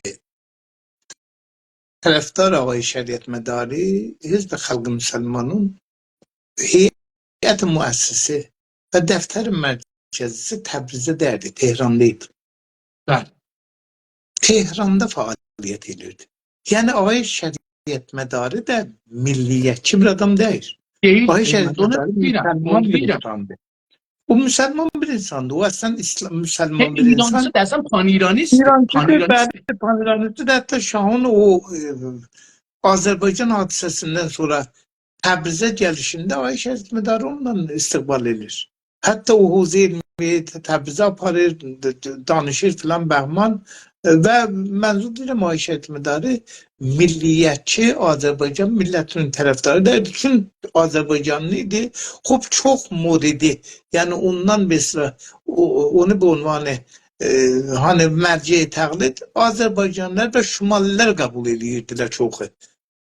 طرفدار آقای شریعتمداری، حزب خلق مسلمانین هیئت مؤسسه و دفتر مرکزی‌سی تبریزده دئییردی، تهراندا ایدی. بلی. تهراندا فعالیت ائدیردی. یعنی آقای شریعتمداری ده میللیتچی بیر آدام دئییل. دئییل، آقای دئییل. اونو شریعتمداری بیلیرم، اونو مسلمان بیر بیلیرم. اینساندیر. او مسلمان بیر اینساندیر. او اصلاً اسلام، مسلمان هئم بیر اینسان. ایرانچی‌دیر، اصلاً پان‌ایرانیست‌دیر. ایرانچی‌دیر، پان‌ایرانیست. بلی، پان‌ایرانیست‌دیر. حتی شاهین او، ائ، آذربایجان حادثه‌سیندن سونرا تبریزه گلیشینده آقای شریعتمداری اوندان استقبال ائدیر. حتی او حوزه علمیه‌یی تبریزه آپاریر، د-، د-، دانیشیر فلان بهمان. ائ، و منظور دئییرم، آقای شریعتمداری میللیتچی، آذربایجان میللتی‌نین طرفداری دئییل. چون آذربایجانلی ایدی. خوب، چوخ موردی، یعنی اوندان مثلا او-، اونو به عنوان، ائ، هانی مرجع تقلید آذربایجانلی‌لار و شمالی‌لر قبول ائدیردیلر چوخو.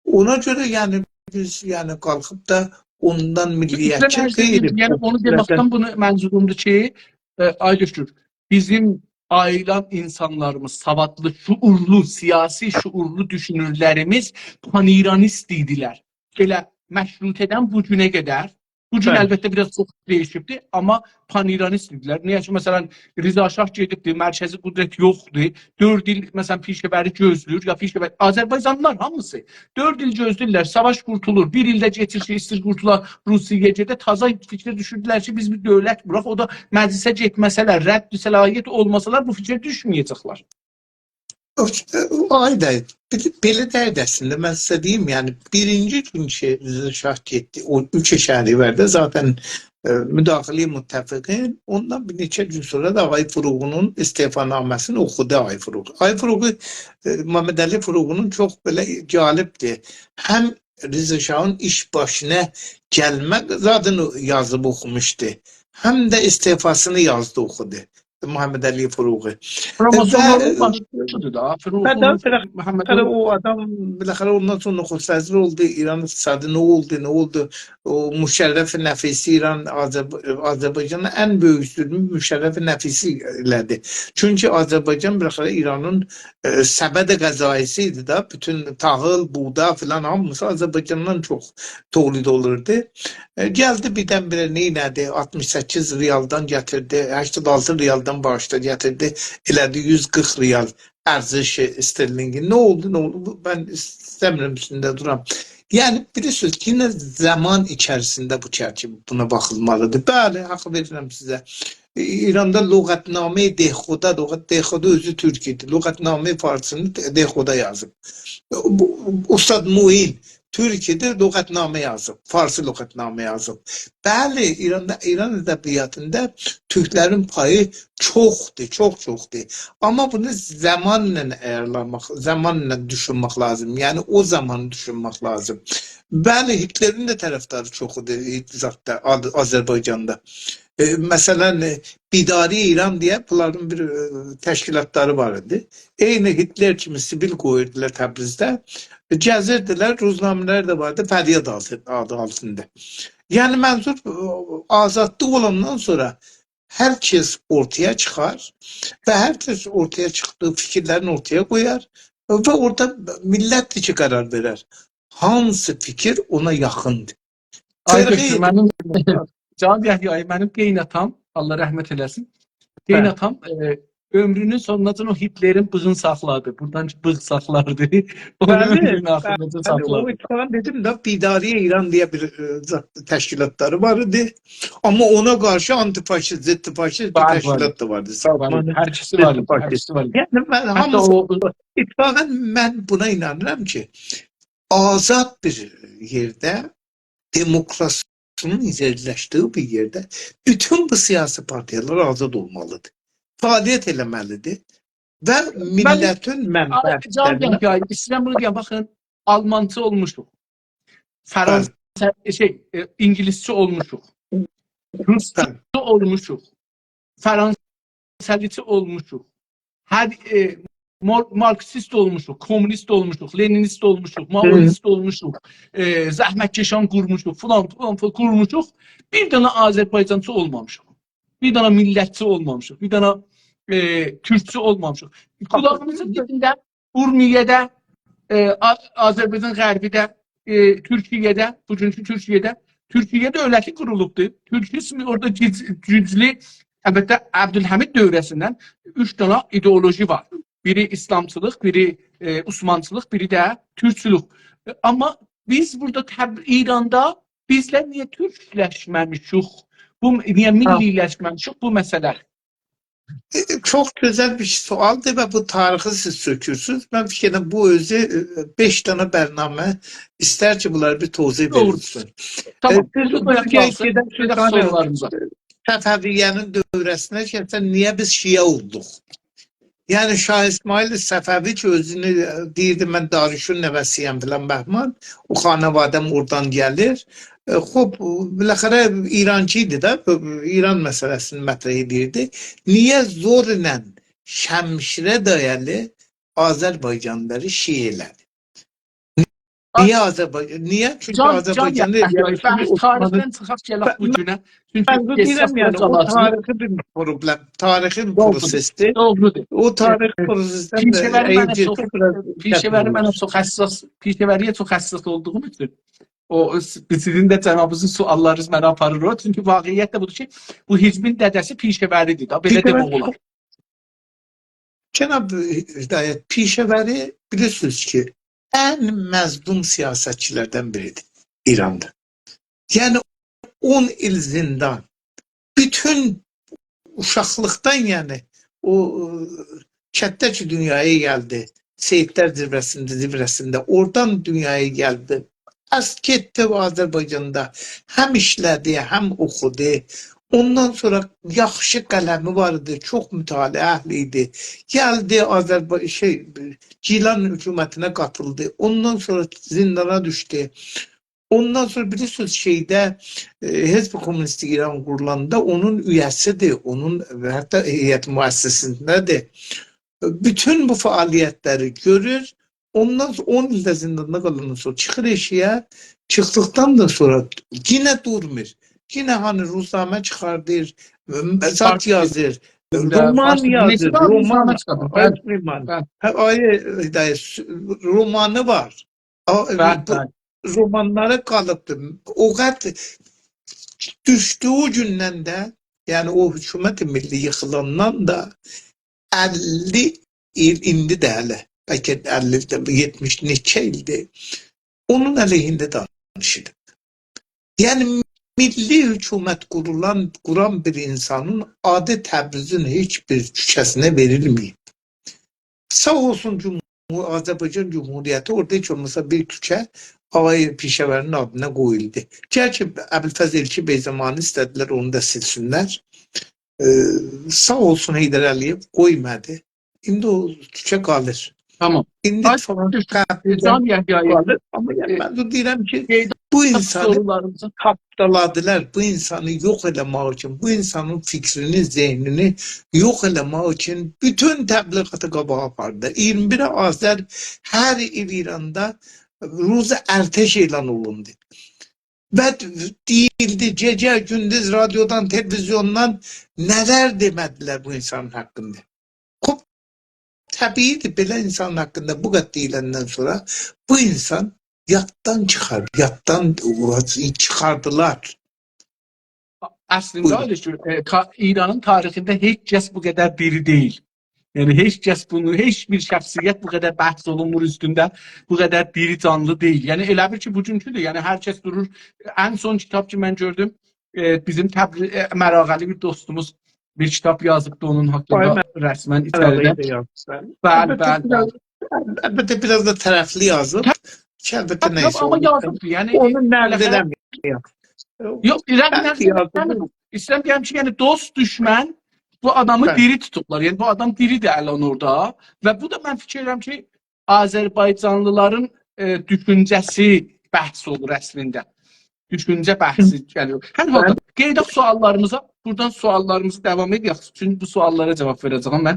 اونا گؤره، یعنی، بیز، یعنی، قالخیب دا اوندان میللیتچی فیکرین دئییلیک. یعنی اونو دئمکدن بونو منظورومدور کی، ائ، آی دوکتور، بیزیم آییلان اینسانلاریمیز، سوادلی، شعورلو، سیاسی شعورلو دوشونورلریمیز پان‌ایرانیست ایدیلر. ائله مشروطه‌دن بو گونه قدر، بو گون، بلی، البته بیر آز چوخ دییشیبدیر، آمما پان‌ایرانیست ایدیلر. نییه کی، مثلا، رضا شاه گئدیبدیر، مرکزی قدرت یوخدور. دؤرد ایل، مثلا، پیشه‌وری گؤزله‌ییر، یا پیشه‌وری، آذربایجانلی‌لار هامیسی دؤرد ایل گؤزله‌ییرلر، ساواش قورتولور، بیر ایلده کئچیر کی، ایستیر قورتولا، روسیه‌یه گئده، تازا فیکره دوشوردولر کی، بیز بیر دؤولت قوراق، او دا مجلسه گئتمه‌سه‌لر، رد صلاحیت اولماسالار، بو فیکره دوشمه‌یه‌جکلر. آی دا، بئله، بئله دئییل اصلینده، من سیزه دئییم، یعنی، بیرینجی گون کی، رضا شاه گئتدی، او اوچ شهریورده ذاتاً، ائ، مداخله‌ی متفقین، اوندان بیر نئچه گون سونرا دا آقای فروغی‌نین استعفانامه‌سینی اوخودو آقای فروغی. آقای فروغی، ائ، محمدعلی فروغی‌نین چوخ بئله جالبدیر. هم رضا شاهین ایش باشینا گلمه زادینی یازیب اوخوموشدو، هم ده استعفاسینی یازدی، اوخودو محمدعلی فروغی. رامازان و، اونون باشیدیر دا، فروغی، و دا محمد بالاخره او آدام، بالاخره اوندان سونرا نخست‌وزیر اولدو، ایرانین اقتصادی نه اولدو، نه اولدو؟ او مشرف نفیسی، ایران، آذر-، آذربایجانین ان بؤیوک ظلمو مشرف نفیسی ائله‌دی. چونکی آذربایجان بالاخره ایرانین، ائ، سبد غذایی‌سی ایدی دا، بوتون تاخیل، بوغدا فلان هامیسی آذربایجاندان چوخ تولید اولوردو. ائ، گلدی بیردن-بیره نئینه‌دی؟ آلتمیش سککیز ریالدان گتیردی، هشتاد آلتی ریالدان باغیشلا گتیردی، ائله‌دی یوز قیرخ ریال ارزش استرلینگی. نه اولدو، نه اولدو؟ بو، من ایسته‌میرم اوستونده دورام. یعنی، بیلیرسینیز کی، یئنه زامان ایچریسینده بو چرچیوه، بونا باخیلمالیدیر. بلی، حاق وئریرم سیزه. ای-، ایراندا لغت‌نامه‌ی دهخدا، لغت-، دهخدا اؤزو تورک ایدی. لغت‌نامه‌ی فارسی‌نی ده-، دهخدا یازیب. بو، اوستاد معین تورک ایدی، لغت‌نامه یازیب، فارسی لغت‌نامه یازیب. بلی، ایراندا، ایران ادبیاتیندا تورکلرین پایی چوخدور، چوخ چوخدور. آمما بونو زامانلا آیارلاماق، زامانلا دوشونمک لازیم. یعنی، او زامانی دوشونمک لازیم. بلی، هیتلرین ده طرفداری چوخ ایدی، هیت-، زاددا، آذ-، آذربایجاندا. ائ، مثلا، ائ، بیداری ایران دئیه بونلارین بیر، ائ، تشکیلاتلاری وار ایدی. عینی هیتلر کیمی سیبیل قویوردولار تبریزده. گزیردیلر، روزنامه‌لر ده واردی، فریاد آلتی-، آدی آلتیندا. یعنی، منظور، ائ، آزادلیق اولاندان سونرا هر کس اورتایا چیخار و هر کس اورتایا چیخدیغی فیکیرلرینی اورتایا قویار و اورادا میللتدیر کی، قرار وئرر هانسی فیکیر اونا یاخیندیر. آی فرقه دوکتور، منیم، جان یحیی، منیم قئیناتام، الله رحمت ائله‌سین. هه. قئیناتام، ائ، عؤمرونون سونوناجان او هیتلرین بیغین ساخلادی. بورادان کی، بیغ ساخلاردی. اونو بلی، عؤمرونون آخیریناجان بلی، او ساخلادی. اتفاقا دئدیم ده، بیداری ایران دئیه بیر، ائ، زاد-، تشکیلاتلاری وار ایدی. آمما اونا قارشی آنتی‌فاشیست، ضد فاشیست بیر وار، وار. تشکیلات دا واردی. وار، سازمان هر ایکیسی وار ضد ایدی، هر فاشیست. ایکیسی وار ایدی. یعنی، من حتی هامیسی، او اتفاقا من بونا اینانیرام کی، آزاد بیر یئرده، دموکراسی‌نین ایجادلاشدیغی بیر یئرده بوتون بو سیاسی پارتیالار آزاد اولمالیدیر. فعالیت ائله‌مه‌لیدیر و میللتین، آی، جان، منفعتلرینه، یحیی، ایسته‌ییرم بونو دئیم، باخین، آلمانچی اولموشوق. فرانسه، بلی. شئی، ائ، اینگیلیسچی اولموشوق. روسچو، بلی، اولموشوق. فرانسه‌لیچی اولموشوق. هر، ائ، مار-، مارکسیست اولموشوق، کمونیست اولموشوق، لنینیست اولموشوق، مائویست اولموشوق، ائ، زحمتکشان قورموشوق، فلان، فلان، فلان قورموشوق. بیر دنه آذربایجانچی اولمامیشیق. بیر دنه میللتچی اولمامیشیق. بیر دنه، ائ، تورکچو اولمامیشیق. قولاغیمیزین دیبینده اورمیه‌ده، ائ، آ-، آذربایجان غربیده، ائ، تورکیه‌ده، بوگونکو تورکیه‌ده، تورکیه‌ده دؤولتی قورولوبدور. تورکیه اورادا گوج-، گوجلو، البته، عبدالحمید دوره‌سیندن اوچ دنه ایدئولوژی وار. بیری ایسلامچیلیق، بیری، ائ، عثمانچیلیق، بیری ده تورکچولوک. ائ، آمما بیز بورادا تب-، ایراندا بیزلر نییه تورکلشمه‌میشیک؟ بو، نییه ها. میللی‌لشمه‌میشیک بو مسئله؟ ائ، چوخ گؤزل بیر سؤالدیر و بو تاریخی سیز سؤکورسونوز. من فیکیر ائدیرم، بو اؤزو، ائ، بئش دنه برنامه ایستر کی، بونلاری بیر توضیح دوغرو. وئریلسین. تامام. ائ، بونو سیز قویاق بونو قالسین. گئدک گئدک سؤاللاریمیزا. صفویه‌نین دوره‌سینه گلسن، نییه بیز شیعه اولدوق؟ یعنی، شاه اسماعیل صفوی کی، اؤزونو، ائ، دئییردی، «من داریوشون نوه‌سی‌یم» فلان بهمان، او خانواده‌م اورادان گلیر. ائ، خوب، بالاخره ایرانچی ایدی ده، بو ایران مسئله‌سینی مطرح ائدیردی. نییه زورلا شمشیره دایالی آذربایجانلیلاری شیعه ائله‌دی؟ نییه آذربایجان؟ نییه؟ چونکی جان، جان آذربایجاندا یحیی، ائله‌دی، بحث عثمانلی تاریخدن چیخاق گلک بو گونه. چونکی منظور دئییرم، یعنی، او تاریخی بیر پروبلم، تاریخی بیر دوغرودور، پروسسدیر. دوغرودور. او تاریخ، ائ، پروسسدن ده پیشه‌وری منه چوخ، پیشه‌وری منه چوخ حساس، پیشه‌وری‌یه چوخ حساس اولدوغوم اوچون او، س-، سیزین ده جنابینیزین سؤاللارینیز منی آپاریر اورا. چونکی واقعیت ده بودور کی، بو حزبین دده‌سی پیشه‌وری‌دیر دا، بئله دئمک اولار. جناب هدایت، پیشه‌وری بیلیرسینیز کی، ان مظلوم سیاستچی‌لردن بیریدیر ایراندا. یعنی اون ایل زیندان، بوتون اوشاقلیقدان، یعنی او، ائ، کتده کی دونیایا گلدی، سیدلر زیروه‌سینده، زیروه‌سینده، اورادان دونیایا گلدی. آز گئتدی آذربایجاندا، هم ایشله‌دی، هم اوخودو. اوندان سونرا یاخشی قلمی وار ایدی، چوخ مطالعه اهلی ایدی. گلدی آذربا-، شئی، گیلان حکومتینه قاتیلدی. اوندان سونرا زیندانا دوشدو. اوندان سونرا بیلیرسینیز، شئیده، ائ، حزب کمونیست ایران قورولاندا اونون اویه‌سیدیر، اونون حتی هیئت مؤسسه‌سینده‌دیر. بوتون بو فعالیتلری گؤرور. اوندان سونرا اون ایل ده زینداندا قالاندان سونرا چیخیر ائشییه، چیخدیقدان دا سونرا یئنه دورمور. یئنه هانی روزنامه چیخاردیر، زاد یازیر، رومان یازیر، رومان، آقای سلیمان. هه، آقای هدایت، رومانی وار. آ، بلی، بو بلی. رومانلاری قالیبدی. او قدر دوشدویو گوندن ده، یعنی او حکومت ملی ییخیلاندان دا اللی ایل، ایندی ده هله، بلکه اللی ایل ده، یئتمیش نئچه ایلدیر، اونون علیهینده دانیشیر. یعنی، میللی حکومت قورولان، قوران بیر اینسانین آدی تبریزین هئچ بیر کوچه‌سینه وئریلمه‌ییب. ساغ اولسون جمهور-، آذربایجان جمهوریتی، اورادا هئچ اولماسا بیر کوچه آقای پیشه‌وری‌نین آدینا قویولدو. گرچی ابوالفضل ایلکی بی زامانی ایسته‌دیلر اونو دا سیلسینلر. ائ، ساغ اولسون حیدر علی‌یئو، قویمادی. ایندی او کوچه قالیر. تامام. ایندی آی، فلان دوشون، قبیله‌دن جان یحیایی، قالیر. آمما یعنی، ائ، من ده دئییرم کی، قئیده بو اینسانی سورولاریمیزی تاپدالادیلار. بو اینسانی یوخ ائله‌مک اوچون، بو اینسانین فیکرینی، ذهنینی یوخ ائله‌مک اوچون بوتون تبلیغاتی قاباغا آپاردیلار. اییرمی بیر آذر هر ایل ایراندا روز ارتش اعلان اولوندو. و دئییلدی، گئجه گوندوز رادیودان، تلویزیوندان نه‌لر دئمه‌دیلر بو اینسانین حاقیندا. خوب، طبیعی‌دیر، بئله اینسانین حاقیندا بو قدر دئییلندن سونرا بو اینسان یاددان چیخار، یاددان چیخاردیلار. اصلینده، بویورون. آقای دکتر، ائ، تا-، ایرانین تاریخینده هئچ کس بو قدر دیری دئییل. یعنی، هئچ کس بونو، هئچ بیر شخصیت بو قدر بحث اولونمور اوستونده، بو قدر دیری جانلی دئییل. یعنی، ائله بیل کی، بوگونکودور. یعنی، هر کس دورور. ان سون کیتاب کی، من گؤردوم، ائ، بیزیم تبری-، ائ، مراغه‌لی بیر دوستوموز بیر کیتاب یازیبدی اونون حاقیندا، رسماً ایچریده. بلی، بلی، بلی. البته، بیر آز، البته، بیر آز دا طرفلی یازیب. کی، البته، نئیسه، آمما اونو، یازیبدی، یعنی، اونو نقد ائله‌مه‌یک. یوخ، ایران، بلی، نقد ائله‌مه‌یک. ایسته‌ییرم دئیم کی، یعنی، دوست، دوشمن بو آدامی دیری توتوبلار. یعنی، بو آدام دیری‌دیر الان اورادا. و بو دا، من فیکیر ائدیرم کی، آذربایجانلیلارین، ائ، دوشونجه‌سی بحث اولور اصلینده. دوشونجه بحثی گلیر. هر حالدا، قئییداق سؤاللاریمیزا، بورادان سؤاللاریمیزی داوام ائدک. چونکی بو سؤاللارا جاواب وئره‌جه‌یم من.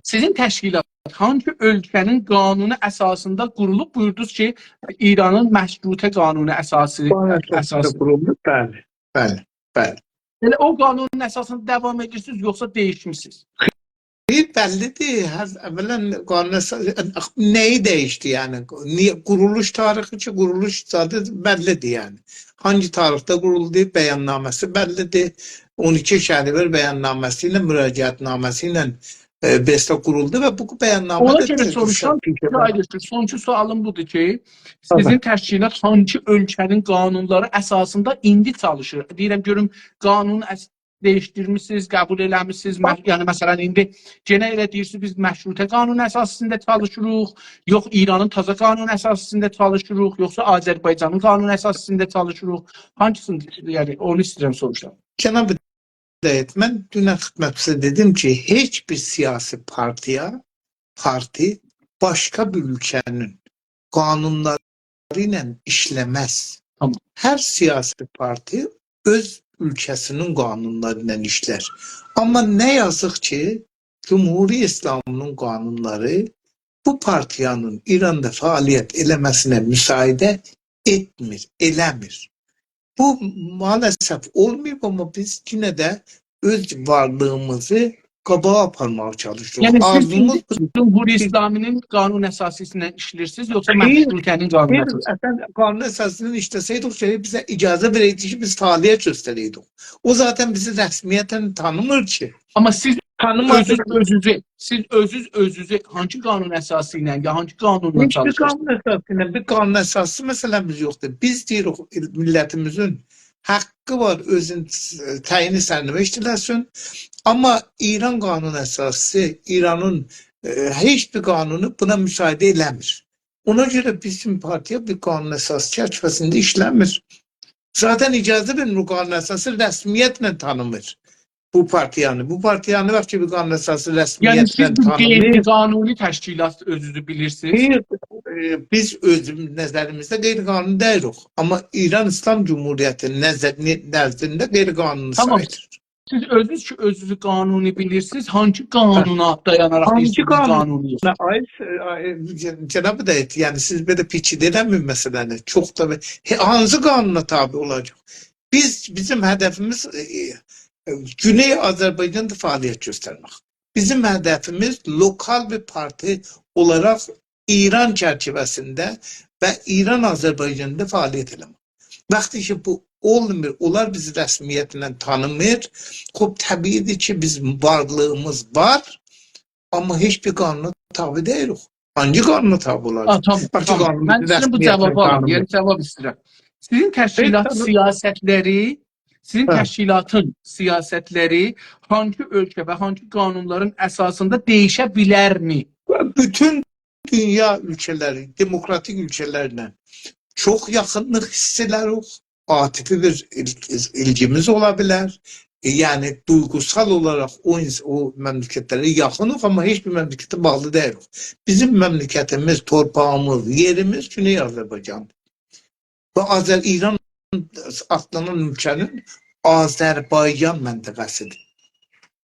سیزین تشکیلات هانسی اؤلکه‌نین قانونو اساسیندا قورولوب؟ بویوردونوز کی، ایرانین مشروطه قانونو اساسی، قانون اساسیندا قورولوب، بلی، بلی، بلی. ائله او قانونون اساسیندا داوام ائدیرسینیز، یوخسا دییشمیسینیز؟ بیر بللی‌دیر. هر، اولاً، قانون اساسی نه‌یی دییشدی، یعنی؟ نییه؟ قورولوش تاریخی کی، قورولوش زادی بللی‌دیر، یعنی. هانگی تاریخده قورولدو، بیاننامه‌سی بللی‌دیر. اون ایکی شهریور بیاننامه‌سی ایله، مراجعت‌نامه‌سی ایله، ائ، بئسته قورولدو و بو بیاننامه اونا ده گؤره تر-، سوروشورام، تشکیل سیزه آیدین. سونونجو سؤالیم بودور کی، سیزین تشکیلات هانگی اؤلکه‌نین قانونلاری اساسیندا ایندی چالیشیر؟ دئییرم، گؤروم، قانون اس-، دییشدیرمیسینیز، قبول ائله‌میسینیز؟ مه-، باخ. یعنی، مثلاً، ایندی یئنه ائله دئییرسینیز، بیز مشروطه قانون اساسی‌سینده چالیشیریق، یوخ، ایرانین تازا قانون اساسی‌سینده چالیشیریق، یوخسا آذربایجانین قانون اساسی‌سینده چالیشیریق؟ هانگیسینی، یعنی، اونو ایسته‌ییرم سوروشام. جناب هدایت، من دونن خدمتینیزه دئدیم کی، هئچ بیر سیاسی پارتی‌یا، پارتی باشقا بیر اؤلکه‌نین قانونلاری ایله ایشله‌مز. تامام. هر سیاسی پارتی اؤز اؤلکه‌سینین قانونلاری ایله ایشلر. آمما نه یازیق کی، جمهوری اسلامی‌نین قانونلاری بو پارتی‌نین ایراندا فعالیت ائله‌مه‌سینه مساعده ائتمیر، ائله‌میر. بو مع‌الاسف اولماییب، آمما بیز یئنه ده اؤز وارلیغیمیزی قاباغا آپارماغا چالیشیریق. یعنی سیز آرزوموز ایندی بودور. جمهوری اسلامی‌نین قانون اساسی‌سینده ایشله‌ییرسینیز، یوخسا دئییل، مشروطه‌نین قانون دئییل، اساسی؟ اصلاً قانون اساسی‌نین ایشله‌سه‌یدیک، شئی بیزه اجازه وئره‌یدی کی، بیز فعالیت گؤستره‌یدیک. او ذاتاً بیزی رسمیتاً تانیمیر کی. آمما سیز تانیمادیغی اؤزوز، اؤزوزو، سیز اؤزوز اؤزوزو هانگی قانون اساسی ایله یا هانگی قانونلا هئچ بیر چالیشیرسینیز؟ قانون اساسی ایله، بیر قانون اساسی مسئله‌میز یوخدور. بیز دئییریک، میللتیمیزین حاققی وار اؤزون تعیین سرنوشت ائله‌سین. آمما ایران قانون اساسی، ایرانین، ائ، هئچ بیر قانونو بونا مساعده ائله‌میر. اونا گؤره بیزیم پارتیا بیر قانون اساسی چرچیوه‌سینده ایشله‌میر. ذاتاً اجازه وئرمیر، قانون اساسی رسمیتله تانیمیر بو پارتیانی. بو پارتیانی وقتی بیر قانون اساسی، یعنی، رسمیتله سیز بیر تانیمیر، غیرقانونی تشکیلات اؤزونوزو بیلیرسینیز؟ دئییل، ائ، بیز اؤز نظریمیزده غیرقانونی دئییلیک. آمما ایران ایسلام جمهوریتی نظر-، نزدینده غیرقانونی، تامام، ساییلیر. سیز اؤزونوز کی، اؤزونوزو قانونی بیلیرسینیز، هانگی، هه، قانونا دایاناراق، هانگی دئییرسینیز، قانون، قانونی یوخ؟ نه، آی، آی، جناب هدایت، یعنی سیز بئله پیچیده ائله‌مه‌یین مسئله‌نی. چوخ دا بئ-، هه، هانسی قانونا تابع اولاجاق؟ بیز، بیزیم هدفیمیز، ائ، ائ، گونئی آذربایجاندا فعالیت گؤسترمک. بیزیم هدفیمیز لوکال بیر پارتی اولاراق ایران چرچیوه‌سینده و ایران آذربایجاندا فعالیت ائله‌مک. وقتی کی، بو اولمور، اونلار بیزی رسمیتله تانیمیر. خوب، طبیعی‌دیر کی، بیزیم وارلیغیمیز وار، آمما هئچ بیر قانونا تابع دئییلیک. هانگی قانونا تابع اولاجاق؟ آ، تامام، باخ کی، تامام. قانون من بیزی سیزین بو رسمیتله جوابی آلیم، تانیمیر. یعنی جواب ایسته‌ییرم. سیزین تشکیلات، تامام، سیاستلری، سیزین، هه، تشکیلاتین سیاستلری هانگی اؤلکه و هانگی قانونلارین اساسیندا دییشه بیلرمی؟ بوتون دونیا اؤلکه‌لری، دموکراتیک اؤلکه‌لرله چوخ یاخینلیق حیس ائدیریک. عاطفی بیر ایل-، ایلگیمیز اولا بیلر. ائ، یعنی، دویغوسال اولاراق او اینس-، او مملکتلره یاخینیق، آمما هئچ بیر مملکته باغلی دئییلیک. بیزیم مملکتیمیز، تورپاغیمیز، یئریمیز گونئی آذربایجاندیر. و آذر-، ایران آدلانان اؤلکه‌نین آذربایجان منطقه‌سی‌دیر.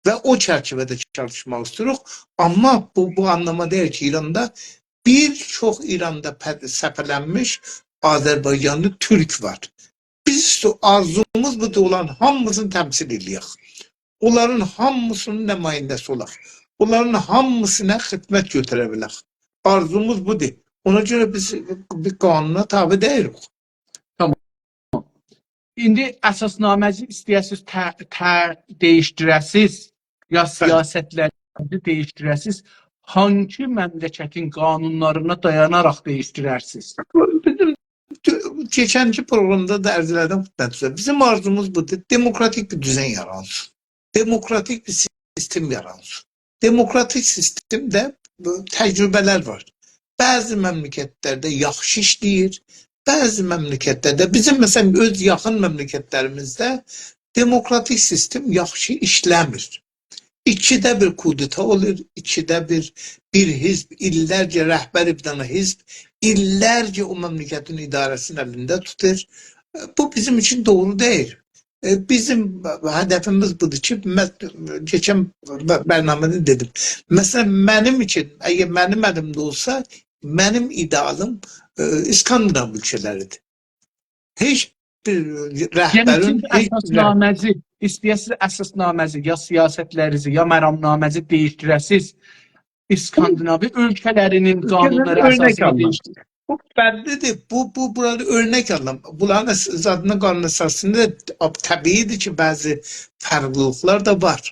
و او چرچیوه‌ده چالیشماق ایسته‌ییریک. آمما بو، بو آنلاما دئییل کی، ایراندا بیر چوخ ایراندا پد-، سپه‌لنمیش آذربایجانلی تورک وار. بیز سو-، آرزوموز بودور، اولارین هامیسینی تمثیل ائله‌یک. اونلارین هامیسینین نماینده‌سی اولاق. اونلارین هامیسینا خدمت گؤتوره بیلک. آرزوموز بودور. اونا گؤره بیز بیر قانونا تابع دئییلیک. تامام. ایندی اساسنامه‌نی ایسته‌یه‌سینیز ته-، ته-، دییشدیره‌سینیز، یا، بلی، سیاستلرینیزی دییشدیره‌سینیز، هانگی مملکتین قانونلارینا دایاناراق دییشدیررسینیز؟ بیزیم تو-، کئچنکی پروگرامدا دا عرض ائله‌دیم خدمتینیزه. بیزیم آرزوموز بودور، دموکراتیک بیر دوزن یارانسین. دموکراتیک بیر سیستم یارانسین. دموکراتیک سیستمده بو تجربه‌لر وار. بعضی مملکتلرده یاخشی ایشله‌ییر، بعضی مملکتلرده، بیزیم، مثلا، اؤز یاخین مملکتلریمیزده دموکراتیک سیستم یاخشی ایشله‌میر. ایکیده بیر کودتا اولور، ایکیده بیر، بیر حزب ایللرجه رهبری بیر دنه حزب ایللرجه او مملکتین اداره‌سینی الینده توتور. بو بیزیم اوچون دوغرو دئییل. ائ، بیزیم هدفیمیز بودور کی، من کئچن ب-، برنامه‌ده دئدیم. مثلا، منیم اوچون، اگر منیم الیمده اولسا، منیم ایده‌آلیم، ائ، اسکاندیناو اؤلکه‌لری‌دیر. هئچ بیر رهبرین هئچ بیر اساسنامه‌زی، ایسته‌یه‌سیز اساسنامه‌زی، یا سیاستلریزی، یا مرامنامه‌زی دییشدیره‌سیز، اسکاندیناوی اؤلکه‌لرینین قانونلاری اساسیندا دییشدیره‌سیز. بو بللی‌دیر. بو، بو، بورانی اؤرنک آلیم. بونلارین اس-، زادینین قانون اساسیندا، آب-، طبیعی‌دیر کی، بعضی فرقلیلیکلر ده وار.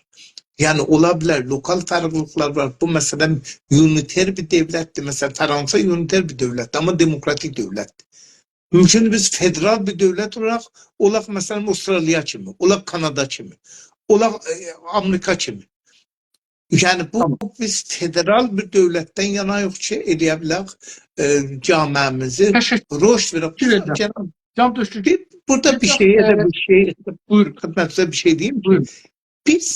یعنی، اولا بیلر، لوکال فرقلیلیکلر وار. بو، مثلا، اونیتر بیر دؤولت‌دیر. مثلا، فرانسه اونیتر بیر دؤولت‌دیر، آمما دموکراتیک دؤولت‌دیر. مومکوندور، بیز فدرال بیر دؤولت اولاراق، اولاق، مثلا، استرالیا کیمی، اولاق کانادا کیمی، اولاق، ائ، آمریکا کیمی. یعنی، بو، بیز فدرال بیر دؤولتدن یاناییق کی، ائلیه بیلک، ائ، جامعه‌میزی رشد وئرک. تشکر ائدیرم. جناب، جناب دکتر، بیر، بورادا بیر شئیه ده، ائ، بیر شئی، بویورون. خدمتینیزه بیر شئی دئییم کی، بیز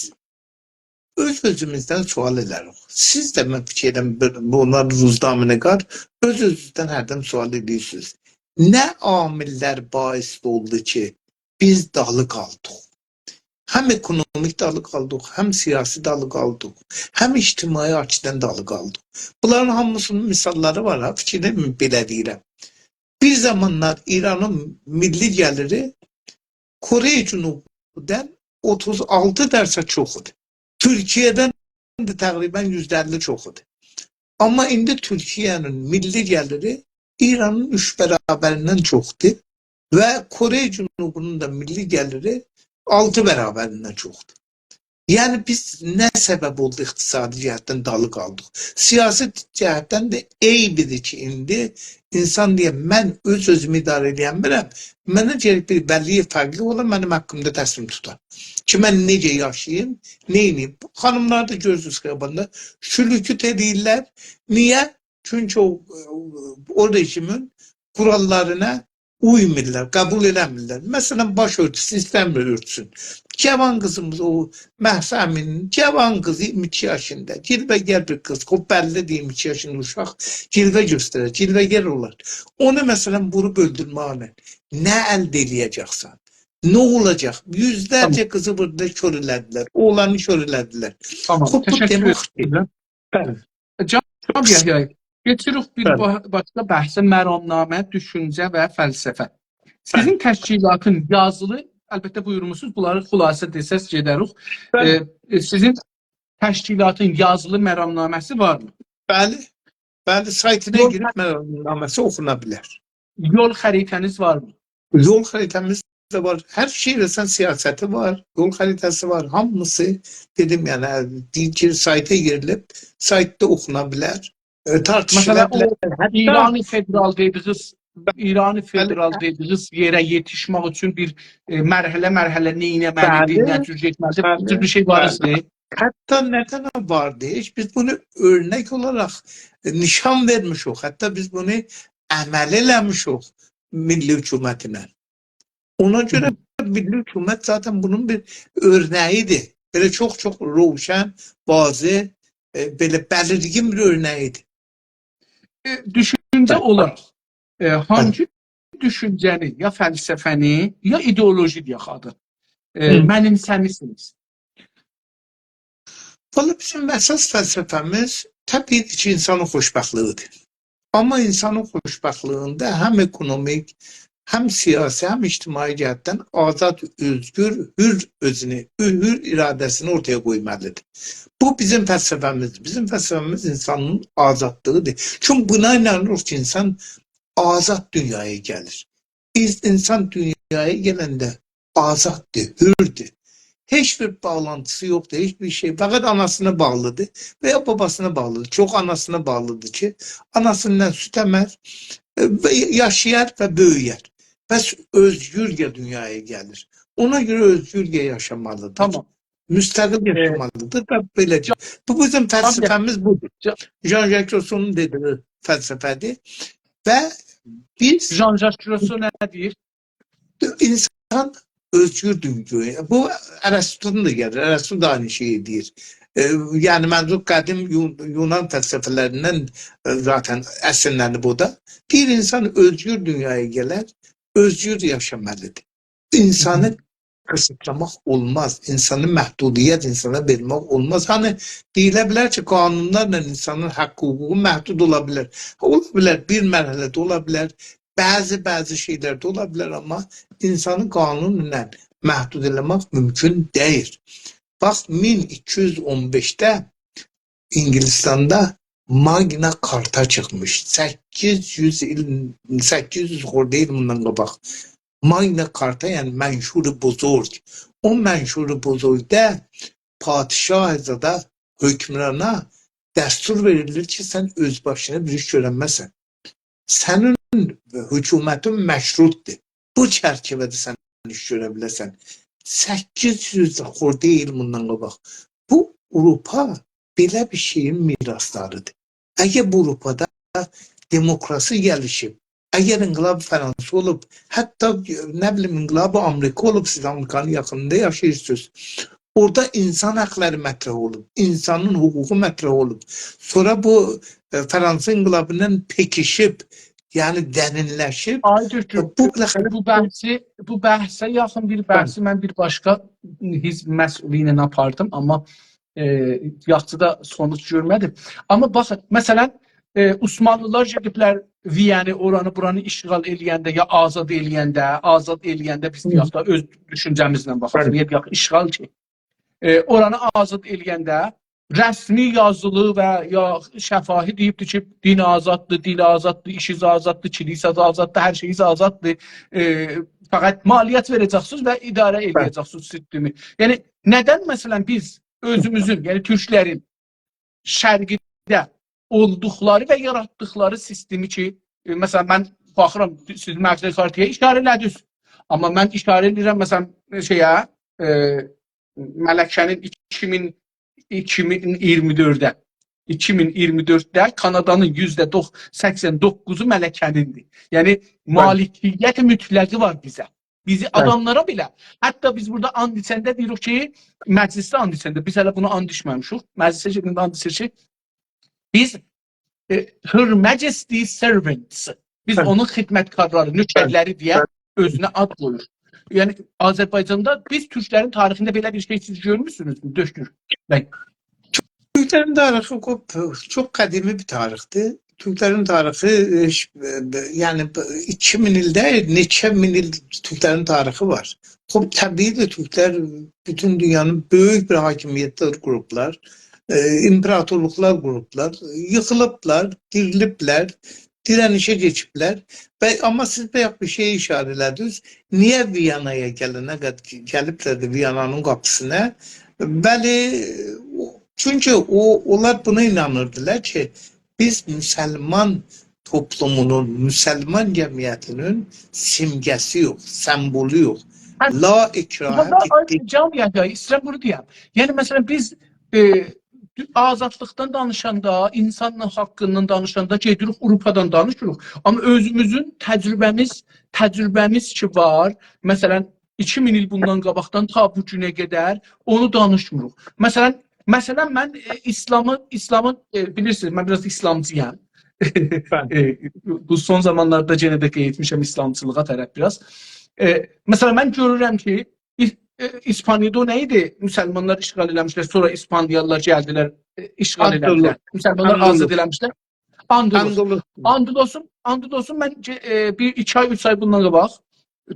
اؤز-اؤزوموزدن سؤال ائدریک. سیز ده، من فیکیر ائدیرم، بیر، بونلار روزنامه‌نگار، اؤز-اؤزونوزدن هردن سؤال ائدیرسینیز. نه عامل‌لر باعث اولدو کی، بیز دالی قالدیق؟ هم اکونومیک دالی قالدیق، هم سیاسی دالی قالدیق، هم اجتماعی آچیدان دالی قالدیق. بونلارین هامیسینین مثال‌لاری وار ها، فیکیر ائدیرم، بئله دئییرم. بیر زامانلار ایرانین میللی گلیری کره جنوبی‌دن اوتوز آلتی درصد چوخ ایدی. تورکیه‌دن ده تقریبا یوزده اللی چوخ ایدی. آمما ایندی تورکیه‌نین میللی گلیری ایرانین اوچ برابریندن چوخدور و کره جنوبی‌نین ده میللی گلیری آلتی برابریندن چوخدور. یعنی، بیز نه سبب اولدو اقتصادی جهتدن دالی قالدیق؟ سیاسی جهتدن ده عیبی‌دیر کی، ایندی اینسان دئیه، «من اؤز-اؤزومو اداره ائلیه‌نمیرم، منه گرک بیر ولی فقیه اولا، منیم حاققیمدا تصمیم توتا کی، من نئجه یاشاییم، نئینیییم؟» خانیملار دا گؤرورسونوز خیاباندا شولوکوت ائدیرلر. نییه؟ چونکی او، او رژیمین قوراللارینا اویمورلار، قبول ائله‌میرلر. مثلا، باش اؤرتوسو ایسته‌میر اؤرتسون. جاوان قیزیمیز، او مهسا امینی‌نین جاوان قیزی، اییرمی ایکی یاشیندا. جلوه‌گر بیر قیز، خوب، بللی‌دیر، اییرمی ایکی یاشیندا اوشاق، جلوه گؤسترر، جلوه‌گر اولار. اونو، مثلا، ووروب اؤلدورمکله نه الده ائلیه‌جکسن؟ نه اولاجاق؟ یوزلرجه قیزی بورادا کور ائله‌دیلر، اوغلانی کور ائله‌دیلر. خوب، بو دئمک کی، بلی. جناب یحیی، کئچیریک بیر با-، باشقا بحثه، مرامنامه، دوشونجه و فلسفه. سیزین تشکیلاتین یازیلی، البته بویورموسونوز، بونلاری خلاصه دئسز گئدریک. ائ، ائ، سیزین تشکیلاتین یازیلی مرامنامه‌سی وارمی؟ بلی. بلی، سایتینا گیریب مرامنامه‌سی اوخونا بیلر. یول خریطه‌نیز وارمی؟ یول خریطه‌میز ده وار. هر شئی ائله‌سن سیاستی وار، یول خریطه‌سی وار، هامیسی، دئدیم، یعنی، ائ، دئییر کی، سایتا گیریلیب، سایتدا اوخونا بیلر. ائ، تارتیشیلا بیلر. مثلا، او ایران فدرال دئدیگینیز، ایران فدرال دئدیگینیز یئره یئتیشمک اوچون بیر، ائ، مرحله مرحله نه ائتمه‌لی‌دیر، نه جور گئتمه‌لی‌دیر، بو جور بیر شئی وار ایدی؟ حتی نه تنها واردی، هئچ بیز بونو اؤرنک اولاراق، ائ، نیشان وئرمیشیک، حتی بیز بونو عملی ائله‌میشیک میللی حکومتینن. اونا گؤره میللی حکومت ذاتاً بونون بیر اؤرنگی‌دیر. بئله چوخ-چوخ روشن، واضح، ائ، بئله بلیرگین بیر اؤرنگی‌دیر. ائ، دوشونجه اولاراق، ائ، هانگی دوشونجه‌نی، یا فلسفه‌نی، یا ایدئولوژی دئیک آدی، ائ، منیمسه‌میسینیز؟ والله، بیزیم اساس فلسفه‌میز طبیعی‌دیر کی، اینسانین خوشبختلیگی‌دیر. آمما اینسانین خوشبختلیگینده هم اکونومیک، هم سیاسی، هم اجتماعی جهتدن آزاد، اؤزگور، حور اؤزونو، حور اراده‌سینی اورتایا قویمالی‌دیر. بو بیزیم فلسفه‌میزدیر. بیزیم فلسفه‌میز اینسانین آزادلیغی‌دیر. چونکی بونا اینانیریق کی، اینسان آزاد دونیایا گلیر. این-، اینسان دونیایا گلنده آزاددیر، حوردور. هئچ بیر باغلانتیسی یوخدور، هئچ بیر شئی. فقط آناسینا باغلی‌دیر و یا باباسینا باغلی‌دیر. چوخ آناسینا باغلی‌دیر کی، آناسیندان سود امر، ائ، و یاشایار و بؤیویر. پس اؤزگورجه دونیایا گلیر. اونا گؤره اؤزگورجه یاشامالی‌دیر. تامام. مستقل یاشامالی‌دیر و بئله‌دیر. بو بیزیم فلسفه‌میز بودور. ژان ژاک روسونون دئدیگی فلسفه‌دیر. و بیز ژان ژاک روسو نه دئییر؟ اینسان اؤزگور دویغو. بو ارسطونون دا گلیر. ارسطو دا عینی شئیی دئییر. ائ، یعنی، منظور قدیم یون-، یونان فلسفه‌لریندن، ائ، ذاتاً اسینلنیب او دا. دئییر، اینسان اؤزگور دونیایا گلر، اؤزگور یاشامالی‌دیر. اینسانی قیسیتلاماق اولماز. اینسانی محدودیت اینسانا وئرمک اولماز. هانی دئییله بیلر کی، قانونلارلا اینسانین حاق حقوقو محدود اولا بیلر. اولا بیلر، بیر مرحله‌ده اولا بیلر، بعضی، بعضی شئیلر ده اولا بیلر، آمما اینسانی قانونلا محدود ائله‌مک مومکون دئییل. باخ، مین ایکی یوز اون بئشده اینگیلیستاندا ماگنا کارتا چیخمیش. سککیز یوز ایل، سککیز یوز خورده ایل بوندان قاباق. ماگنا کارتا، یعنی منشور بزرگ. او منشور بزرگده پادشاهزاده، حکمرانا دستور وئریلیر کی، سن اؤز باشینا بیر ایش گؤرنمه‌سن. سنین حکومتین مشروطدور. بو چرچیوه‌ده سن ایش گؤره بیله‌سن. سککیز یوز خورده ایل بوندان قاباق. بو، آوروپا بئله بیر شئیین میراثداریدیر. اگر بو آوروپادا دموکراسی گلیشیب، اگر انقلاب فرانسه اولوب، حتی، نه بیلیم، انقلاب آمریکا اولوب، سیز آمریکانین یاخینیندا یاشاییرسینیز. اورادا اینسان حاقلاری مطرح اولوب، اینسانین حقوقو مطرح اولوب. سونرا بو، ائ، فرانسه انقلابیندان پکیشیب، یعنی درینلشیب. آقای دکتر، بو بالاخره بو بحثی، بو بحثه یاخین بیر بحثی من بیر باشقا حزب مسئولو ایله آپاردیم، آمما، ائ، یاخشی دا سونوج گؤرمه‌دیم. آمما باخین، مثلا، ائ، عثمانلیلار گئدیبلر ویانی، اورانی، بورانی اشغال ائله‌ینده، یا آزاد ائله‌ینده، آزاد ائله‌ینده بیز، هی، دئیک ده، اؤز دوشونجه‌میزله باخاق. بلی. نییه دئیک اشغال کی؟ ائ، اورانی آزاد ائله‌ینده رسمی یازیلی و یا شفاهی دئییبدی کی، دین آزاددیر، دیل آزاددیر، ایشیز آزاددیر، کلیساز آزاددیر، هر شئییز آزاددیر. ائ، فقط مالیات وئره‌جکسینیز و اداره، بلی، ائله‌یه‌جکسینیز سیستمی. یعنی، ندن، مثلا، بیز اؤزوموزون، یعنی تورکلرین شرقده اولدوقلاری و یاراتدیقلاری سیستمی کی، ائ، مثلا، من باخیرام، سیز ماگنا کارتایا اشاره ائله‌دینیز. آمما من اشاره ائدیرم، مثلا، شئیه، ائ، ملکه‌نین ایکی مین، ایکی مین ایگیرمی دؤرده، ایکی مین ایگیرمی دؤردده کانادانین یوزده دوخ-، سکسن دوققوزو ملکه‌نیندیر. یعنی، بلی، مالکیت مطلقی وار بیزه. بیزی، بلی، آداملارا بئله. حتی بیز بورادا آند ایچنده دئییریک کی، مجلسده آند ایچنده، بیز هله بونا آند ایچمه‌میشیک. مجلسه گئدنده آند ایچیر کی، بیز، ائ، Her Majesty's servants. بیز، هه، اونون خدمتکارلاری، نوکرلری، هه، دئیه، هه، اؤزونه آد قویور. یعنی، آذربایجاندا بیز تورکلرین تاریخینده بئله بیر شئی سیز گؤرموسونوزمو، دکتر بی؟ تورکلرین تاریخی چوخ، چوخ قدیمی بیر تاریخدیر. تورکلرین تاریخی، ائ، ش-، ائ، ب-، یعنی، ب-، ایکی مین ایل دئییل، نئچه مین ایل تورکلرین تاریخی وار. خوب، طبیعیدیر، تورکلر بوتون دونیانین بؤیوک بیر حاکمیتلر قوروبلار، ائ، ایمپراتورلوقلار قوروبلار، ییخیلیبلار، دیریلیبلر، دیرنیشه کئچیبلر. و، آمما سیز بایاق بیر شئیه اشاره ائله‌دینیز. نییه ویانایا گلنه قد-، گلیبلر ده ویانانین قاپیسینا؟ بلی، او-، چونکی او، اونلار بونا اینانیردیلار کی، بیز مسلمان توپلومونون، مسلمان جمعیتینین سیمگه‌سی‌یوخ، سمبولویوخ. هه، لا اکراه بورادا فی الدین. آقای جان یحیی، ایسته‌ییرم بونو دئیم. یعنی، مثلا، بیز، ائ، آزادلیقدان دانیشاندا، اینسان حاقیندان دانیشاندا گئدیریک، آوروپادان دانیشیریق. آمما اؤزوموزون تجربه‌میز، تجربه‌میز کی وار، مثلا، ایکی مین ایل بوندان قاباقدان تا بو گونه قدر اونو دانیشمیریق. مثلا، مثلا، من، ائ، ایسلامی، ایسلامی، ائ، بیلیرسینیز، من بیر آز ایسلامچی‌یام. بلی. ائ، بو سون زامانلاردا یئنه ده قئییتمیشم ایسلامچیلیغا طرف بیر آز. ائ، مثلا، من گؤرورم کی، ایس-، ائ، ایسپانیادا او نه ایدی؟ مسلمانلار اشغال ائله‌میشلر، سونرا ایسپانیالیلار گلدیلر، ائ، اشغال ائله‌دیلر. آندلوس. مسلمانلار آندلوس. آزاد ائله‌میشلر. آندلوس. آندلوس. آندلوسوم، آندلوسوم، من گئ-، ائ، بیر ایکی آی، اوچ آی بوندان قاباق،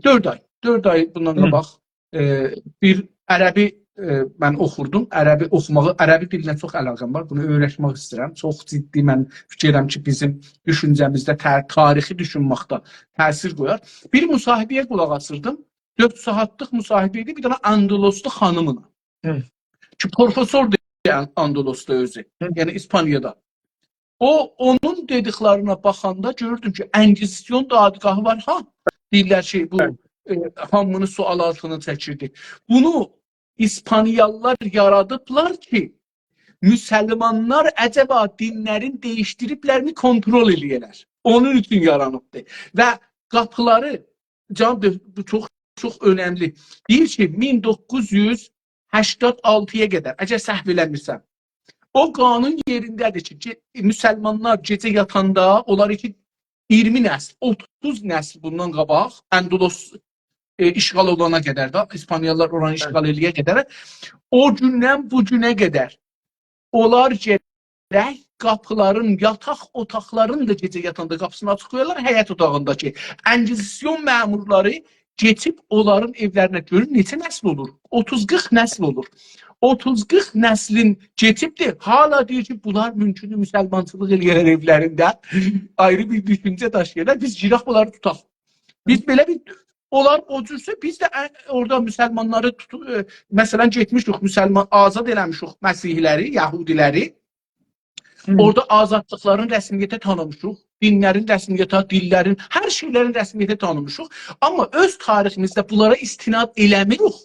دؤرد آی، دؤرد آی بوندان، هی، قاباق، ائ، بیر عربی، ائ، من اوخوردوم. عربی اوخوماغی، عربی دیلینه چوخ علاقه‌م وار. بونو اؤیرشمک ایسته‌ییرم. چوخ جدی، من فیکیر ائدیرم کی، بیزیم دوشونجه‌میزده، تر-، تاریخی دوشونمکده تأثیر قویار. بیر مصاحبه‌یه قولاق آسیردیم. دؤرد ساعاتلیق مصاحبه ایدی، بیر دنه آندلوسلو خانیملا. هی. کی، پروفسوردور، یعنی، آندلوسدا اؤزو. هی. یعنی، ایسپانیادا. او، اونون دئدیکلرینه باخاندا گؤردوم کی، انکیزیسیون دادگاهی وار، ها؟ دئییرلر کی، بو، هی، ائ، هامینی سؤال آلتینا چکیردی. بونو ایسپانیالیلار یارادیبلار کی، مسلمانلار عجبا دینلرین دییشدیریبلرمی کونترول ائله‌یه‌لر. اونون اوچون یارانیبدی. و قاپیلاری، جان، بو چوخ، چوخ اؤنملی. دئییر کی، مین دوققوز یوز هشتاد آلتی‌یا قدر، اگر سهو ائله‌میرسم، او قانون یئرینده‌دیر کی، گئ-، مسلمانلار گئجه یاتاندا، اونلار کی، ایگیرمی نسل، اوتوز نسل بوندان قاباق، اندلس، ائ، اشغال اولانا قدر ده، ایسپانیالیلار اورانی، بلی، اشغال ائله‌یه قدر، او گوندن بو گونه قدر اونلار گئ-، گرک قاپیلارین، یاتاق اوتاقلارین دا گئجه یاتاندا قاپیسینی آچیق قویارلار، حیط اوتاغینداکی. انکیزیسیون مأمورلاری کئچیب اونلارین ائولرینه، گؤرون نئچه نسل اولور؟ اوتوز قیرخ نسل اولور. اوتوز قیرخ نسلین کئچیبدیر. حالا دئییر کی، بونلار مومکوندور مسلمانچیلیق ائله‌یه‌لر ائولرینده. آیری بیر دوشونجه داشییارلار. بیز گیرک بونلاری توتاق. بیز بئله بیر، اونلار او جورسه، بیز ده ا-، اورادا مسلمانلاری توتو-، ائ، مثلا، گئتمیشیک، مسلمان آزاد ائله‌میشیک مسیحی‌لری، یهودی‌لری. هی. اورادا آزادلیقلارین رسمیته تانیمیشیق، دینلرین رسمیته، دیللرین، هر شئیلرین رسمیته تانیمیشیق. آمما اؤز تاریخیمیزده بونلارا استناد ائله‌میریک.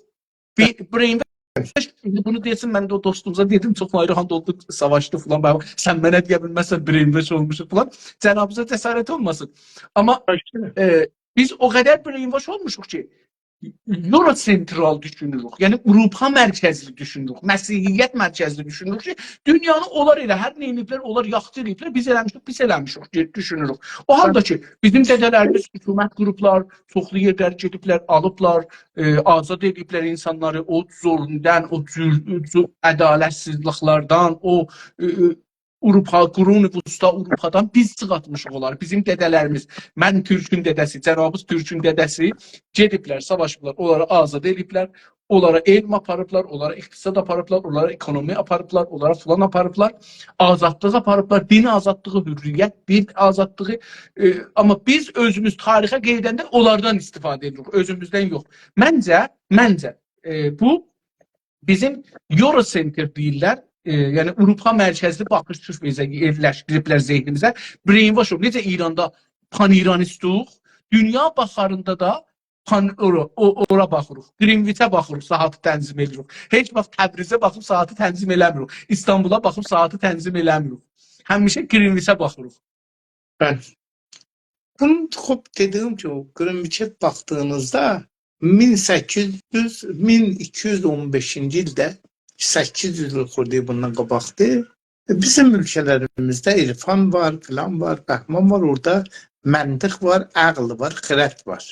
بیر brainwash، ایندی بونو دئسین، من ده او دوستوموزا دئدیم، چوخ ناراحات اولدو، ساواشدی فلان. «بابا، سن منه دئیه بیلمزسن، brainwash اولموشوق» فلان. جنابینیزا جسارت اولماسین. آمما، باش اوسته. ائ، بیز او قدر brainwash اولموشوق کی، یوروسنترال دوشونوروک. یعنی، آوروپا مرکزلی دوشونوروک. مسیحیت مرکزلی دوشونوروک کی، دونیانی اونلار ائله هر نه ائدیبلر، اونلار یاخشی ائدیبلر، بیز ائله‌میشیک، پیس ائله‌میشیک، دوشونوروک. او حالدا کی، بیزیم دده‌لریمیز حکومت قوروبلار، چوخلو یئرلری گئدیبلر، آلیبلار، ائ، آزاد ائدیبلر اینسانلاری او ظلمدن، او جور، جور عدالتسیزلیکلردن، او، ائ، ائ، آوروپا، قرون وسطی آوروپادان بیز چیخارتمیشیق اونلاری. بیزیم دده‌لریمیز، من تورکون دده‌سی، جنابیز تورکون دده‌سی گئدیبلر، ساواشیبلار، اونلاری آزاد ائدیبلر، اونلارا علم آپاریبلار، اونلارا اقتصاد آپاریبلار، اونلارا اکونومی آپاریبلار، اونلارا فلان آپاریبلار، آزادلیق آپاریبلار، دین آزادلیغی، حریت، دین آزادلیغی. ائ، آمما بیز اؤزوموز تاریخه قئییدنده اونلاردان استفاده ائدیریک، اؤزوموزدن یوخ. منجه، منجه، ائ، بو بیزیم یوروسنتر دئییرلر، ائ، یعنی آوروپا مرکزلی باخیش بیزه یئرلشدیریبلر ذهنیمیزه. Brainwash اولوب. نئجه ایراندا پان‌ایرانیستوق، دونیا باخاریندا دا پان-، اورا، او، اورا باخیریق. گرینویچه باخیریق، ساعاتی تنظیم ائدیریک. هئچ واخت تبریزه باخیب ساعاتی تنظیم ائله‌میریک. ایستانبولا باخیب ساعاتی تنظیم ائله‌میریک. همیشه گرینویچه باخیریق. بلی. بونو، خوب، دئدیگیم کیمی، او گرینویچه باخدیغینیزدا مین سککیز یوز، مین ایکی یوز اون بئشینجی ایلده، سککیز یوز ایل خورده‌یی بوندان قاباقدیر. بیزیم اؤلکه‌لریمیزده عرفان وار، فلان وار، بهمان وار، اورادا منطق وار، عقل وار، خرد وار.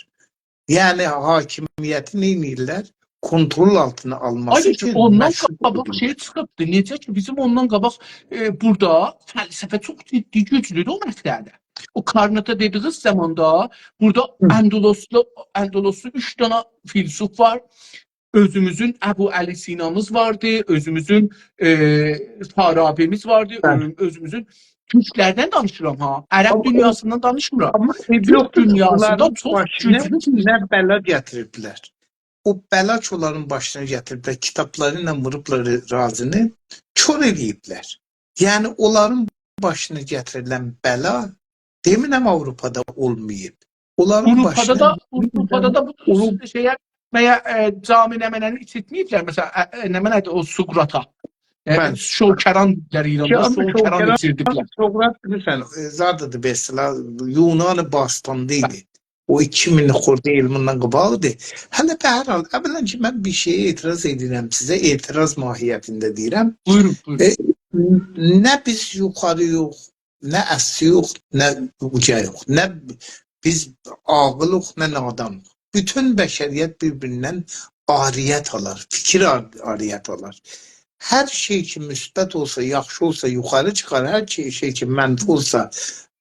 یعنی حاکمیتی نئینیرلر؟ کنترل آلتینا آلماسی آی کی، اوچون اوندان مشغول قاباق ائدیرلر. شئی چیخیبدی. نئجه کی، بیزیم اوندان قاباق، ائ، بورادا فلسفه چوخ جدی، گوجلودور او مقطعده. او کارناتا دئدیگینیز زاماندا بورادا هی. اندلسلی، اندلسلی اوچ دنه فیلسوف وار. اؤزوموزون ابوعلی سینامیز واردی، اؤزوموزون، ائ، فارابیمیز واردی، بلی. اؤ-، اؤزوموزون تورکلردن دانیشیرام ها. عرب آمما او، دونیاسیندان دانیشمیرام. آمما تورک یوخدور کی، دونیاسیندا اونلارین چوخ باشینا گوجلو نه بلا گتیریبلر. او بلا کی، اونلارین باشینا گتیریبلر، کیتابلاری ایله ووروبلار رازینی، کور ائله‌ییبلر. یعنی، اونلارین باشینا گتیریلن بلا، دئمیرم آوروپادا اولماییب. اونلارین آوروپادا باشینا دا، آوروپادا دا بو اولوب. شئیه، و یا، ائ، جامی نمنه‌نی ایچیرتمه‌ییبلر. مثلا، ائ، ائ، نمنه‌دیر او سقراطا؟ ائ، بلی. شوکران دئییرلر ایراندا، کی، آمما شوکران شوکران، ایچیردیبلر. سقراط، بیلیرسن، ائ، زاد ایدی، به اصطلاح، یونان باستاندا ایدی. بلی. او ایکی مین خورده ایل بوندان قاباقدیر. هله به هر حال، اولا کی، من بیر شئیه اعتراض ائدیرم سیزه، اعتراض ماهیتینده دئییرم. بویورون، بویورون. ائ، نه بیز یوخاری‌یوخ، نه اسی‌یوخ، نه اوجایوخ، نه بیز عاغیلیق، نه نادانیق. بوتون بشریت بیر-بیریندن عاریت آلار، فیکیر عار-، عاریت آلار. هر شئی کی، مثبت اولسا، یاخشی اولسا، یوخاری چیخار. هر شئی، شئی کی، منفی اولسا،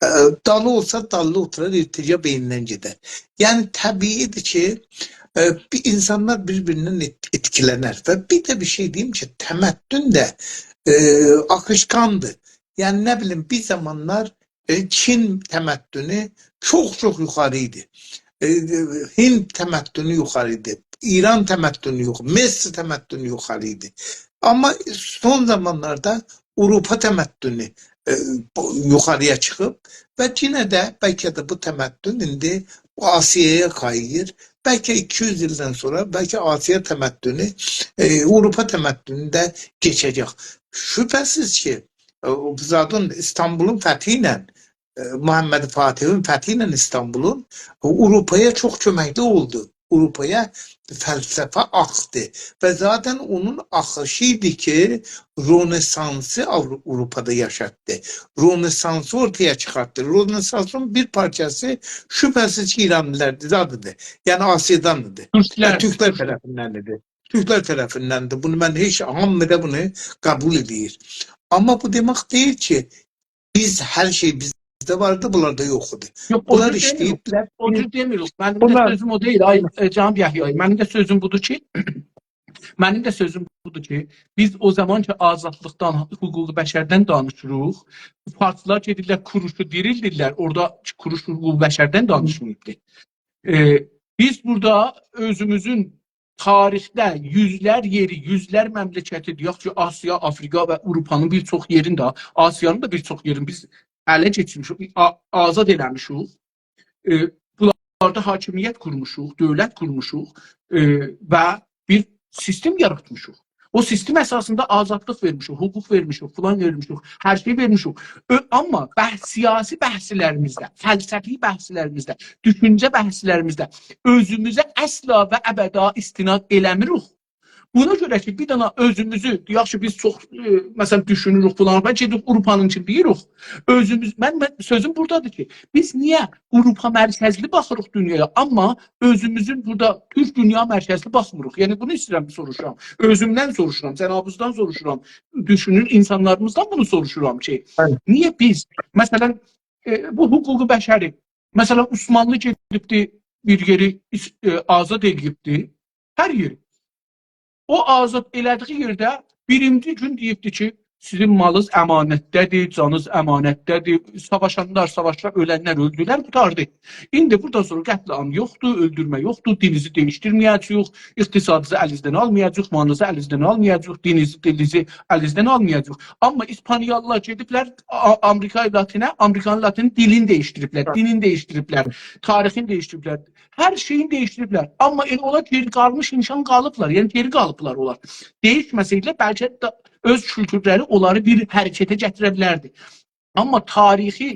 ائ، دالی اولسا، دالی اوتورار، ارتجاع بئینیندن گئدر. یعنی، طبیعی‌دیر کی، ائ، بیر، اینسانلار بیر-بیریندن ائت-، ائتکیلنر. و بیر ده بیر شئی دئییم کی، تمدن ده، ائ، آخیشقاندیر. یعنی، نه بیلیم، بیر زامانلار ائ، چین تمدنو چوخ-چوخ یوخاری ایدی. ائ، هند تمدنو یوخاری ایدی. ایران تمدنو یوخ-، مصر تمدنو یوخاری ایدی. آمما سون زامانلاردا آوروپا تمدنو، ائ، بو-، یوخاری‌یا چیخیب و یئنه ده بلکه ده بو تمدن ایندی آسیایا کاییر. بلکه ایکی یوز ایلدن سونرا بلکه آسیا تمدنو، ائ، آوروپا تمدنو ده کئچه‌جک. شوبهه‌سیز کی، ائ، او زادین، ایستانبولون فتی ایله، ائ، محمد فاتحین فتی ایله ایستانبولون، ائ، آوروپایا چوخ کؤمکلی اولدو. آوروپایا فلسفه آخدی و ذاتاً اونون آخیشی ایدی کی، رنسانسی آورو-، آوروپادا یاشاتدی. رنسانسی اورتایا چیخارتدی. رنسانسین بیر پارچاسی شوبهه‌سیز کی، ایرانلیلاردیر، زادیدیر. یعنی آسیادان ایدی. تورکلر، و تورکلر تورکلر. طرفیندن ایدی. تورکلر طرفیندندیر. بونو من هئچ، هامی دا بونو قبول ائدیر. آمما بو دئمک دئییل کی، بیز، هر شئی بیزده واردی، بونلاردا یوخ ایدی. یوخ، او بونلار جور ایشله‌ییب، دئمیروخ. بیلر، او جور دئمیروخ. منیم ده بونلار سؤزوم او دئییل، آی، ائ، جناب یحیی، منیم ده سؤزوم بودور کی، منیم ده سؤزوم بودور کی، بیز او زامان کی، آزادلیقدان، حقوق بشردن دانیشیریق، فارسلار گئدیرلر، کوروشو دیریلدیرلر، اورادا کوروش حقوق بشردن دانیشماییبدی. ائ، بیز بورادا اؤزوموزون تاریخده یوزلر یئری، یوزلر مملکتی، دئیک کی، آسیا، آفریقا و آوروپانین بیر چوخ یئرین ده، آسیانین دا بیر چوخ یئرینی بیز اله کئچیرمیشیک، آ-، آزاد ائله‌میشیک. ائ، بونلاردا حاکمیت قورموشوق، دؤولت قورموشوق، ائ، و بیر سیستم یاراتمیشیق. او سیستم اساسیندا آزادلیق وئرمیشیک، حقوق وئرمیشیک، فلان وئرمیشیک، هر شئی وئرمیشیک. اؤ-، آمما بحث، سیاسی بحثلریمیزده، فلسفی بحثلریمیزده، دوشونجه بحثلریمیزده اؤزوموزه اصلا و ابدا استناد ائله‌میریک. بونا گؤره کی، بیر دنه اؤزوموزو، دئیک کی، بیز چوخ، ائ، مثلا، دوشونوروک، فلان، و گئدیب آوروپانین ایچین دئییریک. اؤزوموز، من، من، سؤزوم بورادادیر کی، بیز نییه آوروپا مرکزلی باخیریق دونیایا، آمما اؤزوموزون بورادا تورک دونیا مرکزلی باخمیریق؟ یعنی، بونو ایسته‌ییرم سوروشام. اؤزومدن سوروشورام، جنابیزدان سوروشورام، دوشونون اینسانلاریمیزدان بونو سوروشورام کی، بلی. نییه بیز، مثلا، ائ، بو حقوق بشری، مثلا، عثمانلی گئدیبدی، بیر یئری ایس-، ائ، آزاد ائله‌ییبدی، هر یئری. او آزاد ائله‌دیگی یئرده بیرینجی گون دئییبدی کی، سیزین مالینیز امانتده‌دیر، جانینیز امانتده‌دیر. ساواشانلار ساواشدیلار، اؤلنلر اؤلدولر، قوتاردی. ایندی بوردان سونرا قتل‌عام یوخدور، اؤلدورمه یوخدور، دینینیزی دییشدیرمه‌یه‌جه‌ییک، اقتصادینیزی الینیزدن آلمایاجاغیق، مالینیزی الینیزدن آلمایاجاغیق، دینینیزی، دیلینیزی الینیزدن آلمایاجاغیق. آمما اسپانیوللار گئدیبلر آ-، آ-، آمریکای لاتینه، آمریکانین لاتینی دیلین دییشدیریبلر، دینین دییشدیریبلر، تاریخین دییشدیریبلر، هر شئیین دییشدیریبلر. آمما ائله اولار گئری قالمیش اینسان قالیبلار، یعنی گئری قالیبلار اونلار. دییشمه‌سه‌یدیلر، بلکه ده اؤز کولتورلری اونلاری بیر حرکته گتیره بیلردی. آمما تاریخی،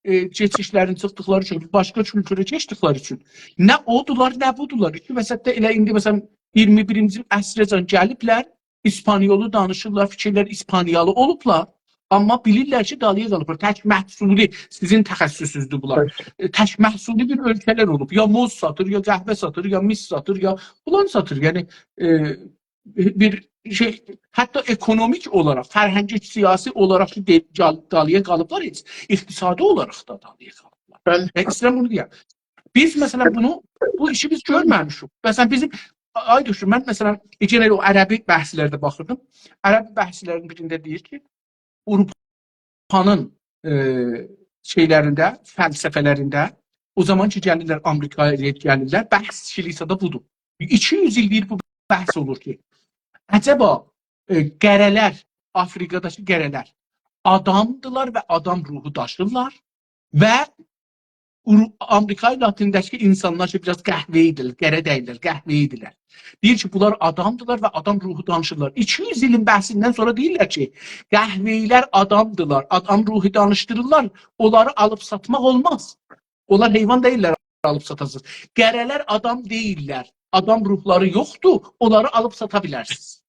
ائ، کئچیشلرین چیخدیقلاری اوچون، باشقا کولتوره کئچدیکلری اوچون نه اودولار، نه بودولار. ایکی وسطده ائله ایندی، مثلا، ایگیرمی بیرینجی عصره‌جن گلیبلر، اسپانیولو دانیشیرلار، فیکیرلر اسپانیولو اولوبلار، آمما بیلیرلر کی، دالییا قالیبلار. تک محصولی، سیزین تخصصونوزدور بونلار. بلی. ائ، تک محصولی بیر اؤلکه‌لر اولوب. یا موز ساتیر، یا قهوه ساتیر، یا میس ساتیر، یا فلان ساتیر. یعنی، ائ، بیر شئی، حتی اکونومیک اولاراق، فرهنگی، سیاسی اولاراق کی، دئ-، جال-، دالییا قالیبلار، هئچ اقتصادی اولاراق دا دالییا قالیبلار. بلی. یعنی، ایسته‌ییرم بونو دئیم. بیز، مثلا، بونو، بو ایشی بیز گؤرمه‌میشیک. مثلا، بیزیم، آی دوشون، من، مثلا، یئنه او عربی بحثلرده باخیردیم. عربی بحثلرین بیرینده دئییر کی، آوروپانین، ائ، شئیلرینده، فلسفه‌لرینده، او زامان کی، گلیرلر آمریکایا، گلیرلر، بحث کلیسادا بودور. ایکی یوز ایل دئییر بو بحث اولور کی، عجبا، ائ، قره‌لر، آفریقاداکی قره‌لر آدامدیلار و آدام روحو داشیرلار و آورو-، آمریکای لاتینینده‌کی اینسانلار کی، بیر آز قهوه‌ای‌دیلر، قره دئییللر، قهوه‌ای‌دیلر. دئییر کی، بونلار آدامدیلار و آدام روحو دانیشیرلار. ایکی یوز ایلین بحثیندن سونرا دئییرلر کی، قهوه‌ای‌لر آدامدیلار، آدام روحو دانیشدیریرلار، اونلاری آلیب ساتماق اولماز. اونلار حیوان دئییللر، آلیب ساتاسینیز. قره‌لر آدام دئییللر، آدام روحلاری یوخدور، اونلاری آلیب ساتا بیلرسینیز.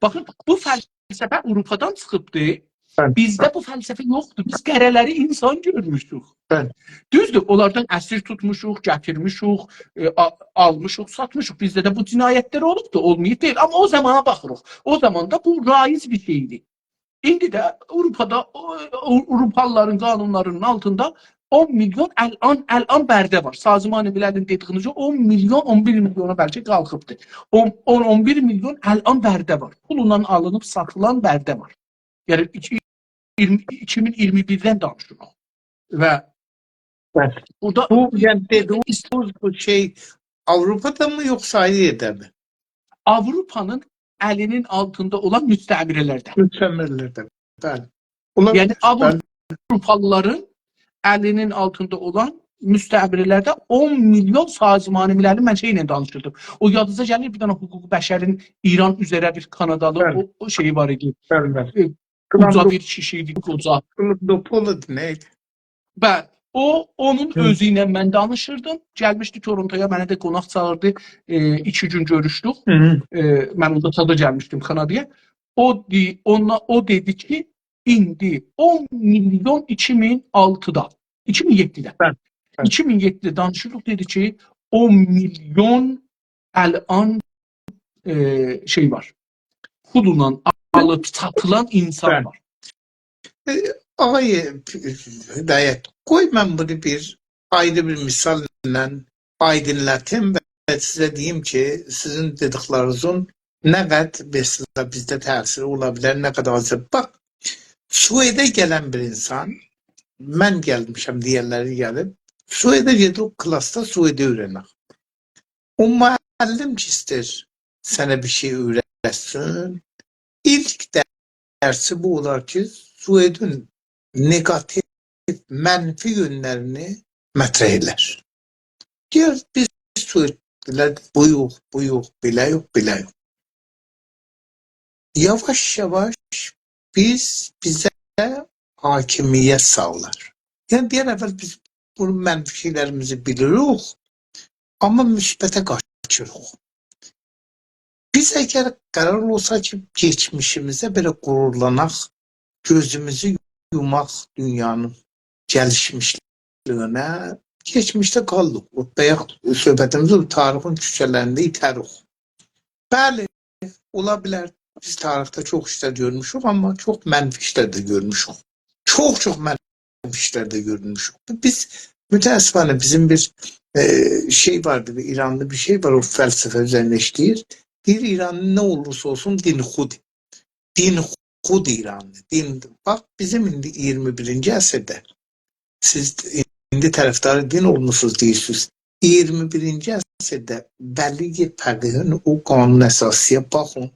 باخین، بو فلسفه آوروپادان چیخیبدی. بلی. بیزده بو فلسفه یوخدور. بیز قره‌لری اینسان گؤرموشوک. بلی. دوزدور، اونلاردان اسیر توتموشوق، گتیرمیشیک، ائ، آ-، آلمیشیق، ساتمیشیق. بیزده ده بو جنایتلر اولوبدور، اولماییب دئییل. آمما او زامانا باخیریق. او زامان دا بو رایج بیر شئیدی. ایندی ده آوروپادا، او، او، آوروپالیلارین قانونلاری‌نین آلتیندا اون میلیون، الان، الان برده وار. سازمان مللین دئدیگینیز او اون میلیون، اون بیر میلیونا بلکه قالخیبدیر. اون، اون، اون بیر میلیون الان برده وار. پوللا آلینیب ساتیلان برده وار. یعنی ایکی-، ایگیرمی، ایکی مین ایگیرمی بیردن دانیشیریق. و بلی. بورادا بو، یعنی، دئدیگینیز بو شئی آوروپادامی، یوخسا آیری یئرده‌می؟ آوروپانین الینین آلتیندا اولان مستعمره‌لرده. مستعمره‌لرده، بلی. اولار، یعنی، بلی. آوروپالیلارین الینین آلتیندا اولان مستعمره‌لرده اون میلیون، سازمان مللین، من شئیله دانیشیردیم. او یادینیزا گلیر، بیر دنه حقوق بشرین ایران اوزره بیر کانادالی، بلی. او، او شئیی وار ایدی. بلی، بلی. ائ، اوجا بیر کیشی ایدی، قوجا. کلوب دوپولودور، نه ایدی؟ بلی، او، اونون، هی. اؤزو ایله من دانیشیردیم. گلمیشدی تورونتویا، منی ده قوناق چاغیردی. ائ، ایکی گون گؤروشدوک. هی هی. ائ، من اوندا تازا گلمیشدیم کانادایا. او دئ-، اونا-، او دئدی کی، ایندی اون میلیون ایکی مین آلتیدا، ایکی مین یئددیده. بلی، بلی. ایکی مین یئددیده دانیشیردیق، دئدی کی، اون میلیون الان، ائ، شئی وار. پوللا آلیب ساتیلان اینسان، بلی. وار. آقای هدایت، قوی من بونو بیر آیری بیر مثاللا آیدینلاتیم و سیزه دئییم کی، سیزین دئدیکلرینیزین نه قدر، مثلا، بیزده تأثیری اولا بیلر، نه قدر آز. باخ، سوئده گلن بیر اینسان، من گلمیشم دئیه‌لری گلیب، سوئده گئدیب او کلاسدا سوئدی اؤیرنک. او معلم کی ایسته‌ییر سنه بیر شئی اؤیرتسین، ایلک درسی بو اولار کی، سوئدین نگاتیو، منفی یؤنلرینی مطرح ائلر. دئیر، بیز سوئدلی‌لر بو یوخ، بو یوخ، بئله یوخ، بئله یوخ. یاواش-یاواش بیز، بیزه حاکمیت ساغلار. یعنی، دئیر، اول بیز بونو، منفی شئیلریمیزی بیلیریک، آمما مثبته قاچیریق. بیز اگر قرار اولسا کی، کئچمیشیمیزه بئله غرورلاناق، گؤزوموزو یوماق دونیانین گلیشمیشلیگینه، کئچمیشده قالیریق. بایاق صحبتیمیز اولدو، تاریخین کوچه‌لرینده ایتریک. بلی، اولا بیلر، بیز تاریخده چوخ ایشلر گؤرموشوک، آمما چوخ منفی ایشلر ده گؤرموشوک. چوخ-چوخ منفی ایشلر ده گؤرموشوک. بیز، متأسفانه، بیزیم بیر، ائ، شئی واردی، بیر ایرانلی بیر شئی وار، او فلسفه اوزرینه ایشله‌ییر. دئییر، ایرانلی نه اولورسا اولسون، دین خودی. دین خود ایرانلی. دین، باخ، بیزیم ایندی اییرمی بیرینجی عصرده. سیز ایندی طرفدار دین اولموسونوز دئییرسینیز. اییرمی بیرینجی عصرده ولی فقیهین او قانون اساسی‌یه باخین.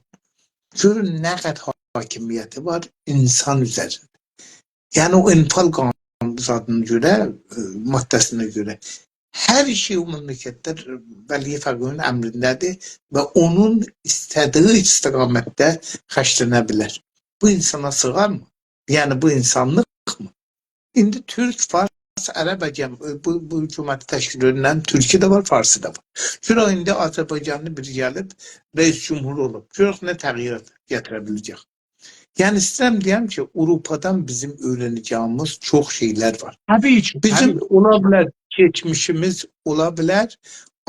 گؤرون نه قدر حاکمیتی وار اینسان اوزرینده. یعنی او انفال قانون زادینا گؤره، ائ، ماده‌سینه گؤره هر شئی او مملکتده ولی فقیهین امرینده‌دیر و اونون ایسته‌دیگی استقامتده خرجلنه بیلر. بو اینسانا سیغارمی؟ یعنی بو اینسانلیقمی؟ ایندی تورک، فارس، عرب، عجم، بو، بو حکومتی تشکیل ائدن تورکی ده وار، فارسی دا وار. گؤرک ایندی آذربایجانلی بیری گلیب رئیس جمهور اولوب. گؤرک نه تغییرات گتیره بیله‌جک. یعنی ایسته‌ییرم دئیم کی، آوروپادان بیزیم اؤیرنه‌جه‌ییمیز چوخ شئیلر وار. طبیعی کی، بیزیم طبیعی کی. اولا بیلر کئچمیشیمیز، اولا بیلر،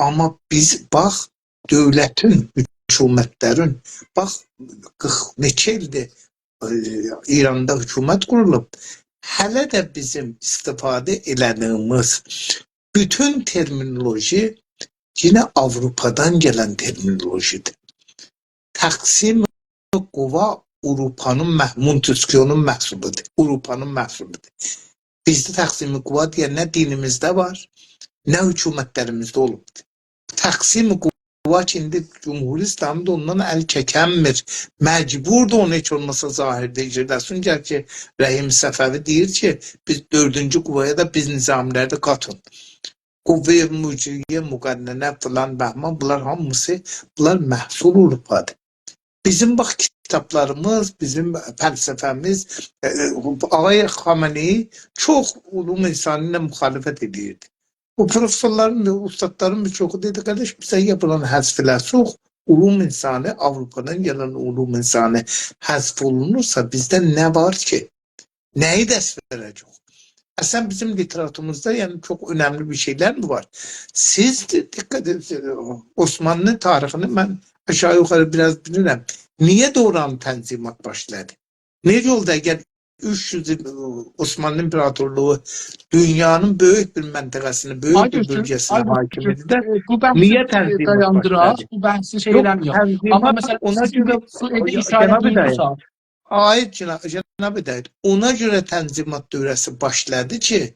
آمما بیز، باخ، دؤولتین، حکومتلرین، باخ، قیرخ نئچه ایلدیر، ائ، ایراندا حکومت قورولوب. هله ده بیزیم استفاده ائله‌دیگیمیز بوتون ترمینولوژی یئنه آوروپادان گلن ترمینولوژی‌دیر. تقسیم قوا آوروپانین مح-، مونتسکیونون محصولودور. آوروپانین محصولودور. بیزده تقسیم قوا دئین نه دینیمیزده وار، نه حکومتلریمیزده اولوبدور. تقسیم قوا کی، ایندی جمهوری اسلامی دا اوندان ال چکنمیر. مجبوردور اونو هئچ اولماسا ظاهرده اجرا ائله‌سین. گرچه رحیم صفوی دئییر کی، بیز دؤردونجو قوایا دا بیز نظامی‌لری ده قاتین. قوه مجریه مقننه، فلان بهمان، بونلار هامیسی، بونلار محصول آوروپادیر. بیزیم، باخ، کیتابلاریمیز، بیزیم فلسفه‌میز، ائ، ائ، آقای خامنه‌ای چوخ علوم انسانی ایله مخالفت ائدیردی. بو پروفسورلارین، اوستادلارین بیر چوخو دئدی: «قارداش، بیز اگر بونلاری حذف ائله‌سک، علوم انسانی، آوروپادان گلن علوم انسانی حذف اولونورسا، بیزده نه وار کی؟ نه‌یی دست وئره‌جک؟» اصلا بیزیم لیتراتوروموزدا، یعنی، چوخ اؤنملی بیر شئیلرمی وار؟ سیز د-، دقت ائدین، عثمانلی تاریخینی من آشاغی یوخاری بیر آز بیلیرم. نییه دوران تنظیمات باشلادی؟ نئجه اولدو، اگر اوچ یوز ایل، ائ، عثمانلی ایمپراتورلوغو دونیانین بؤیوک بیر منطقه‌سینی، بؤیوک بیر آقای دکتر، بؤلگه‌سینه آقای دکتر، حاکیم ایدی ده، ائ، بو بحثی، نییه ائ، تنظیمات دایاندیراق، باشلادی؟ بو بحثی شئی ائله‌مه‌یک. یوخ، آمما تنظیمات مثلا، اونا سیز گؤره، ایندی سوئدی یا، اشاره جناب هدایت، بویوردونوز ها. آقای جنا-، جناب هدایت، اونا گؤره تنظیمات دوره‌سی باشلادی کی،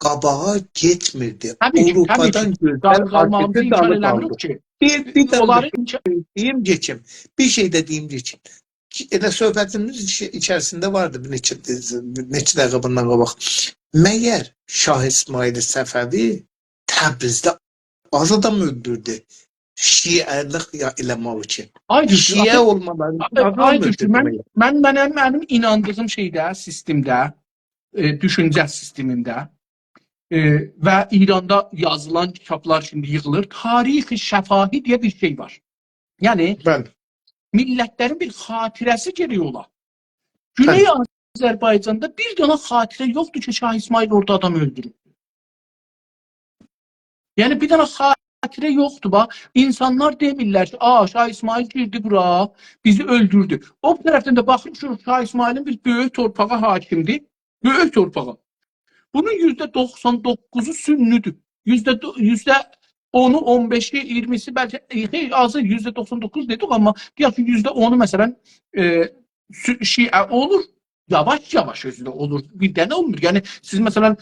قاباغا گئتمیردی. طبیعی کی، طبیعی کی. آوروپادان گؤزل قال-، قالماغیمیزی آرتیقی انکار دالی ائله‌میریک قالدی. کی. بیر، بیر دنه اونلاری ده انکار دئییم، کئچیم. بیر شئی ده دئییم، کئچیم. کی، ائله صحبتیمیز ایچ-، ایچریسینده واردی بیر نئچه، نئچه دقیقه بوندان قاباق. مگر شاه اسماعیل صفوی تبریزده آز آدام اؤلدوردو شیعه‌لیک یا ائله‌مک اوچون؟ آقای دکتر، شیعه آخی، اولمالاری اوچون آقای، آز آدام آقای دکتر، اؤلدوردو من، مگر؟ من، منیم، منیم ایناندیغیم شئیده، سیستمده، ائ، دوشونجه سیستمینده، ائ، و ایراندا یازیلان کیتابلار ایچینده ییغیلیر. تاریخ شفاهی دئیه بیر شئی وار. یعنی، بلی. میللتلرین بیر خاطره‌سی گرک اولا. گونئی، بلی، آذربایجاندا بیر دنه خاطره یوخدور کی، شاه اسماعیل اورادا آدام اؤلدوروب. یعنی، بیر دنه خاطره یوخدور، باخ. اینسانلار دئمیرلر کی، «آ، شاه اسماعیل گیردی بورا، بیزی اؤلدوردو.» او طرفدن ده باخمیشیق، شاه اسماعیلین بیر بؤیوک تورپاغا حاکمدیر. بؤیوک تورپاغا. بونون یوزده دوخسان دوققوزو سنی‌دیر. یوزده دو-، یوزده اونو، اون بئشی، اییرمیسی، بلکه، ائ، خیلی آزی، یوزده دوخسان دوققوز دئدیک، آمما دئیک کی، یوزده اونو، مثلا، ائ، سو-، شیعه اولور، یاواش-یاواش اؤزو ده اولور. بیردن اولمور. یعنی، سیز، مثلا،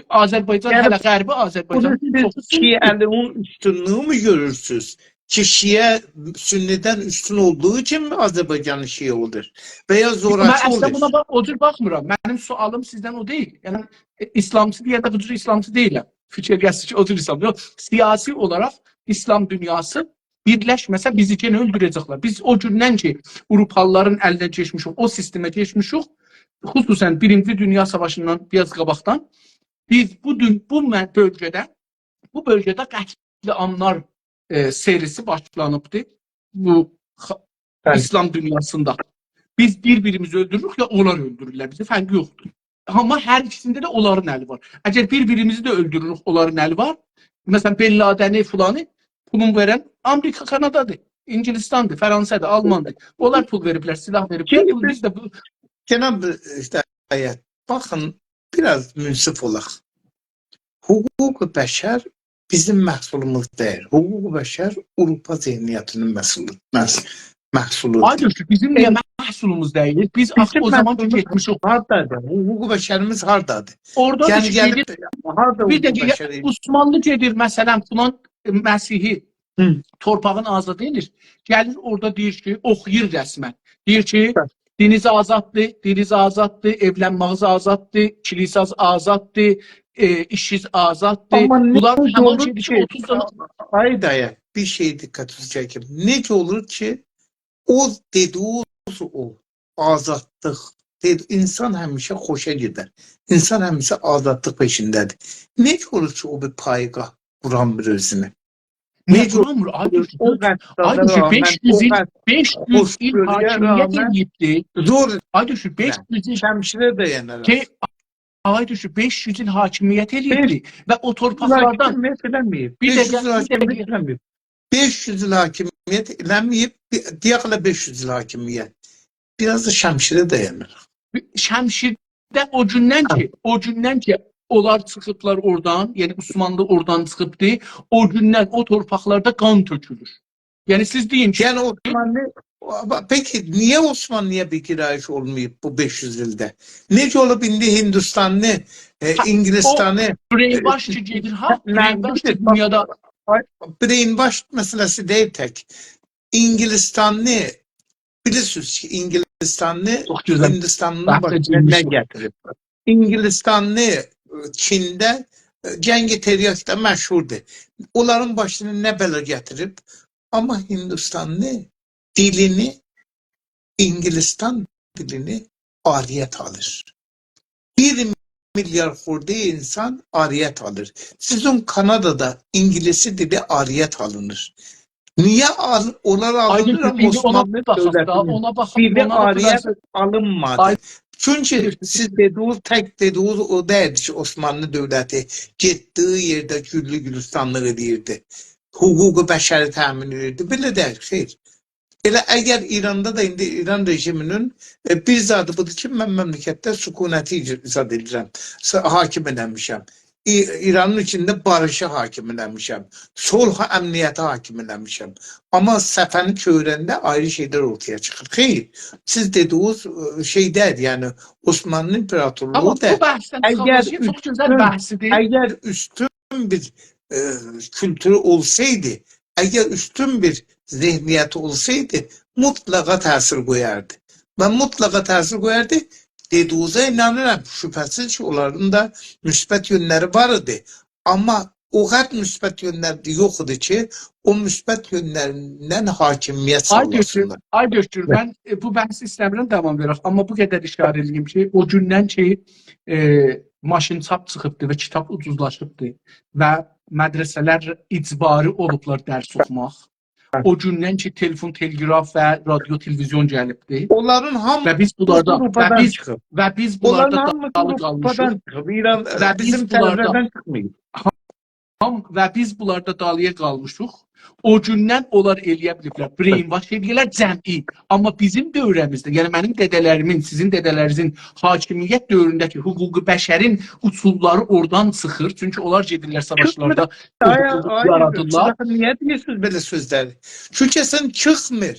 آذربایجان، یعنی، هله غربی آذربایجان بونو سیز چوخ شیعه‌لیگین اوستونلوگو مو گؤرورسونوز؟ کی، شیعه سنی‌دن اوستون اولدوغو اوچون مو آذربایجانین شیعه اولور؟ و یا من زوراکی اصلا اولور؟ بونا باخ-، او جور باخمیرام. منیم سؤالیم سیزدن او دئییل. یعنی، ائ، ایسلامچی دئینده بو جور ایسلامچی دئییلم. فیکیر ائله‌یه‌سینیز کی، او جور ایسلام. یوخ، سیاسی اولاراق ایسلام دونیاسی بیرلشمه‌سه، بیزی یئنه اؤلدوره‌جکلر. بیز او گوندن کی، آوروپالیلارین الینه کئچمیشیک، او سیستمه کئچمیشیک، خصوصا بیرینجی دونیا ساواشیندان بیر آز قاباقدان، بیز بو گون بو مه-، بؤلگه‌ده، بو بؤلگه‌ده قتل‌عاملار، ائ، سری‌سی باشلانیبدی بو خا-، بلی. ایسلام دونیاسیندا. بیز بیر-بیریمیزی اؤلدوروروک، یا اونلار اؤلدورورلر بیزی، فرقی یوخدور. آمما هر ایکیسینده ده اونلارین الی وار. اگر بیر-بیریمیزی ده اؤلدوروروک، اونلارین الی وار. مثلا، بن لادنی، فلانی، پولون وئرن آمریکا، کانادادیر، اینگیلیستاندیر، فرانسادیر، آلماندیر. اونلار پول وئریبلر، سلاح وئریبلر. شیمدی بونو بیز، بیز ده بو جناب، ائ، هدایت، باخین، بیر آز منصف اولاق. حقوق بشر بیزیم محصولوموز دئییل. حقوق بشر آوروپا ذهنیتی‌نین محصولو، محص-، محصولودور. آی دوستوم، بیزیم نییه، ائ، محصولوموز دئییل؟ بیز آخی بیزیم او زامان کی محصولوموز گئتمیشیک. هاردادیر؟ حقوق بشریمیز هاردادیر؟ اورادا یعنی دا کی، گلیب گئدیر، هاردا بیر حقوق دقیقه، بشری؟ عثمانلی گئدیر، مثلا، فلان، ائ، مسیحی هی. تورپاغین آزاد ائدیر. گلیر اورادا دئییر کی، اوخویور رسما. دئییر کی، هه. دینیز آزاددیر، دیلیز آزاددیر، ائولنمه‌ییز آزاددیر، کلیساز آزاددیر، ائ، ایشیز آزاددیر. آمما بونلار نئجه همان اولور شئیدیر کی، کی، اوتوز دنه آی دایه، بیر شئی دقتینیزی چکیم. نئجه اولور کی، او دئدیگی او آزادلیق، دئدی، اینسان همیشه خوشا گئدر. اینسان همیشه آزادلیق پئشینده‌دیر. نئجه اولور کی، او بیر پایگاه قورانمیر اؤزونه؟ نییه نئجه قورانمیر؟ آی اولور؟ دوستوم، او قدر آی دوستوم، رغمن، بئش یوز او ایل، قدر بئش یوز ایل خوشگؤرلویه حاکمیت رغمن ائله‌ییبدی. زور آی دوستوم، بئش یوز ایل شمشیره دایاناراق. شئی، آی دوستوم، بئش یوز ایل حاکمیت ائله‌ییبدی بئش یوز ایل و او تورپاقلاردان حاکمیت ائله‌مه‌ییب. بیر بئش یوز ایل دقیقه، بیر حاکمیت دقیقه. ائله‌مه‌ییب. بئش یوز ایل حاکمیت ائله‌مه‌ییب، بی-، دئیک ائله بئش یوز ایل حاکمیت. بیر آز دا شمشیره دایاناراق. شمشیرده او گوندن هه. کی، او گوندن کی، اونلار چیخیبلار اورادان، یعنی عثمانلی اورادان چیخیبدی، او گوندن او تورپاقلاردا قان تؤکولور. یعنی سیز دئیین کی، یعنی عثمانلی، پکی نییه عثمانلی‌یا بیر گرایش اولماییب بو بئش یوز ایلده؟ نئجه اولوب ایندی هندوستانلی، ائ، هه، اینگیلیستانی، او brainwash ائ، کی گئدیر، ها؟ نه، brainwash کی بیلمیرم، دونیادا باخ، آی، brainwash مسئله‌سی دئییل تک. اینگیلیستانلی، بیلیرسینیز کی، اینگیلیستانلی چوخ گؤزل هندوستانین بحثه باشینا نه گیرمیشدیک. گتیریب؟ اینگیلیستانلی، ائ، چینده، ائ، جنگ تریاکدا مشهوردور. اونلارین باشینا نه بلا گتیریب؟ آمما هندوستانلی دیلینی، اینگیلیستان دیلینی آریت آلیر. بیر میلیارد خورده اینسان آریت آلیر. سیزین کانادادا اینگیلیسی دیلی آریت آلینیر. نییه آل-، اونلار آی آلینیر، دوستوم، آمما ایندی اونا عثمانلی باخاق دا، دؤولتی‌نین اونا باخاق، دیلی اونا آریت باخاق. آلینمادی؟ آی چونکی دوستوم، سیز دئدیگینیز، تک دئدیگینیز او دئییلدی کی، عثمانلی دؤولتی گئتدیگی یئرده گوللو گولوستانلیق ائدیردی. حقوق بشری تأمین ائدیردی. بئله دئییل، خیر. ائله اگر ایراندا دا ایندی ایران رژیمی‌نین، ائ، بیر زادی بودور کی، من مملکتده سکونتی ایج-، ایجاد ائدیرم، س-، حاکم ائله‌میشم. ای-، ایرانین ایچینده باریشی حاکم ائله‌میشم. صلح، امنیتی حاکم ائله‌میشم. آمما صفحه‌نی چئویرنده آیری شئیلر اورتایا چیخیر. خیر، سیز دئدیگینیز، ائ، شئی دئییل، یعنی عثمانلی ایمپراتورلوغو آمما دا بو بحثدن اگر چیخاق، چوخ گؤزل اوستون، بحثیدیر. اگر اوستون بیر، ائ، کولتورو اولسایدی، اگر اوستون بیر ذهنیتی اولسایدی، مطلقا تأثیر قویاردی. و مطلقا تأثیر قویاردی. دئدیگینیزه اینانیرام، شبهه‌سیز کی، اونلارین دا مثبت یؤنلری وار ایدی. آمما او قدر مثبت یؤنلری یوخ ایدی کی، او مثبت یؤنلریندن حاکمیت آی دکتر، ساغلاسینلار. آی دکتر، هه. من، ائ، بو بحثی ایسته‌میرم داوام وئرک، آمما بو قدر ایشاره ائله‌ییم کی، او گوندن کی، ائ، ماشین‌چاپ چیخیبدی و کیتاب اوجوزلاشیبدی و مدرسه‌لر اجباری اولوبلار درس اوخوماق. هه. او گوندن کی، تلفن، تلگراف و رادیو، تلویزیون گلیبدی. اونلارین هامیسی و بیز بونلاردا، و آوروپادان بیز، چیخیب. و بیز اونلارین بونلاردا هامیسی دالی قالمیشیق. آوروپادان چیخیب. ایران، و بیز بیزیم بونلاردا طرفلردن چیخماییب. و بیز بونلاردا دالییا قالمیشیق. او گوندن اونلار ائلیه بیلیبلر brainwash ائلیه‌لر جمعی. آمما بیزیم دؤوره‌میزده، یعنی منیم دده‌لریمین، سیزین دده‌لرینیزین حاکمیت دؤورونده‌کی حقوق بشرین اصوللاری اورادان چیخیر. چونکی اونلار گئدیرلر ساواشلاردا او آی، حقوقو آی، یارادیرلار. باخین، نییه دئییرسینیز بئله سؤزلری؟ چونکی سن چیخمیر.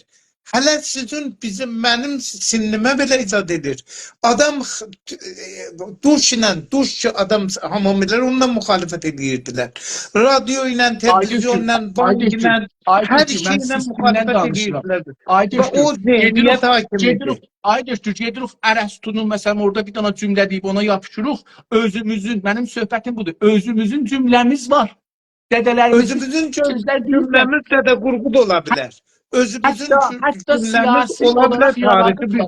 هله سیزین، بیزیم، منیم سنّیمه بئله ایجاد ائدیر. آدام خ-، دوش ایله، دوش کی آدام حامامی‌لر اونونلا مخالفت ائدیردیلر. رادیو ایله، تلویزیونلا، بانک ایله، هر شئی ایله مخالفت ائدیردیلر. و او ذهنیت حاکم ایدی. آی دؤکتور، گئدیریک، آی دؤکتور، گئدیریک ارسطونون، مثلا، اورادا بیر دنه جمله دئییب، اونا یاپیشیریق. اؤزوموزون، منیم صحبتیم بودور، اؤزوموزون جمله‌میز وار. دده‌لریمیزین سؤزلر دئییبلر. اؤزوموزون جمله‌میز ده، ده قورغو دا اولا بیلر. اؤزوموزون جمله‌میز اولا بیلر، تاریخی بیر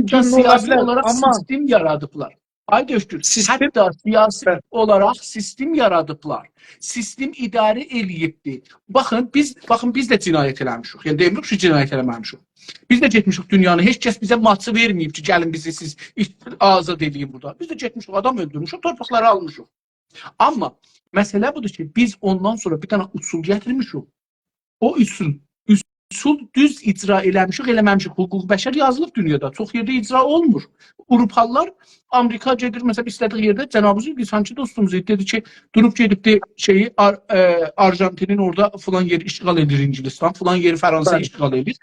جمله اولا بیلر، آمما سیستم یارادیبلار. آی دؤکتور، حتی سیاسی اولاراق سیستم یارادیبلار. سیستم اداره ائله‌ییبدی. باخین، بیز، باخین، بیز ده جنایت ائله‌میشیک. یعنی دئمیریک کی، جنایت ائله‌مه‌میشیک. بیز ده گئتمیشیک دونیانی، هئچ کس بیزه ماچی وئرمه‌ییب کی، گلین بیزی سیز آزاد ائله‌یین بورادا. بیز ده گئتمیشیک، آدام اؤلدورموشوک، تورپاقلاری آلمیشیق. آمما مسئله بودور کی، بیز اوندان سونرا بیر دنه اصول گتیرمیشیک. او اصول، اصول دوز اجرا ائله‌میشیک، ائله‌مه‌میشیک. حقوق بشر یازیلیب دونیادا، چوخ یئرده اجرا اولمور. آوروپالیلار، آمریکا گئدیر، مثلا، ایسته‌دیک یئرده، جنابینیزین لیسانچی دوستوموز دئدی کی، دوروب گئدیبدی شئیی، آر-، ائ، آرژانتینین اورادا فلان یئری اشغال ائدیر اینگیلیستان، فلان یئری فرانسه اشغال ائدیر.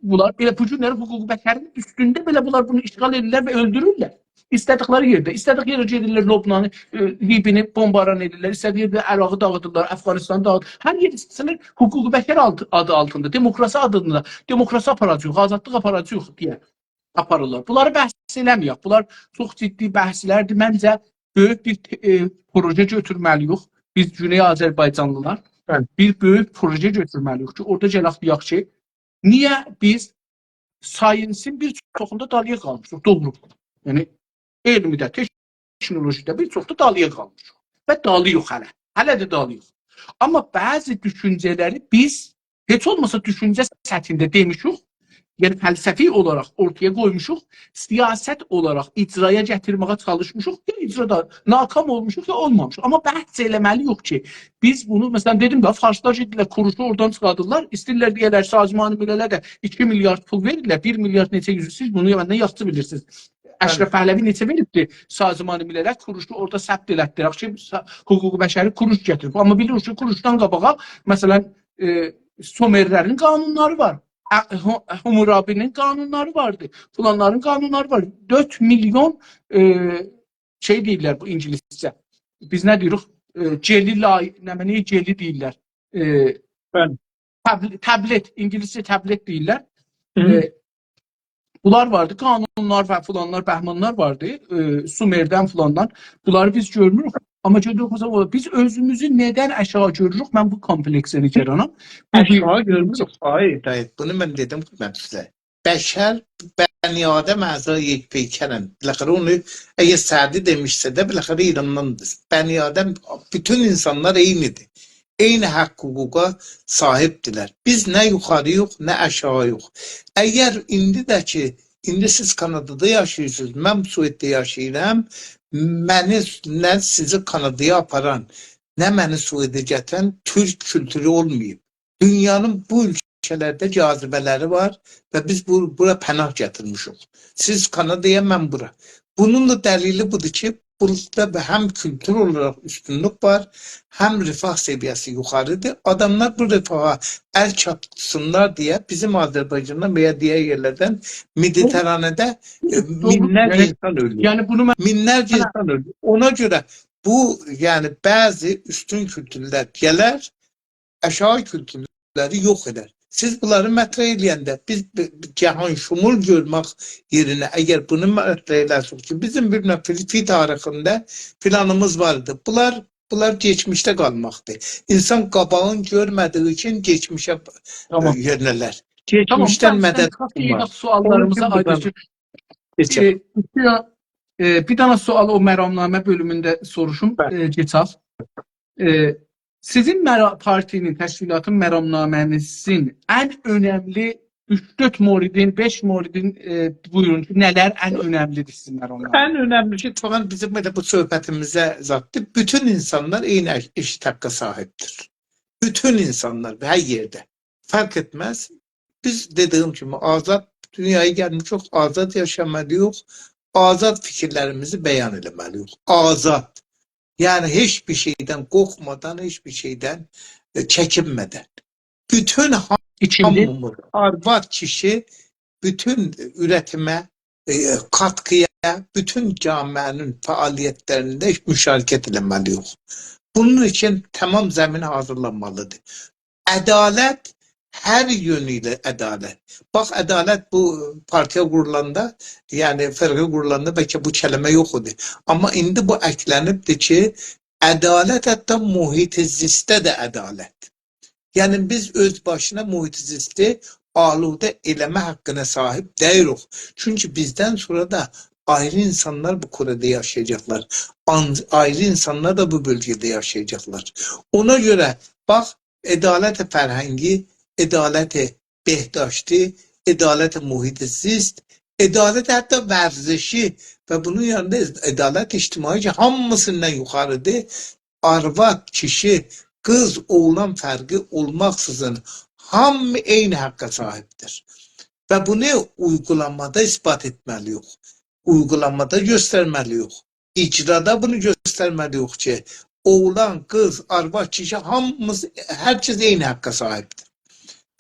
بونلار بئله بو گونلری حقوق بشرین اوستونده بئله بونلار بونو اشغال ائدیرلر و اؤلدورورلر. ایسته‌دیکلری یئرده، ایسته‌دیک یئره گئدیرلر، لبنانی، ائ، لیبینی بمباران ائدیرلر، ایسته‌دیک یئرده عراقی داغیدیرلار، افغانستانی داغیدیرلار. هر یئر ایسته‌سه‌لر حقوق بشر آلت-، آدی آلتیندا، دموکراسی آدیندا، دموکراسی آپاراجاغیق، آزادلیق آپاراجاغیق دئیه آپاریرلار. بونلاری بحث ائله‌مه‌یک. بونلار چوخ جدی بحثلردیر. منجه، بؤیوک بیر ت-، ائ، پروژه گؤتورمه‌لی‌ییک. بیز گونئی آذربایجانلیلار بیر بؤیوک پروژه گؤتورمه‌لی‌ییک کی، اورادا گلک دئیک کی، نییه بیز ساینسین بیر چوخوندا دالییا قالمیشیق، دوغرو. یعنی، علمده، تکنولوژیده بیر چوخ دا دالییا قالمیشیق. و دالی‌یوخ هله. هله ده دالی‌یوخ. آمما بعضی دوشونجه‌لری بیز هئچ اولماسا دوشونجه سطحینده دئمیشیک، یعنی فلسفی اولاراق اورتایا قویموشوق، سیاست اولاراق اجرایا گتیرمه‌یه چالیشمیشیق، یا اجرادا ناکام اولموشوق، یا اولمامیشیق. آمما بحث ائله‌مه‌لی‌ییک کی، بیز بونو، مثلا، دئدیم ده، فارسلار گئدیرلر، کوروشو اورادان چیخاردیرلار، ایسته‌ییرلر دئیه‌لر، سازمان ملله ده ایکی میلیارد پول وئریرلر، بیر میلیارد نئچه یوزو، سیز بونو مندن یاخشی بیلیرسینیز. اشرف پهلوی نئچه وئریبدی سازمان ملله، کوروشو اورادا ثبت ائلتدیرک کی، سا-، حقوق بشری کوروش گتیریب. آمما بیلیریک کی، کوروشدان قاباغا، مثلا، ائ، سومرلرین قانونلاری وار. ا-، هو-، حمورابی‌نین قانونلاری واردی. فلانلارین قانونلاری وار. دؤرد میلیون، ائ، شئی دئییرلر بو اینگیلیسجه. بیز نه دئییریک؟ ائ، جعلی لای-، نه، نه، جعلی دئییرلر. ائ، تبل-، تبلت، اینگیلیسجه تبلت دئییرلر. ائ، بونلار واردی، قانونلار و فلانلار، بهمانلار واردی. ائ، سومردن فلاندان. بونلاری بیز گؤرموروک. آمما گؤروروک، مثلا، او، بیز اؤزوموزو ندن آشاغی گؤروروک؟ من بو کامپلکسه نگرانام. بو بیر آشاغی گؤرموروک. آی، دای، بونو من دئدیم خدمت سیزه. بشر، بنی‌آدم اعضای یک پیکرن. بالاخره اونو، اگر سعدی دئمیشسه ده، بالاخره ایرانداندیر. بنی‌آدم، بوتون اینسانلار عینی‌دیر. عینی حق حقوقا صاحیبدیرلر. بیز نه یوخاری‌یوخ، نه آشاغی‌یوخ. اگر ایندی ده کی، ایندی سیز کانادادا یاشاییرسینیز، من سوئدده یاشاییرام، منی، نه سیزی کانادایا آپاران، نه منی سوئده گتیرن تورک کولتورو اولماییب. دونیانین بو اؤلکه‌لرده جاذبه‌لری وار و بیز بو-، بورا پناه گتیرمیشیک. سیز کانادایا، من بورا. بونون دا دلیلی بودور کی، بورادا به هم کولتور اولاراق اوستونلوک وار، هم رفاه سویه‌سی یوخاری‌دیر. آداملار بو رفاها ال چاتسینلار دئیه بیزیم آذربایجاندان و یا دیگر یئرلردن مدیترانه‌ده، ائ، مینلرجه اینسان اؤلور. یعنی بونو من، مینلرجه اینسان اؤلور. اونا گؤره بو، یعنی بعضی اوستون کولتورلر گلر، آشاغی کولتورلری یوخ ائدر. سیز بونلاری مطرح ائله‌ینده، بیز ب-، ب-، جهان‌شمول گؤرمک یئرینه، اگر بونو مطرح ائله‌سک کی، بیزیم بیر نفر فی تاریخینده پلانیمیز واردی. بونلار، بونلار کئچمیشده قالماقدیر. اینسان قاباغین گؤرمه‌دیگی اوچون کئچمیشه، ائ، یؤنه‌لر. کئچمیشدن مدد آلماق. سؤاللاریمیزی آیدین. ائ، ائ، بیر دنه سؤال او مرامنامه بؤلومونده سوروشوم، ائ، کئچک. ائ، سیزین مرا-، پارتی‌نین، تشکیلاتین مرامنامه‌نیزین ان اؤنملی اوچ-دؤرد موردین، بئش موردین، ائ، بویورون کی، نه‌لر ان اؤنملی‌دیر سیزین اونلاردا؟ ان اؤنملی کی، اتفاقاً بیزیم ائله بو صحبتیمیزه زاددیر. بوتون اینسانلار عینی ائشیت حاققا صاحیبدیر. بوتون اینسانلار هر یئرده. فرق ائتمز. بیز دئدیییم کیمی آزاد دونیایا گلمیشیک، آزاد یاشامالی‌ییق، آزاد فیکیرلریمیزی بیان ائله‌مه‌لی‌ییک. آزاد. یعنی هئچ بیر شئیدن قورخمادان، هئچ بیر شئیدن، ائ، چکینمه‌دن. بوتون ها- ایکینجی، هامیمیز، آرواد، کیشی، بوتون اورتیمه، ائ، قاتقی‌یا، بوتون جامعه‌نین فعالیت‌لرینده مشارکت ائله‌مه‌لی‌ییک. بونون اوچون تمام زمین حاضیرلانمالی‌دیر. عدالت، هر یؤنو ایله عدالت. باخ، عدالت بو پارتیا قورولاندا، یعنی فرقه قورولاندا بلکه بو کلمه یوخ ایدی. آمما ایندی بو اکلنیبدیر کی، عدالت حتی محیط زیسته ده عدالت. یعنی بیز اؤز باشینا محیط زیستی آلوده ائله‌مه حاققینا صاحیب دئییلیک. چونکی بیزدن سونرا دا آیری اینسانلار بو کره‌ده یاشایاجاقلار. آن-، آیری اینسانلار دا بو بؤلگه‌ده یاشایاجاقلار. اونا گؤره باخ، عدالت فرهنگی، عدالت بهداشتی، عدالت محیط زیست، عدالت حتی ورزشی و بونون یانیندا عدالت اجتماعی کی، هامیسیندان یوخاری‌دیر. آرواد، کیشی، قیز، اوغلان فرقی اولماقسیزین هامی عینی حاققا صاحیبدیر. و بونو اویغولامادا اثبات ائتمه‌لی‌ییک. اویغولامادا گؤسترمه‌لی‌ییک. اجرادا بونو گؤسترمه‌لی‌ییک کی، اوغلان، قیز، آرواد، کیشی، هامیمیز، هر کس عینی حاققا صاحیبدیر.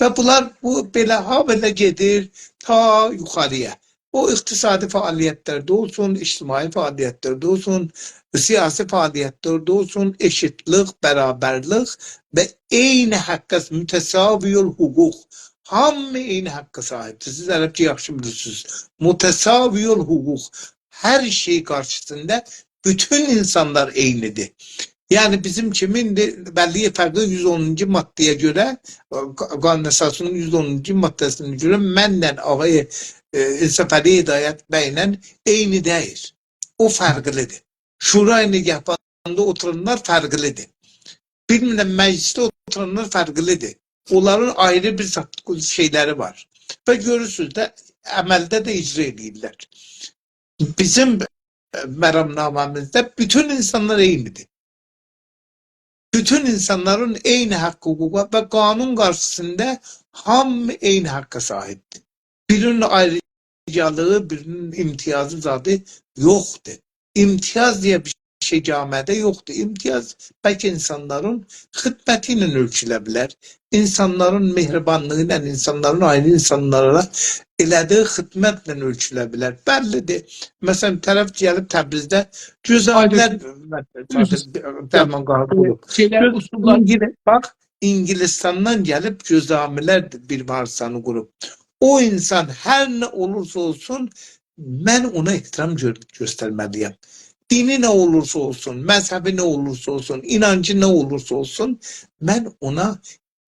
و بونلار بو بئله ها بئله گئدیر تا یوخاری‌یا. او اقتصادی فعالیت‌لرده اولسون، اجتماعی فعالیت‌لرده اولسون، سیاسی فعالیت‌لرده اولسون، ائشیتلیک، برابرلیک و عینی حاققا، متساوی الحقوق. هامی عینی حقه صاحیبدیر. سیز عربجه یاخشی بیلیرسینیز. متساوی الحقوق. هر شئی قارشیسیندا بوتون اینسانلار عینی‌دیر. یعنی بیزیم کیمی ایندی بللی فرقی یوز اونونجو ماده‌یه گؤره، قا-، قانون اساسی‌نین یوز اونونجو ماده‌سینه گؤره منله آقای، ائ، انصافعلی هدایت بی‌له عینی دئییل. او فرقلی‌دیر. شورای نگهباندا اوتورانلار فرقلی‌دیر. بیلمیرم، مجلسده اوتورانلار فرقلی‌دیر. اونلارین آیری بیر زاد-، شئیلری وار. و گؤرورسونوز ده، عملده ده اجرا ائدیرلر. بیزیم، ائ، مرامنامه‌میزده بوتون اینسانلار عینی‌دیر. بوتون اینسانلارین عینی حق حقوقو و قانون قارشیسیندا هامی عینی حقه صاحیبدیر. بیرینین آیریجالیغی، بیرینین امتیازی زادی یوخدور. امتیاز دئیه بیر شئی جامعه‌ده یوخدور. امتیاز بلکه اینسانلارین خدمتی ایله اؤلچوله بیلر. اینسانلارین مهربانلیغی ایله، اینسانلارین، آیری اینسانلارا ائله‌دیگی خدمتله اؤلچوله بیلر. بللی‌دیر. مثلا، طرف گلیب تبریزده جذامی‌لر، عزیز، درمانگاهی قوروب. شئیلر، گؤز-، اصوللار اینگیل-، باخ، اینگیلیستاندان گلیب جذامی‌لر بیمارستانی قوروب. او اینسان هر نه اولورسا اولسون، من اونا احترام گؤ-، گؤسترمه‌لی‌یم. دینی نه اولورسا اولسون، مذهبی نه اولورسا اولسون، اینانجی نه اولورسا اولسون، من اونا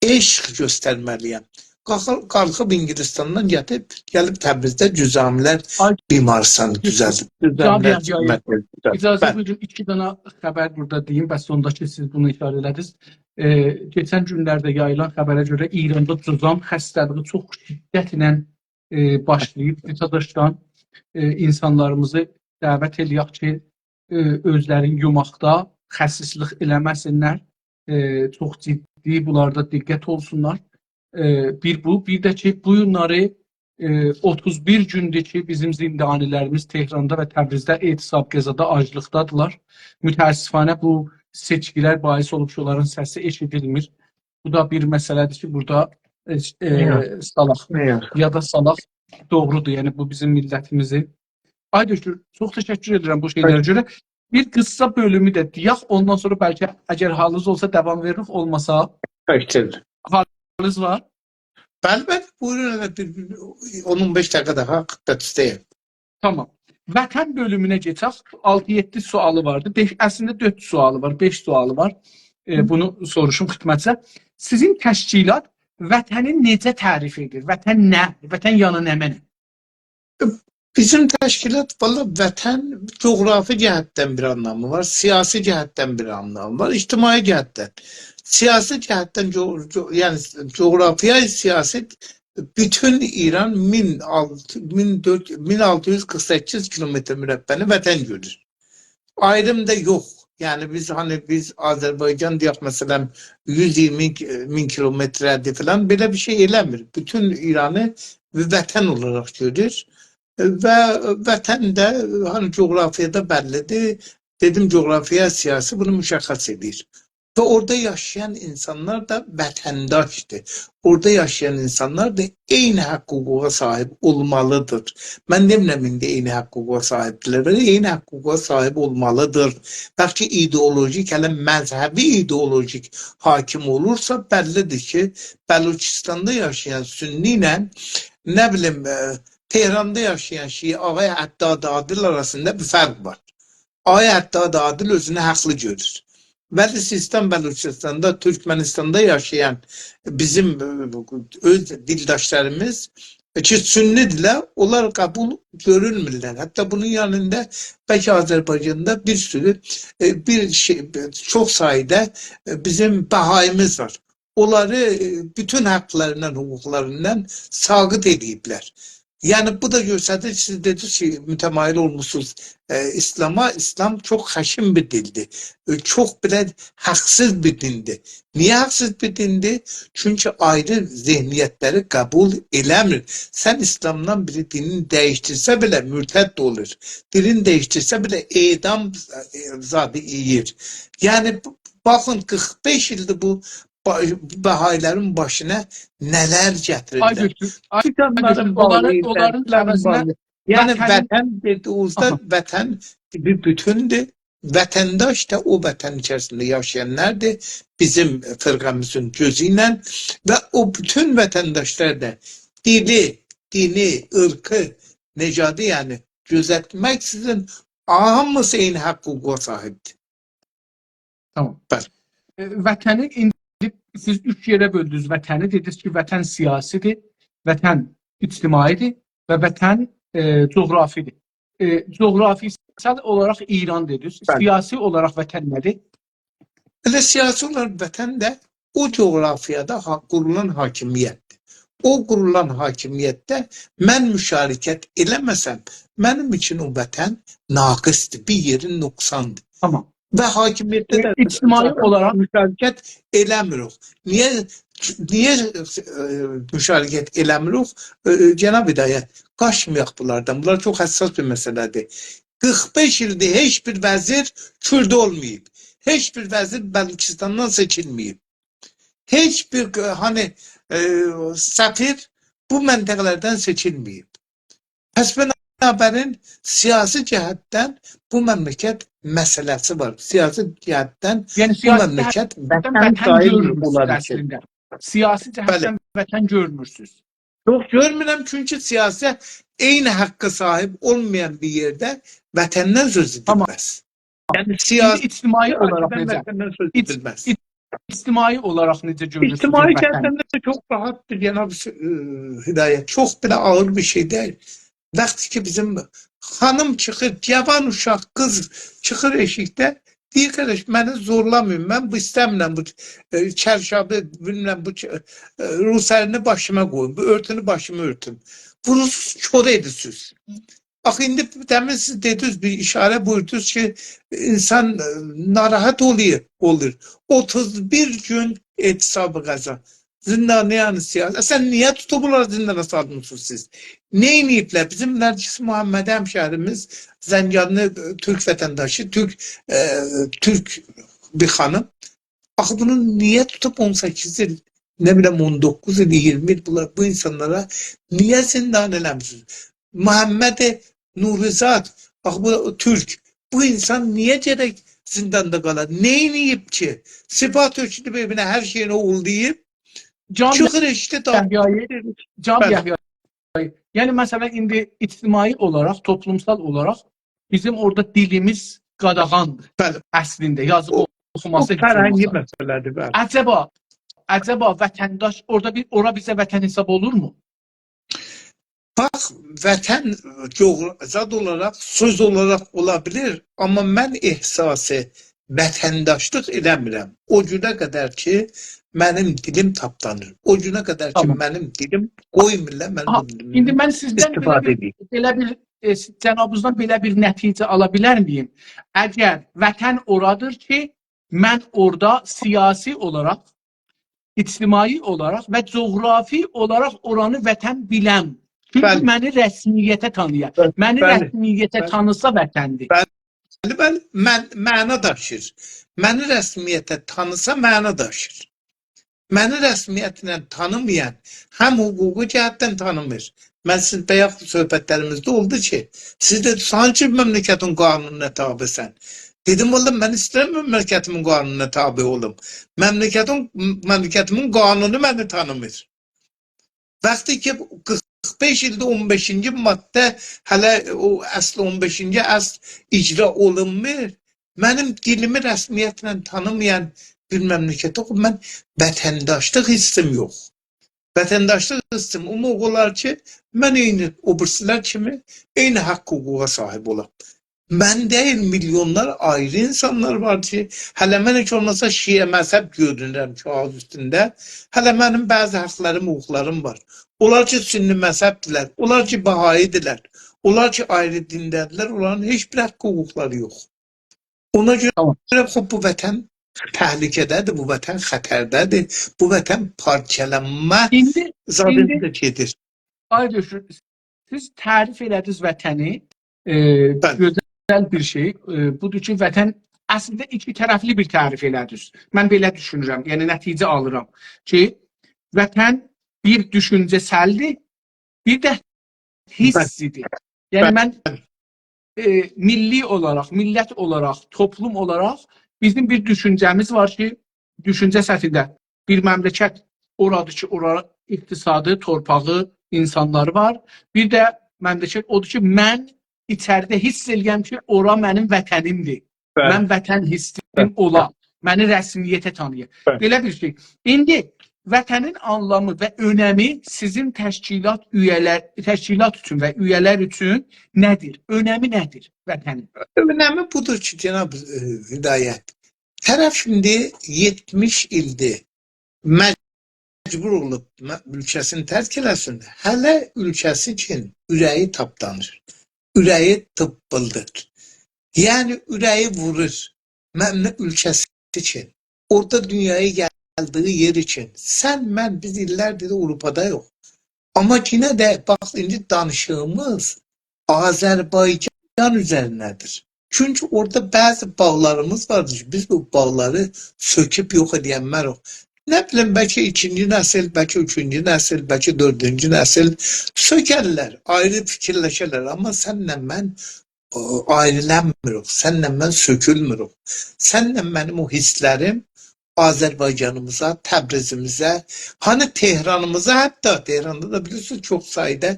عشق گؤسترمه‌لی‌یم. قالخ-، قالخیب اینگیلیستاندان گتیب، گلیب تبریزده جذامی‌لر آی، بیمارستانی دوزلدیب. جناب جذامی‌لر یحیی، مرکزی دوزلدیب. اجازه بلی. بویورون، ایکی دنه خبر بورادا دئییم، بس اوندا کی، سیز بونو اشاره ائله‌دینیز. ائ، کئچن گونلرده یاییلان خبره گؤره ایراندا جذام خسته‌لیگی چوخ شدتله، ائ، باشلاییب. بیز تازاشدان، ائ، اینسانلاریمیزی دعوت ائله‌یک کی، ائ، اؤزلرینی یوماقدا خسیسلیک ائله‌مه‌سینلر. ائ، چوخ جدی بونلاردا دقت اولسونلار. ائ، بیر بو، بیر ده کی، بو گونلری، ائ، اوتوز بیر گوندور کی، بیزیم زندانی‌لریمیز تهراندا و تبریزده اعتصاب قضادا آجلیقدادیلار. متأسفانه بو سئچکی‌لر باعث اولوب کی، اونلارین سسی ائشیدیلمیر. بو دا بیر مسئله‌دیر کی، بورادا، ائ، ائ، نه یاخشی. سالاق. نه یاخشی. یادا سالاق. دوغرودور، یعنی بو بیزیم میللتیمیزی. آی دکتر، چوخ تشکر ائدیرم بو شئیلره گؤره. بیر قیسا بؤلومو ده دئیک، اوندان سونرا بلکه اگر حالینیز اولسا داوام وئریریک، اولماسا، تشکر ائدیرم. حالینیز وار؟ بلی، بلی، بویورون، ائله بیر، بیر اون اون بئش دقیقه داها خدمتیزده‌یم. تامام. وطن بؤلومونه کئچک. آلتی-یئددی سؤالی واردی. بئش، اصلینده دؤرد سؤالی وار، بئش سؤالی وار. ائ، بونو سوروشوم خدمتیزه. سیزین تشکیلات وطنی نئجه تعریف ائدیر؟ وطن نه؟ وطن یعنی نمنه؟ بیزیم تشکیلات، والله، وطن جغرافی جهتدن بیر آنلامی وار، سیاسی جهتدن بیر آنلامی وار، اجتماعی جهتدن. سیاسی جهتدن جو-، جو-، یعنی جغرافیای سیاسی بوتون ایران مین آلتی، مین دؤرد، مین آلتی یوز قیرخ سککیز کیلومتر مربع‌نی وطن گؤرور. آیریم دا یوخ. یعنی بیز، هانی بیز آذربایجان دئیک، مثلا، یوز ایگیرمی مین کیلومتردیر فلان، بئله بیر شئی ائله‌میر. بوتون ایرانی بیر وطن اولاراق گؤرور. و وطن ده، هانی جغرافیادا بللی‌دیر. دئدیم، جغرافیا سیاسی بونو مشخص ائدیر. و اورادا یاشایان اینسانلار دا وطنداشدیر. اورادا یاشایان اینسانلار دا عینی حق حقوقا صاحیب اولمالیدیر. من دئمیرم ایندی عینی حق حقوقا صاحیبدیرلر، ولی عینی حق حقوقا صاحیب اولمالیدیر. بلکه ایدئولوژیک، هله مذهبی ایدئولوژیک حاکم اولورسا، بللی‌دیر کی، بلوچستاندا یاشایان سنی ایله، نه بیلیم، ائ، تهراندا یاشایان شیعه، آقای حداد عادل آراسیندا بیر فرق وار. آقای حداد عادل اؤزونو حاقلی گؤرور. ولی سیستان بلوچستاندا، تورکمنیستاندا یاشایان بیزیم، ائ، اؤز دیلداشلاریمیز، ائ، کی، سنی‌دیرلر، اونلار قبول گؤرولمورلر. حتی بونون یانیندا بلکه آذربایجاندا بیر سورو، ائ، بیر شئی، چوخ سایدا، ائ، بیزیم بهاییمیز وار. اونلاری، ائ، بوتون حقلریندن، حقوقلاریندان ساقیط ائدیبلر. یعنی، بو دا گؤستریر کی، سیز دئدینیز کی، متمایل اولموسونوز، ائ، ایسلاما. ایسلام چوخ خشن بیر دیندیر. ائ، چوخ بئله حاقسیز بیر دیندیر. نییه حاقسیز بیر دیندیر؟ چونکی آیری ذهنیتلری قبول ائله‌میر. سن ایسلامدان بیری دینینی دییشدیرسه بئله مرتد اولور. دینینی دییشدیرسه بئله اعدام، ائ، زادی یئییر. یعنی، باخین، قیرخ بئش ایلدیر بو با-، بهایی‌لرین باشینا نه‌لر گتیریرلر. آی دکتر، آی دکتر، اونلارین، اونلارین عوضینه باغلی. یعنی وطن، وطن دئدیگینیزده، آها، وطن بیر بوتوندور. وطنداش دا او وطن ایچریسینده یاشایانلاردیر. بیزیم فرقه‌میزین گؤزو ایله و او بوتون وطنداشلار دا دیلی، دینی، عیرقی، نژادی، یعنی گؤزتمکسیزین هامیسی عینی حق حقوقا صاحیبدیر. تامام. بلی. ائ، وطنی ایندی سیز اوچ یئره بؤلدونوز وطنی. دئدینیز کی، وطن سیاسی‌دیر، وطن اجتماعی‌دیر و وطن، ائ، جغرافی‌دیر. ائ، جغرافی‌سل اولاراق ایران دئدینیز. بلی. سیاسی اولاراق وطن نه‌دیر؟ ائله سیاسی اولاراق وطن ده او جغرافیادا ها-، قورولان حاکمیتدیر. او قورولان حاکمیتده من مشارکت ائله‌مه‌سم، منیم اوچون او وطن ناقصدیر، بیر یئری نقصاندیر. تامام. و حاکمیتده، ائ، ده اجتماعی زاتن اولاراق مشارکت ائله‌میریک. نییه، نییه، ائ، مشارکت ائله‌میریک؟ ائ، ائ، جناب هدایت، قاچمایاق بونلاردان. بونلار چوخ حساس بیر مسئله‌دیر. قیرخ بئش ایلدیر هئچ بیر وزیر کورد اولماییب. هئچ بیر وزیر بلوچستاندان سئچیلمه‌ییب. هئچ بیر، ائ، هانی، ائ، سفیر بو منطقه‌لردن سئچیلمه‌ییب. پس بنابراین سیاسی جهتدن بو مملکت مسئله‌سی وار. سیاسی جهتدن، یعنی، بو سیاسی مملکت جهتدن وطن وطن ساییلمیر گؤرمورسونوز اونلار اوچون. اصلینده. سیاسی جهتدن، بلی، وطن گؤرمورسونوز. یوخ، گؤرمورم، چونکی سیاسی عینی حقه صاحیب اولمایان بیر یئرده وطندن سؤز، تامام، ائدیلمز. یعنی، ایندی سیاسی اجتماعی اولاراق حاکمیت نئجه؟ وطندن سؤز، اج-، ائدیلمز. اج-، اجتماعی اولاراق نئجه گؤرورسونوز وطنی؟ اجتماعی جهتدن ده چوخ راحتدیر، جناب، ائ، هدایت. چوخ بئله آغیر بیر شئی دئییل. وقتی کی، بیزیم خانیم چیخیر، جاوان اوشاق، قیز چیخیر ائشیکده، دئییر: «قارداش، منی زورلامایین، من بو ایسته‌میرم، بو، ائ، چرشابی، بیلمیرم، بو، ائ، روسرینی باشیما قویوم، بو اؤرتونو باشیما اؤرتوم.» بونو سیز کور ائدیرسینیز. آخی ایندی دمین سیز دئدینیز، بیر اشاره بویوردونوز کی، اینسان، ائ، ناراحت اولور، اولور. اوتوز بیر گون اعتصاب غذا. زندانیان سیاسی. اصلاً نییه توتوب اونلاری زندانا سالمیسینیز سیز؟ نه ائدیبلر؟ بیزیم نرگس محمدی، همشهریمیز، زنگانلی، ائ، تورک وطنداشی، تورک، ائ، تورک بیر خانیم. آخی بونو نییه توتوب اون سککیز ایل، نه بیلیم، اون دوققوز ایل، ایگیرمی ایل بونلار، بو اینسانلارا نییه زندان ائله‌میسینیز؟ محمد نوری‌زاد، آخی بو تورک، بو اینسان نییه گرک زنداندا قالا؟ نه ائدیب کی؟ سپاه تؤکولوب ائوینه، هر شئیینی اوغورلاییب، جان چیخیر ائشیکده دا یحیایی، جان، بلی، یحیایی. یعنی، مثلاً، ایندی اجتماعی اولاراق، توپلومسال اولاراق بیزیم اورادا دیلیمیز قاداغاندیر. بلی. اصلینده یازیب او، اوخوماسی، او فرهنگی اوخوماسی، مسئله‌دیر، بلی. عجبا، عجبا وطنداش اورادا بیر، اورا بیزه وطن حساب اولورمو؟ باخ، وطن جغر-، زاد اولاراق، سؤز اولاراق اولا بیلیر، آمما من احساسی وطنداشلیق ائله‌میرم. او گونه قدر کی، منیم دیلیم تاپدانیر. او گونه قدر کی، تامام. منیم دیلیم، قویمورلار منیم آها، دیلیمدن ایندی من سیزدن بئله استفاده بیر، ائدیم. بئله بیر، ائ، جنابینیزدان بئله بیر نتیجه آلا بیلر میم؟ اگر وطن اورادیر کی، من اورادا سیاسی اولاراق، اجتماعی اولاراق و جغرافی اولاراق اورانی وطن بیلم. چونکی بلی. منی رسمیته تانییار. بلی، منی بلی. رسمیته بلی. تانیسا وطندیر. بلی، بلی. من، معنا داشیر. منی رسمیته تانیسا معنا داشیر. منی رسمیتله تانیمایان هم حقوقی جهتدن تانیمیر. من سیز بایاق صحبتلریمیزده اولدو کی، سیز ده سانکی مملکتین قانونونا تابعسن. دئدیم، والله من ایسته‌ییرم مملکتیمین قانونونا تابع اولوم. مملکتین، مملکتیمین قانونو منی تانیمیر. وقتی کی قیرخ بئش ایلده اون بئشینجی ماده، هله او اصل اون بئشینجی اصل اجرا اولونمور، منیم دیلیمی رسمیتله تانیمایان بیر مملکته، من وطنداشلیق حیسیم یوخ. وطنداشلیق حیسیم او موقع اولار کی، من عینی او بیریسیلر کیمی عینی حق حقوقا صاحیب اولام. من دئییل، میلیونلار آیری اینسانلار وار کی، هله من هئچ اولماسا شیعه مذهب گؤرونورم کاغیذ اوستونده. هله منیم بعضی حقلریم، حقوقلاریم وار. اونلار کی، سنی مذهبدیرلر، اونلار کی، بهایی‌دیرلر، اونلار کی، آیری دینده‌دیرلر، اونلارین هئچ بیر حق حقوقلاری یوخ. اونا گؤره تامام. خوب، بو وطن تهلکه‌ده‌دیر، بو وطن خطرده‌دیر، بو وطن پارچالانما ایندی، زادیندا ایندی گئدیر. آقای دکتر، سیز تعریف ائله‌دینیز وطنی، ائ، بلی. گؤزل بیر شئی. ائ، بودور کی، وطن اصلینده ایکی طرفلی بیر تعریف ائله‌دینیز. من بئله دوشونورم، یعنی نتیجه آلیرام کی، وطن بیر دوشونجه‌سلدیر، بیر ده حیسی‌دیر. بلی. یعنی بلی. من، ائ، میللی اولاراق، میللت اولاراق، توپلوم اولاراق بیزیم بیر دوشونجه‌میز وار کی، دوشونجه سطحینده بیر مملکت اورادیر کی، اورا اقتصادی، تورپاغی، اینسانلاری وار. بیر ده مملکت اودور کی، من ایچریده حیس ائله‌یم کی، اورا منیم وطنیمدیر. بلی. من وطن حیسیم بلی. اولا، منی رسمیته تانیییر. بلی. بئله بیر شئی. ایندی وطنین آنلامی و اؤنمی سیزین تشکیلات اویه‌لر، تشکیلات اوچون و اویه‌لر اوچون نه‌دیر؟ اؤنمی نه‌دیر وطنین؟ اؤنمی بودور کی، جناب، ائ، هدایت، طرف ایندی یئتمیش ایلدیر مجبور اولوب م-، اؤلکه‌سینی ترک ائله‌سین. هله اؤلکه‌سی اوچون اوره‌یی تاپدانیر. اوره‌یی تیپپیلدیر. یعنی اوره‌یی وورور. ممنون اؤلکه‌سی اوچون. اورادا دونیایا گلدیگی یئر اوچون. سن، من، بیز ایللردیر آوروپادایوخ. آمما یئنه ده، باخ، ایندی دانیشیغیمیز آذربایجان اوزرینده‌دیر. چونکی اورادا بعضی باغلاریمیز واردیر کی، بیز بو باغلاری سؤکوب یوخ ائده‌نمه‌ریک. نه بیلیم، بلکه ایکینجی نسیل، بلکه اوچونجو نسیل، بلکه دؤردونجو نسیل سؤکرلر، آیری فیکیرلشرلر. آمما سنله من، ائ، آیریلانمیریق، سنله من سؤکولموروک. سنله منیم او حیسلریم آذربایجانیمیزا، تبریزیمیزه، هانی تهرانیمیزا، حتی تهراندا دا بیلیرسینیز، چوخ سایدا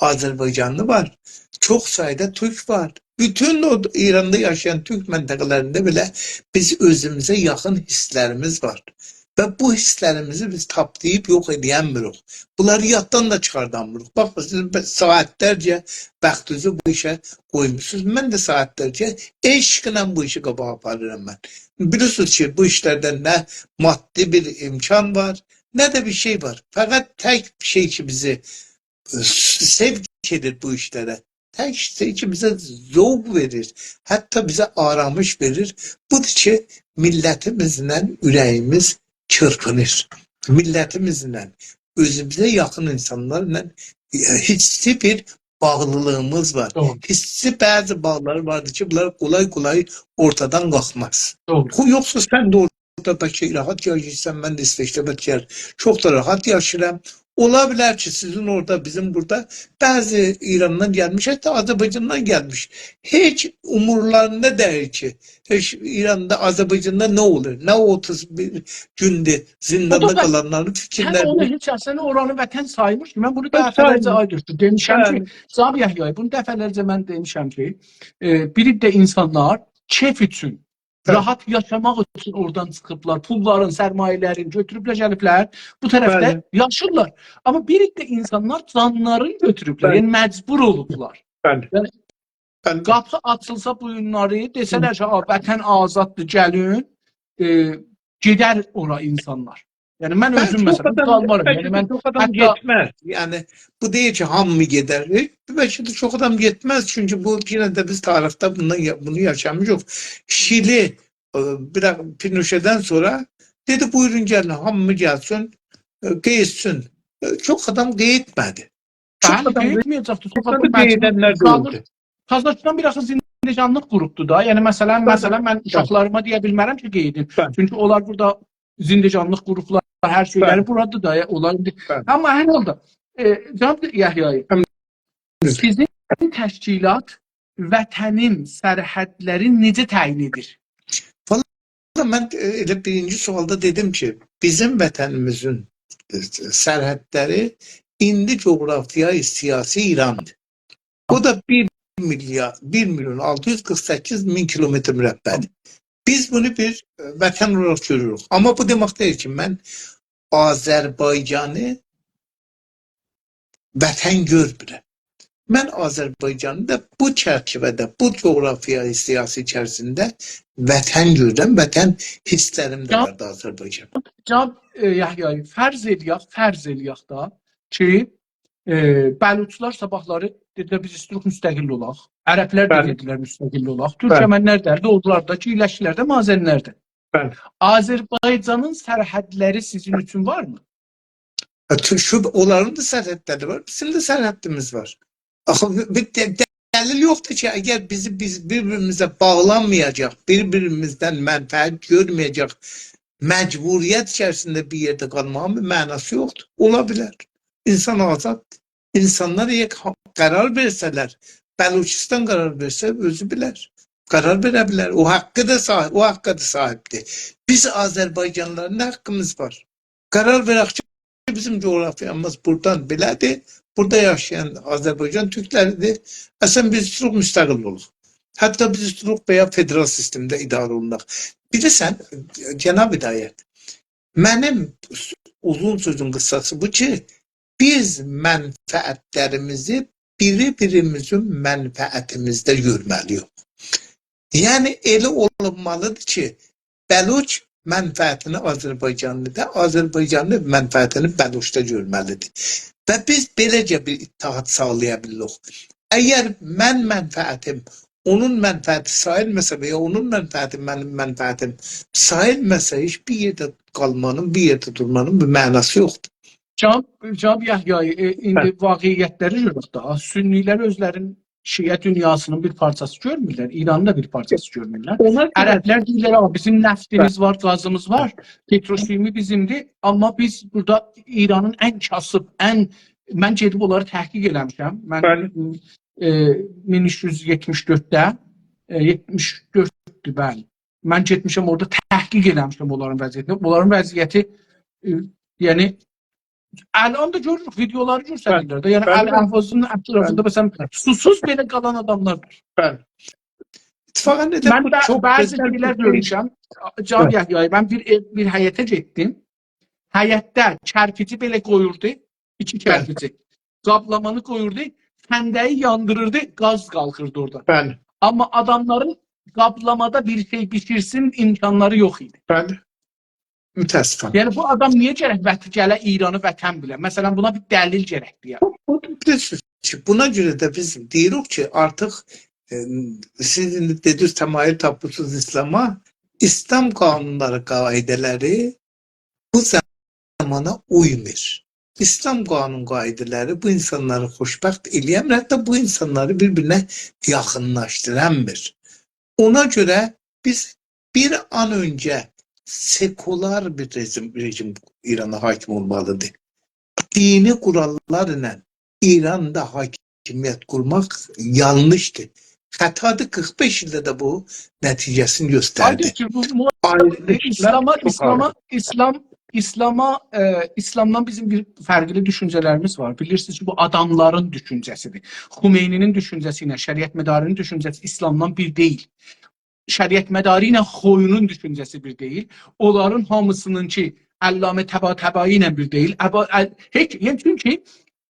آذربایجانلی وار، چوخ سایدا تورک وار. بوتون او ایراندا یاشایان تورک منطقه‌لرینده بئله بیز اؤزوموزه یاخین حیسلریمیز وار. و بو حیسلریمیزی بیز تاپداییب یوخ ائده‌نمیریک. بونلاری یاددان دا چیخاردانمیریق. باخ، سیز ساعتلرجه واختینیزی بو ایشه قویموسونوز. من ده ساعتلرجه عشقله بو ایشی قاباغا آپاریرام من. بیلیرسینیز کی، بو ایشلرده نه مادی بیر امکان وار، نه ده بیر شئی وار. فقط تک شئی کی، بیزی، ائ، سئوک ائدیر بو ایشلره. تک شئی کی، بیزه ذوق وئریر، حتی بیزه آرامش وئریر، بودور کی، میللتیمیزله اوره‌ییمیز چیرپینیر. میللتیمیزله، اؤزوموزه یاخین اینسانلارلا، ائ، حسی بیر باغلیلیغیمیز وار. دوغرو. حسی بعضی باغلاری واردیر کی، بونلار قولای-قولای اورتادان قالخماز. دوغرو. خو-، یوخسا سن ده اورادا بلکه راحت یاشاییرسان، من ده ایسوئچده بلکه چوخ دا راحت یاشاییرام. اولا بیلر کی، سیزین اورادا، بیزیم بورادا بعضی ایراندان گلمیش، حتی آذربایجاندان گلمیش. هئچ عمورلاریندا دئییل کی، هئچ ایراندا، آذربایجاندا نه اولور؟ نه اوتوز بیر گوندور زینداندا قالانلارین فیکیرلرینده. اوندا هئچ اصلینده اورانی وطن سایمیر کی، من بونو دفعه‌لرجه، آقای دکتر، دئمیشم کی، جناب یحیی، بونو دفعه‌لرجه من دئمیشم کی، ائ، بیر عده اینسانلار کئف اوچون، راحت یاشاماق اوچون اورادان چیخیبلار، پوللارین، سرمایه‌لرین گؤتوروبلر، گلیبلر بو طرفده یاشیرلار. آمما بیر عده اینسانلار جانلارینی گؤتوروبلر، یعنی مجبور اولوبلار. یعنی بلی. قاپی آچیلسا بویونلاری، دئسه‌لر کی، «آ، وطن آزاددیر، گلین»، ائ، گئدر اورا اینسانلار. یعنی من، بلی، اؤزوم، چوخ مثلا، آدام، قالمارام. بلکه یعنی ده من چوخ آدام حتی گئتمز. یعنی بو دئییل کی، هامی گئدر. ائ، بلکه ده چوخ آدام گئتمز. چونکی بو، یئنه ده بیز تاریخده بوندان یا-، بونو یاشامیشیق. شیلی، ائ، بیر دفعه پینوشه‌دن سونرا دئدی: «بویورون، گلین، هامی گلسین، ائ، قئییتسین.» ائ، چوخ آدام قئییتمه‌دی. چوخ، بلی، آدام قئییتمه‌یه‌جکدیر. چوخ، چوخ آدام، آدام مجبور قئییدنلر ده قالیر. اولدو. قازاخیستان بیر آخی زندگانلیق قوروبدور دا. یعنی، مثلا، بلی، مثلا، من، بلی، اوشاقلاریما دئیه بیلمرم کی، قئییدین. بلی. چونکی اونلار بورادا زندگانلیق قوروبلار، هر شئیلری، بلی، بورادادیر دا، اونلار ایندی. بلی. آمما هر حالدا، ائ، جناب یحیایی، هم-، سیزین تشکیلات وطنین سرحدلری نئجه تعیین ائدیر؟ والله من، ائ، ائله بیرینجی سؤالدا دئدیم کی، بیزیم وطنیمیزین، ائ، سرحدلری ایندی جغرافیای سیاسی ایراندیر. بو دا بیر میلیارد، بیر میلیون آلتی یوز قیرخ سککیز مین کیلومتر مربع‌دیر. بیز بونو بیر، ائ، وطن اولاراق گؤروروک. آمما بو دئمک دئییل کی، من آذربایجانی وطن گؤرمورم. من آذربایجانی دا بو چرچیوه‌ده، بو جغرافیای سیاسی ایچریسینده وطن گؤرورم، وطن حیسلریم ده، جناب، واردی آذربایجان. جناب، ائ، یحیایی، فرض ائله‌یک، فرض ائله‌یک دا کی، ائ، بلوچلار صاباحلاری دئدیلر: «بیز ایسته‌ییریک مستقل اولاق.» عربلر ده، بلی، دئدیلر: «مستقل اولاق.» بلی. تورکمنلر ده، اولدولار دا کی، ایلشکیلر ده، مازنلر ده. بلی. آذربایجانین سرحدلری سیزین اوچون وارمی؟ ائ، تو-، شو، اونلارین دا سرحدلری وار، بیزیم ده سرحدیمیز وار. آخی بیر، بیر دل-، دلیل یوخدور کی، اگر بیزی، بیز بیر-بیریمیزه باغلانمایاجاق، بیر-بیریمیزدن منفعت گؤرمه‌یه‌جک، مجبوریت ایچریسینده بیر یئرده قالماغین بیر معناسی یوخدور. اولا بیلر. اینسان آزاددیر. اینسانلار اگر ها-، قرار وئرسه‌لر، بلوچستان قرار وئرسه، اؤزو بیلر. قرار وئره بیلر. او حاققی دا صاحیب، او حاققا دا صاحیبدیر. بیز آذربایجانلیلارین نه حاققیمیز وار؟ قرار وئرک کی، بیزیم جغرافیامیز بورادان بئله‌دیر. بورادا یاشایان آذربایجان تورکلریدیر. اصلا بیز ایسته‌ییریک مستقل اولاق. حتی بیز ایسته‌ییریک بیر فدرال سیستمده اداره اولوناق. بیلیرسن، جناب هدایت، منیم اوزون سؤزون قیساسی بو کی، بیز منفعتلریمیزی بیری-بیریمیزین منفعتیمیزده گؤرمه‌لی‌ییک. یعنی، ائله اولونمالیدیر کی، بلوچ منفعتینی آذربایجانلیدا، آذربایجانلی منفعتینی بلوچدا گؤرمه‌لیدیر. و بیز بئله‌جه بیر اتحاد ساغلایا بیلیریک. اگر من منفعتیم اونون منفعتی ساییلماسا و یا اونون منفعتی منیم منفعتیم ساییلماسا، هئچ بیر یئرده قالمانین، بیر یئرده دورمانین بیر معناسی یوخدور. جناب، جناب یحیایی، ائ، ایندی، هه، واقعیتلری گؤرک ده. سنی‌لر اؤزلرین شیعه دونیاسینین بیر پارچاسی گؤرمورلر، ایرانین دا بیر پارچاسی گؤرمورلر. اونا گؤره، عربلر دئییرلر: «آ، بیزیم نفتیمیز، هه، وار، گازیمیز وار، هه، پتروشیمی بیزیمدیر، آمما بیز بورادا ایرانین ان کاسیب، ان»، من گئدیب اونلاری تحقیق ائله‌میشم. من، بلی، ائ، مین اوچ یوز یئتمیش دؤردده، ائ، یئتمیش دؤرددور، بلی. من گئتمیشم اورادا تحقیق ائله‌میشم اونلارین وضعیتینی. اونلارین وضعیتی، ائ، یعنی، الان دا گؤروروک، ویدئولاری گؤستریرلر ده. بلی. یعنی، بلی، بلی. الاحوازین اطرافیندا، بلی، مثلا، سوسوز بئله قالان آداملار وار. بلی. اتفاقا، ائله من بو ده چوخ بعضی گؤزل شئیلر بیر شئی گؤرموشم. جناب، بلی، یحیایی، من بیر ائو، بیر حیطه گئتدیم. حیطده کرپیجی بئله قویوردو، ایکی، بلی، کرپیجی. قابلامانی قویوردو، خنده‌یی یاندیریردی، گاز قالخیردی اورادا. بلی. آمما آداملارین قابلامادا بیر شئی بیشیرسین امکانلاری یوخ ایدی. بلی. متأسفانه. یعنی، بو آدام نییه گرک وط-، گله ایرانی وطن بیله؟ مثلا، بونا بیر دلیل گرک دئیه. بو، بو، بو، بونا گؤره ده بیز دئییریک کی، آرتیق، ائ، سیز ایندی دئدینیز، تمایل تاپمیسینیز ایسلاما. ایسلام قانونلاری، قاعده‌لری بو زامانا اویمور. ایسلام قانون قاعده‌لری بو اینسانلاری خوشبخت ائله‌یه‌میر، حتی بو اینسانلاری بیر-بیرینه یاخینلاشدیرانمیر. اونا گؤره بیز بیر آن اؤنجه سکولار بیر رژیم، رژیم ایرانا حاکم اولمالیدیر. دینی قوراللار ایله ایراندا حاکمیت قورماق یانلیشدیر. خطادیر، قیرخ بئش ایلده ده بو نتیجه‌سینی گؤستردی. آیدین کی، بو مو-، آیریلیشلار ایسلاما، چوخ ایسلاما، آغیر. ایسلام، ایسلاما، ائ، ایسلامدان بیزیم بیر فرقلی دوشونجه‌لریمیز وار. بیلیرسینیز کی، بو آداملارین دوشونجه‌سیدیر. خمینی‌نین دوشونجه‌سی ایله شریعتمداری‌نین دوشونجه‌سی ایسلامدان بیر دئییل. شریعتمداری ایله خویونون دوشونجه‌سی بیر دئییل. اونلارین هامیسینینکی علامه طباطبایی ایله بیر دئییل. ابا-، ال-، هئچ، یعنی، چونکی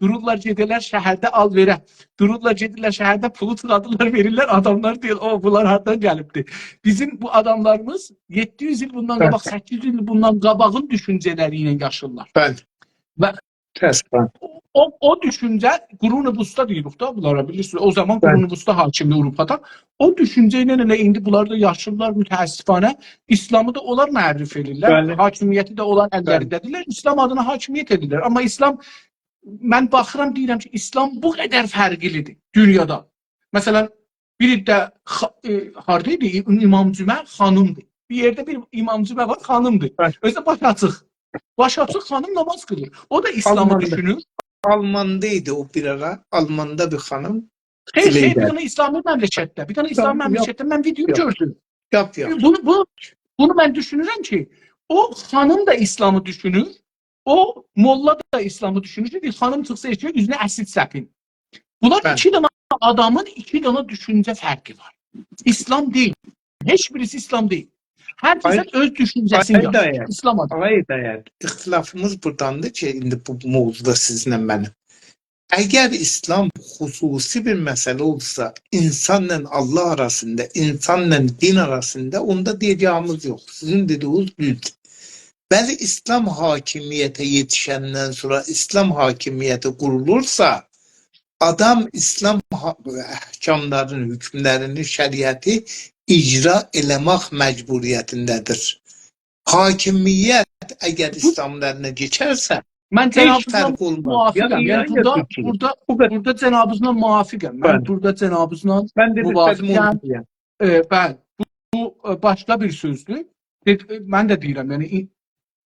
دورورلار، گئدیرلر شهرده آل‌وئره. دورورلار، گئدیرلر شهرده، پولو چیخاردیرلار، وئریرلر. آداملار دئییر: «او، بونلار هاردان گلیبدی؟» بیزیم بو آداملاریمیز یئددی یوز ایل بوندان، بلی، قاباق، سککیز یوز ایل بوندان قاباغین دوشونجه‌لری ایله یاشاییرلار. بلی. و متأسفانه. او، او، او دوشونجه قرون وسطی دئییریک دا بونلارا، بیلیرسینیز. او زامان، بلی، قرون وسطی حاکمدی آوروپادا. او دوشونجه ایله ائله ایندی بونلار دا یاشاییرلار، متأسفانه. ایسلامی دا اونلار معرفی ائدیرلر، بلی، حاکمیتی ده اونلار، بلی، اللرینده‌دیرلر. ایسلام آدینا حاکمیت ائدیرلر. آمما ایسلام، من باخیرام، دئییرم کی، ایسلام بو قدر فرقلی‌دیر دونیادا. مثلا، بیر ده خا-، ائ، هاردا ایدی؟ امام جمعه خانیمدیر. بیر یئرده بیر امام جمعه وار، خانیمدیر. بلی. اؤزو ده باش آچیق. باش آچیق خانیم ناماز قیلیر. او دا ایسلامی، آلماندا، دوشونور. آلماندا ایدی او بیر آرا. آلماندا بیر خانیم. خیر، ائله خیر، بیر ایدی. دنه ایسلامی مملکتده، بیر دنه ایسلامی، یوخ، مملکتده من ویدئو، یوخ، گؤردوم. یوخ، یوخ. بونو، بو، بونو من دوشونورم کی، او خانیم دا ایسلامی دوشونور، او موللا دا ایسلامی دوشونور کی، بیر خانیم چیخسا ائشییه، اوزونه اسید سپین. بونلار، بلی، ایکی دنه آدامین ایکی دنه دوشونجه فرقی وار. ایسلام دئییل. هئچ بیریسی ایسلام دئییل. هر کس، آی، اؤز دوشونجه‌سینی، آی، یاشاییر. هدایت. ایسلام آدامی. آقای هدایت، اختلافیمیز بورادان‌دیر کی، ایندی بو موضوعدا سیزینله منیم. اگر ایسلام خصوصی بیر مسئله اولسا، اینسانلا آللاه آراسیندا، اینسانلا دین آراسیندا، اوندا دئیه‌جه‌ییمیز یوخ. سیزین دئدیگینیز دوزدور. بلی، ایسلام حاکمیته یئتیشندن سونرا، ایسلام حاکمیتی قورولورسا، آدام ایسلام حا-، احکاملارینی، حکملرینی، شریعتی اجرا ائله‌مک مجبوریتینده‌دیر. حاکمیت اگر، بو، ایسلامین الینه کئچرسه، من هئچ، جنابینیزلا، فرق اولماز، یا موافقم. یعنی ایران، یا، بورادا، تورکیه. بورادا، بو قدر. بورادا جنابینیزلا موافقم. من، بلی، بورادا جنابینیزلا، بلی، موافقم. ائ، بلی، بو، بو، ائ، باشقا بیر سؤزدور. دئد-، من ده دئییرم، یعنی، ای-،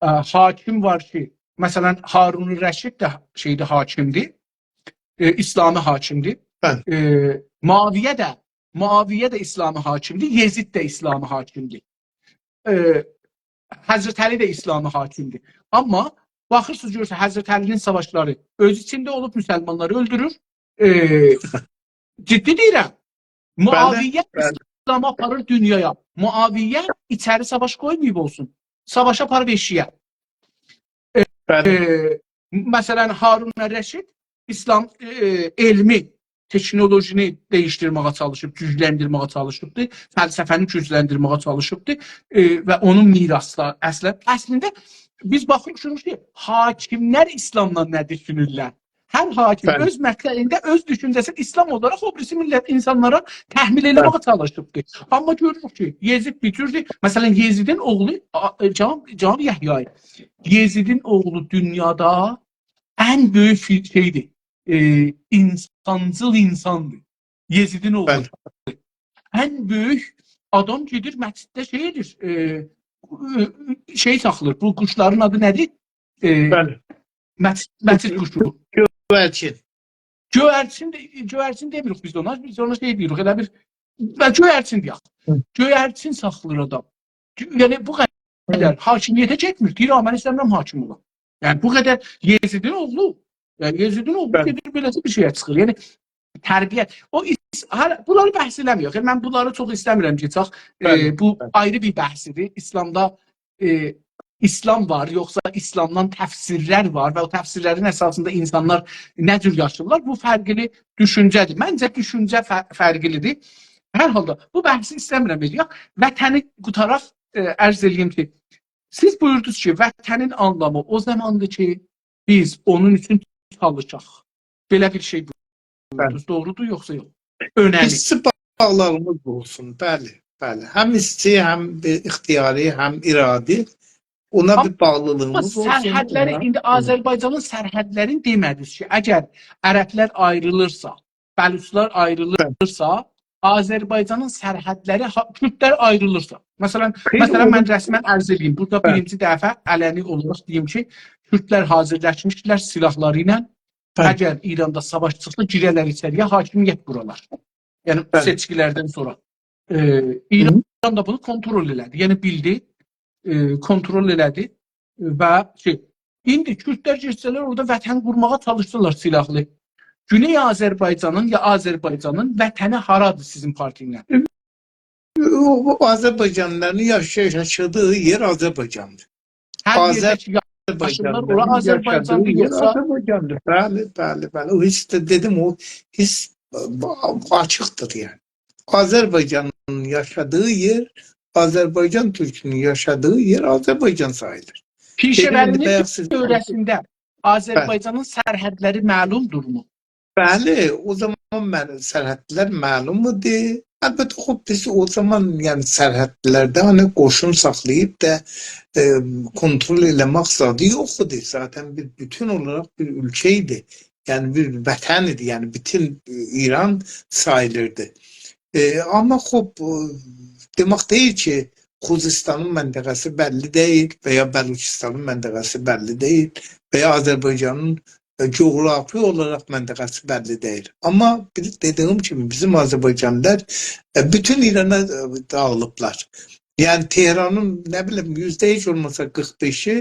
ائ، حاکم وار کی، مثلا، هارون رشید ده شئیدی، حاکمدیر. ائ، ایسلامی حاکمدیر. بلی. ائ، معاویه ده، معاویه ده ایسلامی حاکمدیر، یزید ده ایسلامی حاکمدیر. ائ، حضرت علی ده ایسلامی حاکمدیر. آمما باخیرسینیز، گؤرورسونوز، حضرت علی‌نین ساواشلاری اؤز ایچینده اولوب، مسلمانلاری اؤلدورور. ائ، جدی دئییرم. بلی، معاویه، بلی، ایسلامی آپاریر دونیایا. معاویه ایچری ساواش قویماییب اولسون. ساواشی آپاریب ائشییه. بلی. ائ، مثلا، هارون رشید ایسلام، ائ، علمی، تکنولوژینی دییشدیرمه‌یه چالیشیب، گوجلندیرمه‌یه چالیشیبدی، فلسفه‌نی گوجلندیرمه‌یه چالیشیبدی، ائ، و اونون میراثلاری، اصلا، اصلینده بیز باخیریق، گؤروروک کی، حاکملر ایسلامدان نه دوشونورلر. هر حاکم، بلی، اؤز مطلعینده، اؤز دوشونجه‌سینی ایسلام اولاراق او بیریسی میللت، اینسانلارا تحمیل ائله‌مه‌یه، بلی، چالیشیبدی. آمما گؤروروک کی، یزید بیر جوردور. مثلا، یزیدین اوغلو، آ، ائ، جناب، جناب یحیی، یزیدین اوغلو دونیادا ان بؤیوک فی-، شئیدیر، ائ، اینسانجیل اینساندیر. یزیدین اوغلو. بلی. ان بؤیوک آدام گئدیر مسجدده شئی ائدیر، ائ، ائ، شئی ساخلاییر. بو قوشلارین آدی نه‌دیر؟ ائ، بلی. مسجد، مسجد قوشو. گؤیرچین. گؤیرچین ده، گؤیرچین دئمیریک بیز اونا. بیز اونا شئی دئییریک، ائله بیر، و گؤیرچین دئیک. هی. گؤیرچین ساخلاییر آدام. گؤ-، یعنی بو قدر، هی، حاکمیته گئتمیر. دئییر: «آ، من ایسته‌میرم حاکم اولام.» یعنی بو قدر یزیدین اوغلو، یعنی یزیدین اوغلو، بلی، گئدیر بئله‌سی بیر شئیه چیخیر. یعنی تربیت. او ایس-، هر، بونلاری بحث ائله‌میریک. یعنی من بونلاری چوخ ایسته‌میرم کی، چاخ، ائ، بلی، بو، بلی، آیری بیر بحثدیر. ایسلامدا، ائ، ایسلام وار، یوخسا ایسلامدان تفسیرلر وار و او تفسیرلرین اساسیندا اینسانلار نه جور یاشاییرلار، بو فرقلی دوشونجه‌دیر. منجه دوشونجه ف-، فرقلی‌دیر. هر حالدا بو بحثی ایسته‌میرم ائله‌یک. وطنی قوتاراق، ائ، عرض ائله‌ییم کی، سیز بویوردونوز کی، وطنین آنلامی او زاماندیر کی، بیز اونون اوچون چالیشاق. بئله بیر شئی بویوردونوز. بلی. دوغرودور، یوخسا یوخ؟ اؤنمی. حسی باغلاریمیز اولسون، بلی، بلی. هم حسی، هم اختیاری، هم ارادی. اونا، آمما، بیر باغلیلیغیمیز اولسون، سرحدلری، اونا. ایندی، هی، آذربایجانین سرحدلرینی دئمه‌دینیز کی، اگر عربلر آیریلیرسا، بلوچلار، بلی، آیریلیرسا، آذربایجانین سرحدلری، ها-، کوردلر آیریلیرسا. مثلا، خیلی، مثلا، اولور، من رسما عرض ائدیم. بورادا، بلی، بیرینجی دفعه علنی اولاراق دئییم کی، کوردلر حاضرلاشمیشدیلار سلاحلاری ایله. بلی. اگر ایراندا ساواش چیخسا، گیررلر ایچری‌یه، حاکمیت قورارلار. یعنی، بلی، سئچکیلردن سونرا. ائ، هی. ایران دا بونو کنترل ائله‌دی. یعنی بیلدی، ائ، کنترل ائله‌دی و شئی، ایندی کوردلر گئتسه‌لر اورادا وطن قورماغا چالیشسالار سلاحلی، گونئی آذربایجانین یا آذربایجانین وطنی هارادیر سیزین پارتیایلا؟ او، او آذربایجانلیلارین یاشا-، یاشادیغی یئر آذربایجاندیر. هر آذر-، یئرده کی، آذربایجانلیلارین یاشادیغی یئر آذربایجاندی، یوخسا آذربایجاندیر. بلی، بلی، بلی. او حس ده دئدیم، او حس، ائ، آچیقدیر یعنی. آذربایجانین یاشادیغی یئر، آذربایجان تورکونون یاشادیغی یئر آذربایجان ساییلیر. دئدیم، ایندی پیشه‌وری‌نین بایاق سیز دؤوره‌سینده، بلی، آذربایجانین سرحدلری معلومدورمو؟ بلی، او زامان من، سرحدلر معلوم ایدی. البته، خوب، بیز او زامان، یعنی، سرحدلرده، هانی، قوشون ساخلاییب دا، ائ، کنترل ائله‌مک زادی یوخ ایدی. ذاتاً بیر بوتون اولاراق بیر اؤلکه ایدی. یعنی، بیر وطن ایدی. یعنی، بوتون، ائ، ایران ساییلیردی. ائ، آمما، خوب، ائ، دئمک دئییل کی، خوزستانین منطقه‌سی بللی دئییل و یا بلوچستانین منطقه‌سی بللی دئییل و یا آذربایجانین، ائ، جغرافی اولاراق منطقه‌سی بللی دئییل. آمما بیر، دئدیگیم کیمی، بیزیم آذربایجانلیلار، ائ، بوتون ایرانا، ائ، داغیلیبلار. یعنی تهرانین، نه بیلیم، یوزده هئچ اولماسا قیرخ بئشی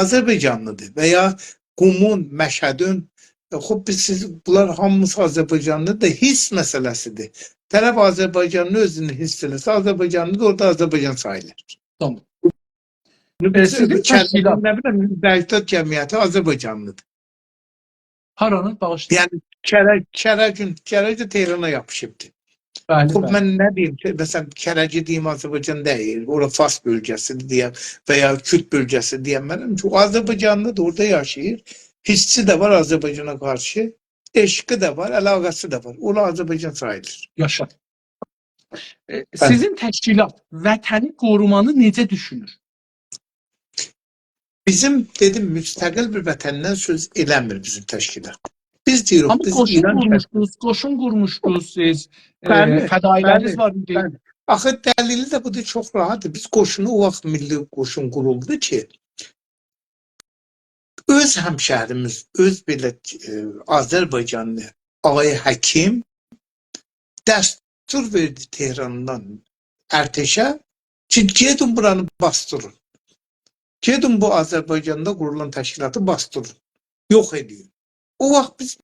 آذربایجانلیدیر و یا قومون، مشهدین، ائ، خوب، بیز، سیز، بونلار هامیسی آذربایجانلیدیر، حس مسئله‌سیدیر. طرف آذربایجانلی اؤزونو حس ائله‌سه، آذربایجانلیدیر، اورادا آذربایجان ساییلیر. تامام. ائ، بیز، سیزین ائ، تشکیلات، نه بیلیم، بغداد جمعیتی آذربایجانلیدیر. هارانین؟ باغیشلایین. یعنی کره-، کرجین، کرج تهرانا یاپیشیبدیر. بلی، خوب، بلی. من نه دئییم کی، مثلاً، کرجی دئییم، آذربایجان دئییل، اورا فارس بؤلگه‌سیدیر دئیم و یا کورد بؤلگه‌سی دئیم. منیم اوچون آذربایجانلیدیر، اورادا یاشاییر. حسی ده وار آذربایجانا قارشی، عشقی ده وار، علاقه‌سی ده وار. اونلار آذربایجان ساییلیر. یاشا. ائ، بلی. سیزین تشکیلات وطنی قورومانی نئجه دوشونور؟ بیزیم، دئدیم، مستقل بیر وطندن سؤز ائله‌میر بیزیم تشکیلات. بیز دئییریک، آمما بیز قوشون ایران قورموشدونوز، قوشون قورموشدونوز سیز، ائ، بلی، فدایی‌لرینیز، بلی، وار ایدی. بلی. آخی دلیلی ده بودور، چوخ راحتدیر. بیز قوشونو او واخت میللی قوشون قورولدو کی، اؤز همشهریمیز، اؤز بئله، ائ، آذربایجانلی آقای حکیم دستور وئردی تهراندان ارتشه کی، گئدین بورانی باسدیرین. گئدین بو آذربایجاندا قورولان تشکیلاتی باسدیرین. یوخ ائدین. او واخت بیز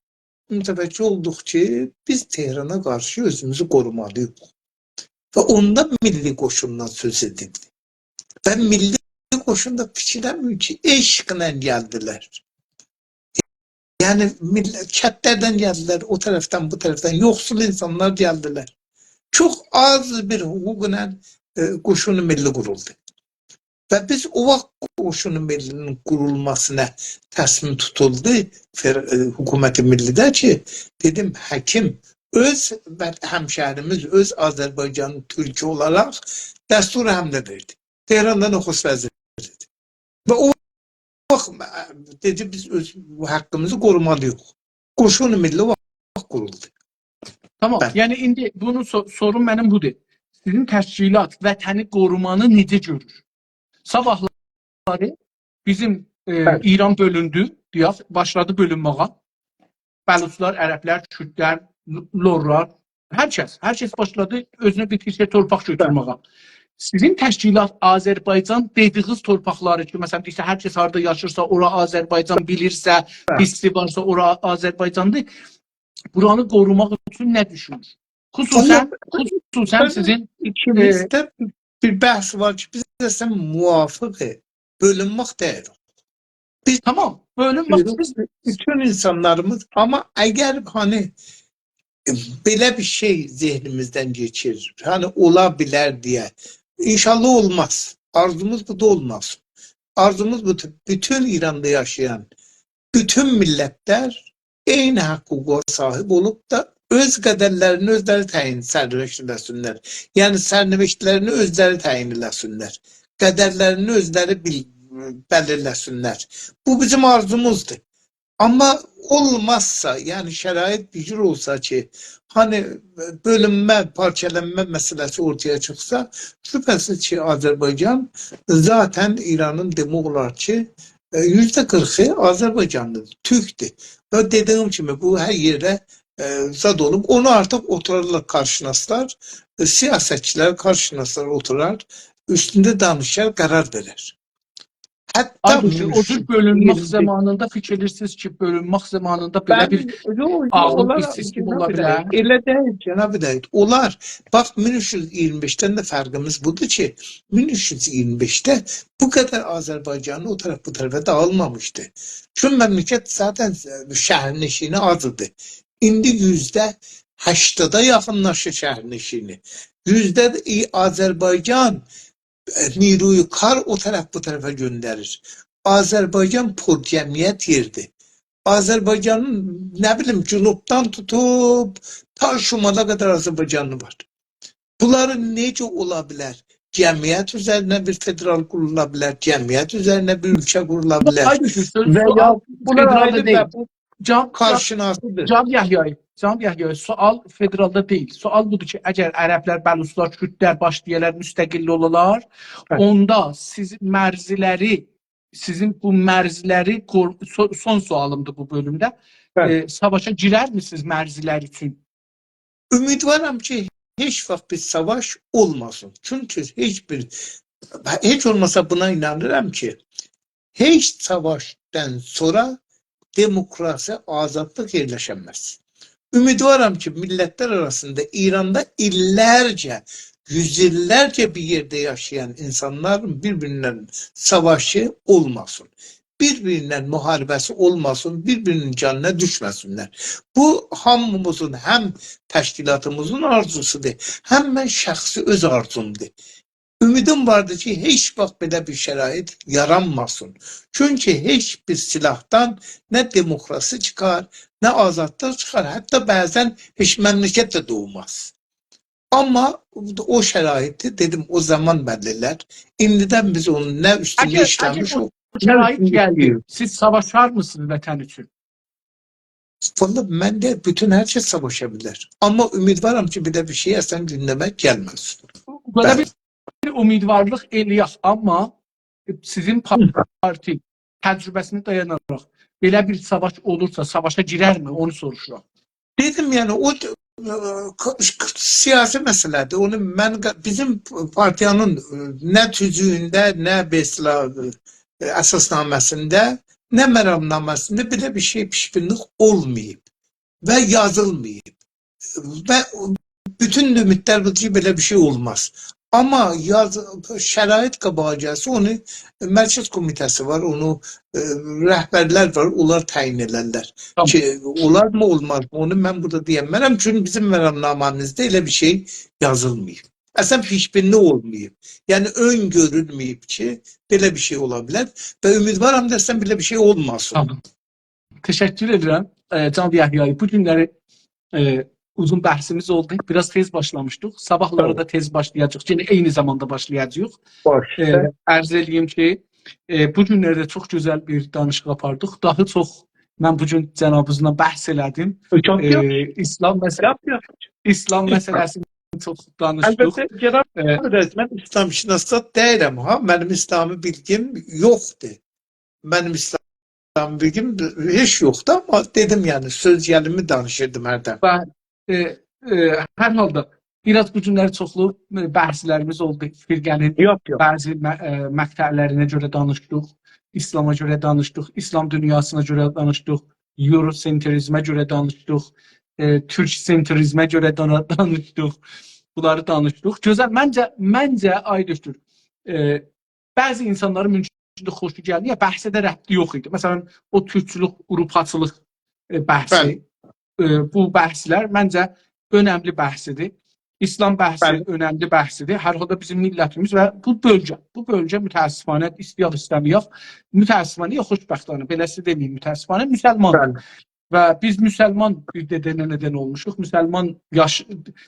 متوجه اولدوق کی، بیز تهرانا قارشی اؤزوموزو قورومالی‌ییق. و اوندا میللی قوشوندان سؤز ائدیلدی. و میللی قوشون دا فیکیر ائله‌میر کی، عشقله گلدیلر. یعنی، میللت، کندلردن گلدیلر، او طرفدن، بو طرفدن، یوخسول اینسانلار گلدیلر. چوخ آز بیر حقوقلا، ائ، قوشون میللی قورولدو. و بیز او واخت قوشون میللی‌نین قورولماسینا تصمیم توتولدو، فر-، ائ، حکومت میللی‌ده کی، دئدیم، حکیم اؤز و همشهریمیز، اؤز آذربایجان تورکو اولاراق دستور حمله وئردی. تهراندا نخست وزیر ایدی. و او واخت، ائ، دئدی، بیز اؤز حقیمیزی قورومالی‌ییق. قوشون میللی او واخت قورولدو. تامام. بلی. یعنی، ایندی بونو سو-، سوروم منیم بودور. سیزین تشکیلات وطنی قورومانی نئجه گؤرور؟ صاباحلاری بیزیم، ائ، بلی. ایران بؤلوندو، دئیک، باشلادی بؤلونمه‌یه. بلوچلار، عربلر، کوردلر، ل-، لورلار، هر کس، هر کس باشلادی اؤزونه بیر تیکه تورپاق گؤتورمه‌یه. بلی. سیزین تشکیلات آذربایجان دئدیگینیز تورپاقلاری کی، مثلاً، دئییرسه، هر کس هاردا یاشیرسا، اورا آذربایجان، بیلیرسه، بلی. حسی وارسا، اورا آذربایجاندیر. بورانی قوروماق اوچون نه دوشونور؟ خصوصاً، آمما خصوصاً بن سیزین، ایکیمیز، ائ، ده بیر بحث وار کی، بیز اصلاً موافق بؤلونمک دئییلیک. بیز، تامام، بؤلونمک، بؤلون-، بیز بوتون اینسانلاریمیز، آمما اگر، هانی، ائ، بئله بیر شئی ذهنیمیزدن کئچیر، هانی، اولا بیلر دئیه، انشاءالله اولماز. آرزوموز بو دا اولماز. آرزوموز بودور، بوتون ایراندا یاشایان بوتون میللتلر عینی حقوقا صاحیب اولوب دا اؤز قدرلرینی اؤزلری تعیین، سرنوشت ائله‌سینلر. یعنی سرنوشتلرینی اؤزلری تعیین ائله‌سینلر. قدرلرینی اؤزلری بیل-، بلیرله‌سینلر. بو بیزیم آرزوموزدور. آمما اولمازسا، یعنی شرایط بیر جور اولسا کی، هانی، بؤلونمه، پارچالانما مسئله‌سی اورتایا چیخسا، شوبهه‌سیز کی، آذربایجان ذاتاً ایرانین، دئمک اولار کی، ائ، یوزده قیرخی آذربایجانلیدیر، تورکدور. و دئدیگیم کیمی، بو هر یئرده، ائ، زاد اولوب. اونو آرتیق اوتورارلار کارشناسلار، ائ، سیاستچیلر، کارشناسلار اوتورار، اوستونده دانیشار، قرار وئرر. حتی آی دوکتور، او مین اوچ یوز اییرمی بئشده، او جور بؤلونمک زامانیندا فیکیر ائدیرسینیز کی، بؤلونمک زامانیندا بئله بیر، بلی، یوخ، یوخ، آغلیق اونلار، ایستیک اولا بیلر؟ جناب رئیس، ائله دئییل، جناب رئیس. اونلار، باخ، مین اوچ یوز اییرمی بئشدن ده فرقیمیز بودور کی، مین اوچ یوز اییرمی بئشده بو قدر آذربایجانی او طرف بو طرفه داغیلمامیشدی. چون مملکت ذاتاً شهرنشینی آز ایدی. ایندی یوزده هشتادا یاخینلاشیر شهرنشینی. یوزده ده، ائ، آذربایجان، ائ، نیروی کار او طرف بو طرفه گؤندریر. آذربایجان پرجمعیت یئردیر. آذربایجانین، نه بیلیم، جنوبدان توتوب تا شمالا قدر آذربایجانلی وار. بونلارین نئجه اولا بیلر؟ جمعیت اوزرینه بیر فدرال قورولا بیلر، جمعیت اوزرینه بیر اؤلکه قورولا بیلر. آی دوکتور، سؤز، و یا سؤال، بونلار فدرال آیری دئییل. و بو جان، جان، کارشناسی‌دیر. جان یحیایی، جان یحیایی، سؤال فدرالدا دئییل. سؤال بودور کی، اگر عربلر، بلوچلار، کوردلر باشلایالار مستقل اولالار، هه، اوندا سیزین مرزلری، سیزین بو مرزلری قور-، سو-، سون سؤالیمدیر بو بؤلومده. بلی. ائ، ساواشا گیررمیسینیز مرزلر اوچون؟ امیدوارم کی، هئچ واخت بیر ساواش اولماسین. چونکی هئچ بیر، هئچ اولماسا بونا اینانیرام کی، هئچ ساواشدان سونرا دموکراسی، آزادلیق یئرلشنمز. امیدوارم کی، میللتلر آراسیندا ایراندا ایللرجه، یوز ایللرجه بیر یئرده یاشایان اینسانلارین بیر-بیریندن ساواشی اولماسین. بیر-بیریندن محاربه‌سی اولماسین، بیر-بیری‌نین جانینا دوشمه‌سینلر. بو، هامیمیزین، هم تشکیلاتیمیزین آرزوسودور، هم من شخصی اؤز آرزومدور. امیدیم واردیر کی، هئچ واخت بئله بیر شرایط یارانماسین. چونکی هئچ بیر سلاحدان نه دموکراسی چیخار، نه آزادلیق چیخار، حتی بعضاً هئچ مملکت ده دوغماز. آمما او شرایطی، دئدیم، او زامان بللی ائلر. ایندیدن بیز اونون نه اوستونده، اگر، اگر ایشله‌میش، او او نه شرایط اوستونده گلدی، ایشله‌ییر. سیز ساواشارمیسینیز وطن اوچون؟ والله، من ده، بوتون هر کس ساواشا بیلر. آمما امیدوارم کی، بئله بیر شئی اصلاً گوندمه گلمه‌سین. بلی. بئله بیر امیدوارلیق ائله‌یک، آمما سیزین پا-، هی، پارتی تجربه‌سینه دایاناراق بئله بیر ساواش اولورسا، ساواشا گیررمی؟ اونو سوروشورام. دئدیم، یعنی، او، ائ، ک-، ک-، سیاسی مسئله‌دیر. اونو من ق-، بیزیم پارتیانین، ائ، نه تزویونده، نه، به اصطلاح، ائ، اساسنامه‌سینده، نه مرامنامه‌سینده بئله بیر شئی، پیش‌بینی‌لیک اولماییب و یازیلماییب. و بوتون امیدلر بودور کی، بئله بیر شئی اولماز. آمما یاز-، شرایط قاباغا گلسه، اونو مرکز کمیته‌سی وار، اونو، ائ، رهبرلر وار، اونلار تعیین ائدرلر. تامام. کی، اولارمی، اولمازمی، اونو من بورادا دئیه‌نمرم. چونکی بیزیم مرامنامه‌میزده ائله بیر شئی یازیلماییب. اصلاً پیش‌بینی اولماییب. یعنی، اؤن‌گؤرولمه‌ییب کی، بئله بیر شئی اولا بیلر. و امیدوارام دا اصلاً بئله بیر شئی اولماسین. تامام. تشکر ائدیرم. ائ، جان یحیایی، بو گونلری، ائ، اوزون بحثیمیز اولدو. بیر آز تئز باشلامیشدیق. صاباحلاری، ساغ اول، دا تئز باشلایاجاغیق. یئنه عینی زاماندا باشلایاجاغیق. باش ائ، اوسته. عرض ائله‌ییم کی، ائ، بو گونلری ده چوخ گؤزل بیر دانیشیق آپاردیق. داها چوخ من بو گون جنابینیزلا بحث ائله‌دیم. چوخ یوخ. ائ، ایسلام مسئله-، یوخ، یوخ. ایسلام مسئله‌سینی چوخ دانیشدیق. البته، جناب، ائ، رئیس، من ایسلام‌شناس دا دئییلم، ها، منیم ایسلامی بیلگیم یوخدور. منیم ایسلام بیلگیم هئچ یوخدور، آمما دئدیم، یعنی، سؤز گلیمی دانیشیردیم هردن. و، ائ، ائ، هر حالدا، بیر آز بو گونلری چوخلو، ائ، بحثلریمیز اولدو. فرقه‌نین، یوخ، یوخ، بعضی م-، ائ، مقطعلرینه گؤره دانیشدیق، ایسلاما گؤره دانیشدیق، ایسلام دونیاسینا گؤره دانیشدیق، یوروسنتریزمه گؤره دانیشدیق، ائ، تورک سنتریزمه گؤره دانا-، دانیشدیق. بونلاری دانیشدیق. گؤزل، منجه، منجه، آی دوکتور، ائ، بعضی اینسانلارین ممکن ده خوشو گلمیر، یا بحثه ده ربطی یوخ ایدی. مثلاً، او تورکچولوک، آوروپاچیلیق، ائ، بحثی، بلی، ائ، بو بحثلر منجه اؤنملی بحثیدیر. ایسلام بحثی، بلی، اؤنملی بحثیدیر. هر حالدا بیزیم میللتیمیز و بو بؤلگه، بو بؤلگه متأسفانه، ایسته‌یک ایسته‌مه‌یک، متأسفانه یا خوشبختانه، بئله‌سی دئمه‌ییم، متأسفانه مسلماندیر. بلی. و بیز مسلمان بیر دده ننه‌دن اولموشوق، مسلمان یاش-،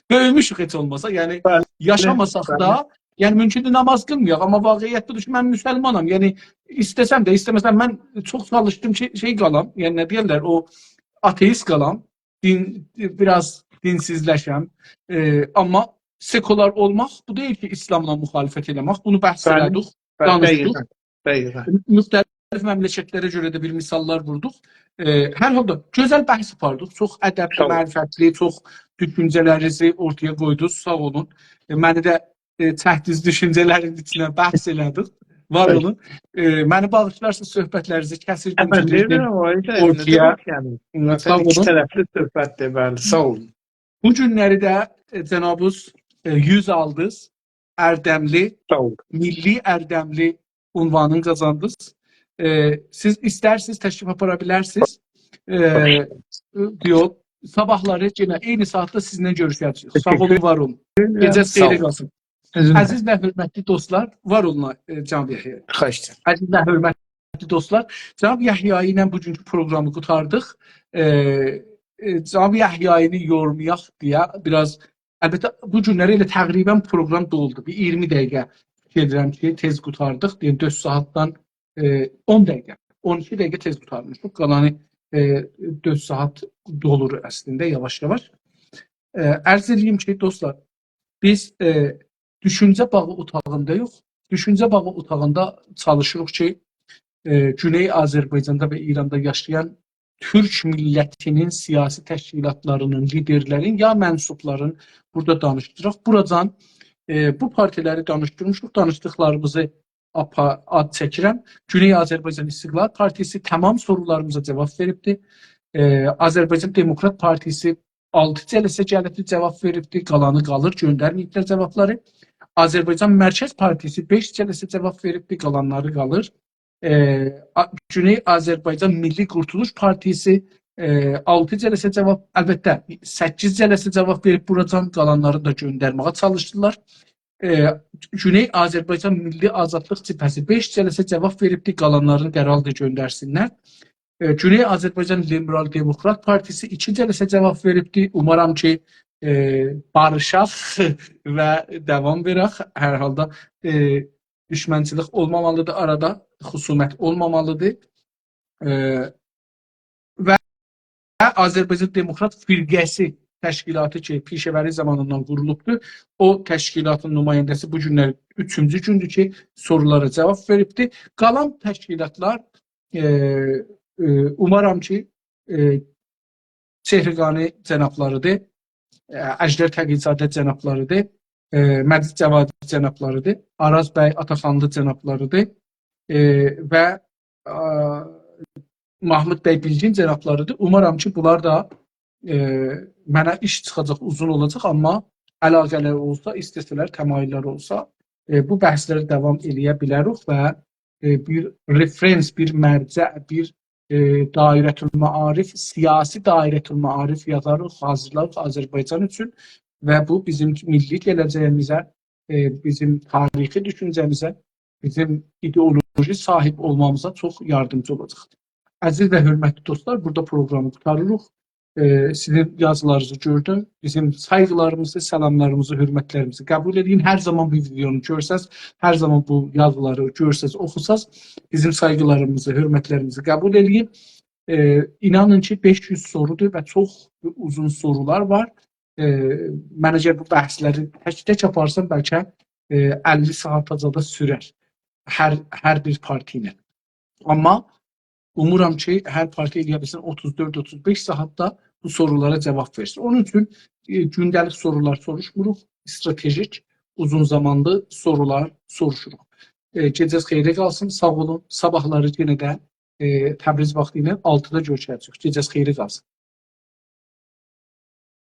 بؤیوموشوک هئچ اولماسا، یعنی، بلی، یاشاماساق، بلی، دا، یعنی، ممکن نماز قیلمایاق، آمما واقعیت بودور کی، من مسلمانام. یعنی، ایسته‌سم ده، ایسته‌مه‌سم، من چوخ چالیشدیم کی، شئی قالام، یعنی، نه دئیرلر، او آتئیست قالام، دین، بیر آز دینسیزلشم. ائ، آمما سکولار اولماق بو دئییل کی، ایسلاملا مخالفت ائله‌مک. بونو بحث، بلی، ائله‌دیک، بلی، دانیشدیق. دقیقاً، دقیقاً. مختلف مملکتلره گؤره ده بیر مثاللار ووردوق. ائ، هر حالدا، گؤزل بحث آپاردیق. چوخ ادبلی، ساغ اولون، معرفتلی، چوخ دوشونجه‌لرینیزی اورتایا قویدونوز. ساغ اولون. ائ، منی ده، ائ، چکدینیز دوشونجه‌لرین ایچینه، بحث ائله‌دیک. وار اولون. ائ، منی باغیشلارسینیز، صحبتلرینیزی کسیردیم، گیریردیم. اورتایا. ساغ اولون. ایکی طرفلی صحبتدیر، بلی، ساغ اولون. بو گونلری ده، ائ، جنابیز، ائ، یوز آلدینیز، اردملی، میللی اردملی عنوانینی قازاندینیز. ائ، سیز ایسترسینیز، تشریف آپارا بیلرسینیز. ائ، یوخ، صاباحلاری یئنه عینی ساعاتدا سیزینله گؤروشه‌جه‌ییک. ساغ اولون، وار اولون. گئجه‌نیز خئیره قالسین. عزیز و حؤرمتلی دوستلار، وار اولون، ائ، جناب یحیی. خواهش ائدیرم. عزیز و حؤرمتلی دوستلار، جناب یحیی ایله بوگونکو پروگرامی قوتاردیق. ائ، ائ، جناب یحیی‌نی یورمایاق دئیه بیر آز، البته، بو گونلری ائله تقریبا پروگرام دولدو. بیر اییرمی دقیقه فیکیر ائدیرم کی، تئز قوتاردیق. دئییم، دؤرد ساعاتدان، ائ، اون دقیقه، اون ایکی دقیقه تئز قوتارمیشیق. قالانی، ائ، دؤرد ساعات دولور اصلینده، یاواش-یاواش. ائ، عرض ائدییم کی، دوستلار، بیز، ائ، دوشونجه باغی اوتاغیندا یوخ، دوشونجه باغی اوتاغیندا چالیشیریق کی، ائ، گونئی آذربایجاندا و ایراندا یاشایان تورک میللتینین سیاسی تشکیلاتلارینین، لیدرلرین یا منسوبلارین بورادا دانیشدیراق. بوراجان، ائ، بو پارتیلری دانیشدیرمیشیق، دانیشدیقلاریمیزی آپا-، آد چکیرم. گونئی آذربایجان استقلال پارتیسی تمام سورولاریمیزا جاواب وئریبدی. ائ، آذربایجان دموکرات پارتیسی آلتی جلسه گلیبدی، جاواب وئریبدی، قالانی قالیر، گؤندرمه‌ییبلر جاوابلاری. آذربایجان مرکز پارتیسی بئش جلسه جاواب وئریبدی، قالانلاری قالیر. ائ، آ-، گونئی آذربایجان میللی قورتولوش پارتیسی، ائ، آلتی جلسه جاواب، البته، سککیز جلسه جاواب وئریب بوراجان، قالانلارینی دا گؤندرمه‌یه چالیشدیلار. ائ، گونئی آذربایجان میللی آزادلیق جبهه‌سی بئش جلسه جاواب وئریبدی، قالانلارینی درحال دا گؤندرسینلر. ائ، گونئی آذربایجان لیبرال دموکرات پارتیسی ایکی جلسه جاواب وئریبدی. اومارام کی، ائ، باریشاق و داوام وئرک. هر حالدا، ائ، دوشمنچیلیک اولمامالیدیر آرادا، خصومت اولمامالیدیر. ائ، و آذربایجان دموکرات فرقه‌سی تشکیلاتی کی، پیشه‌وری زامانیندان قورولوبدور. او تشکیلاتین نماینده‌سی بو گونلری اوچونجو گوندور کی، سورولارا جاواب وئریبدیر. قالان تشکیلاتلار، ائ، ائ، اومارام کی، ائ، چهرگانی جنابلاریدیر، ائ، اژدر تقی‌زاده جنابلاریدیر، ائ، مجید جوادی جنابلاریدیر، آراز بی آتاخانلی جنابلاریدیر، ائ، و، ا، محمود بی بیلگین جنابلاریدیر. اومارام کی، بونلار دا، ائ، منه ایش چیخاجاق، اوزون اولاجاق، آمما علاقه‌لر اولسا، ایسته‌سه‌لر، تمایل‌لر اولسا، ائ، بو بحثلری داوام ائله‌یه بیلریک و، ائ، بیر رفرنس، بیر مرجع، بیر، ائ، دایره‌المعارف، سیاسی دایره‌المعارف یازاریق، حاضیرلاریق آذربایجان اوچون و بو بیزیم میللی گله‌جه‌ییمیزه، ائ، بیزیم تاریخی دوشونجه‌میزه، بیزیم ایدئولوژی صاحیب اولمامیزا چوخ یاردیمچی اولاجاقدیر. عزیز و حؤرمتلی دوستلار، بورادا پروگرامی قوتاریریق. ائ، سیزین یازیلارینیزی گؤردوم. بیزیم سایغیلاریمیزی، سلاملاریمیزی، حؤرمتلریمیزی قبول ائدین. هر زامان بو ویدئونو گؤرسز، هر زامان بو یازیلاری گؤرسز، اوخوساز، بیزیم سایغیلاریمیزی، حؤرمتلریمیزی قبول ائدین. ائ، اینانین کی، بئش یوز سورودور و چوخ اوزون سورولار وار. ائ، من اگر بو بحثلری تک-تک آپارسام، بلکه، ائ، اللی ساعاتاجا دا سورر. هر، هر بیر پارتی ایله. آمما اومورام کی، هر پارتی ائلیه بیلسین اوتوز دؤرد، اوتوز بئش ساعاتدا بو سورولارا جاواب وئرسین. اونون اوچون، ائ، گونده‌لیک سورولار سوروشموروق، استراتژیک، اوزون زامانلی سورولار سوروشوروق. ائ، گئجه‌ز خئیره قالسین، ساغ اولون. صاباحلاری یئنه ده، ائ، تبریز واختی ایله آلتیدا گؤروشه‌جه‌ییک. گئجه‌ز خئیره قالسین.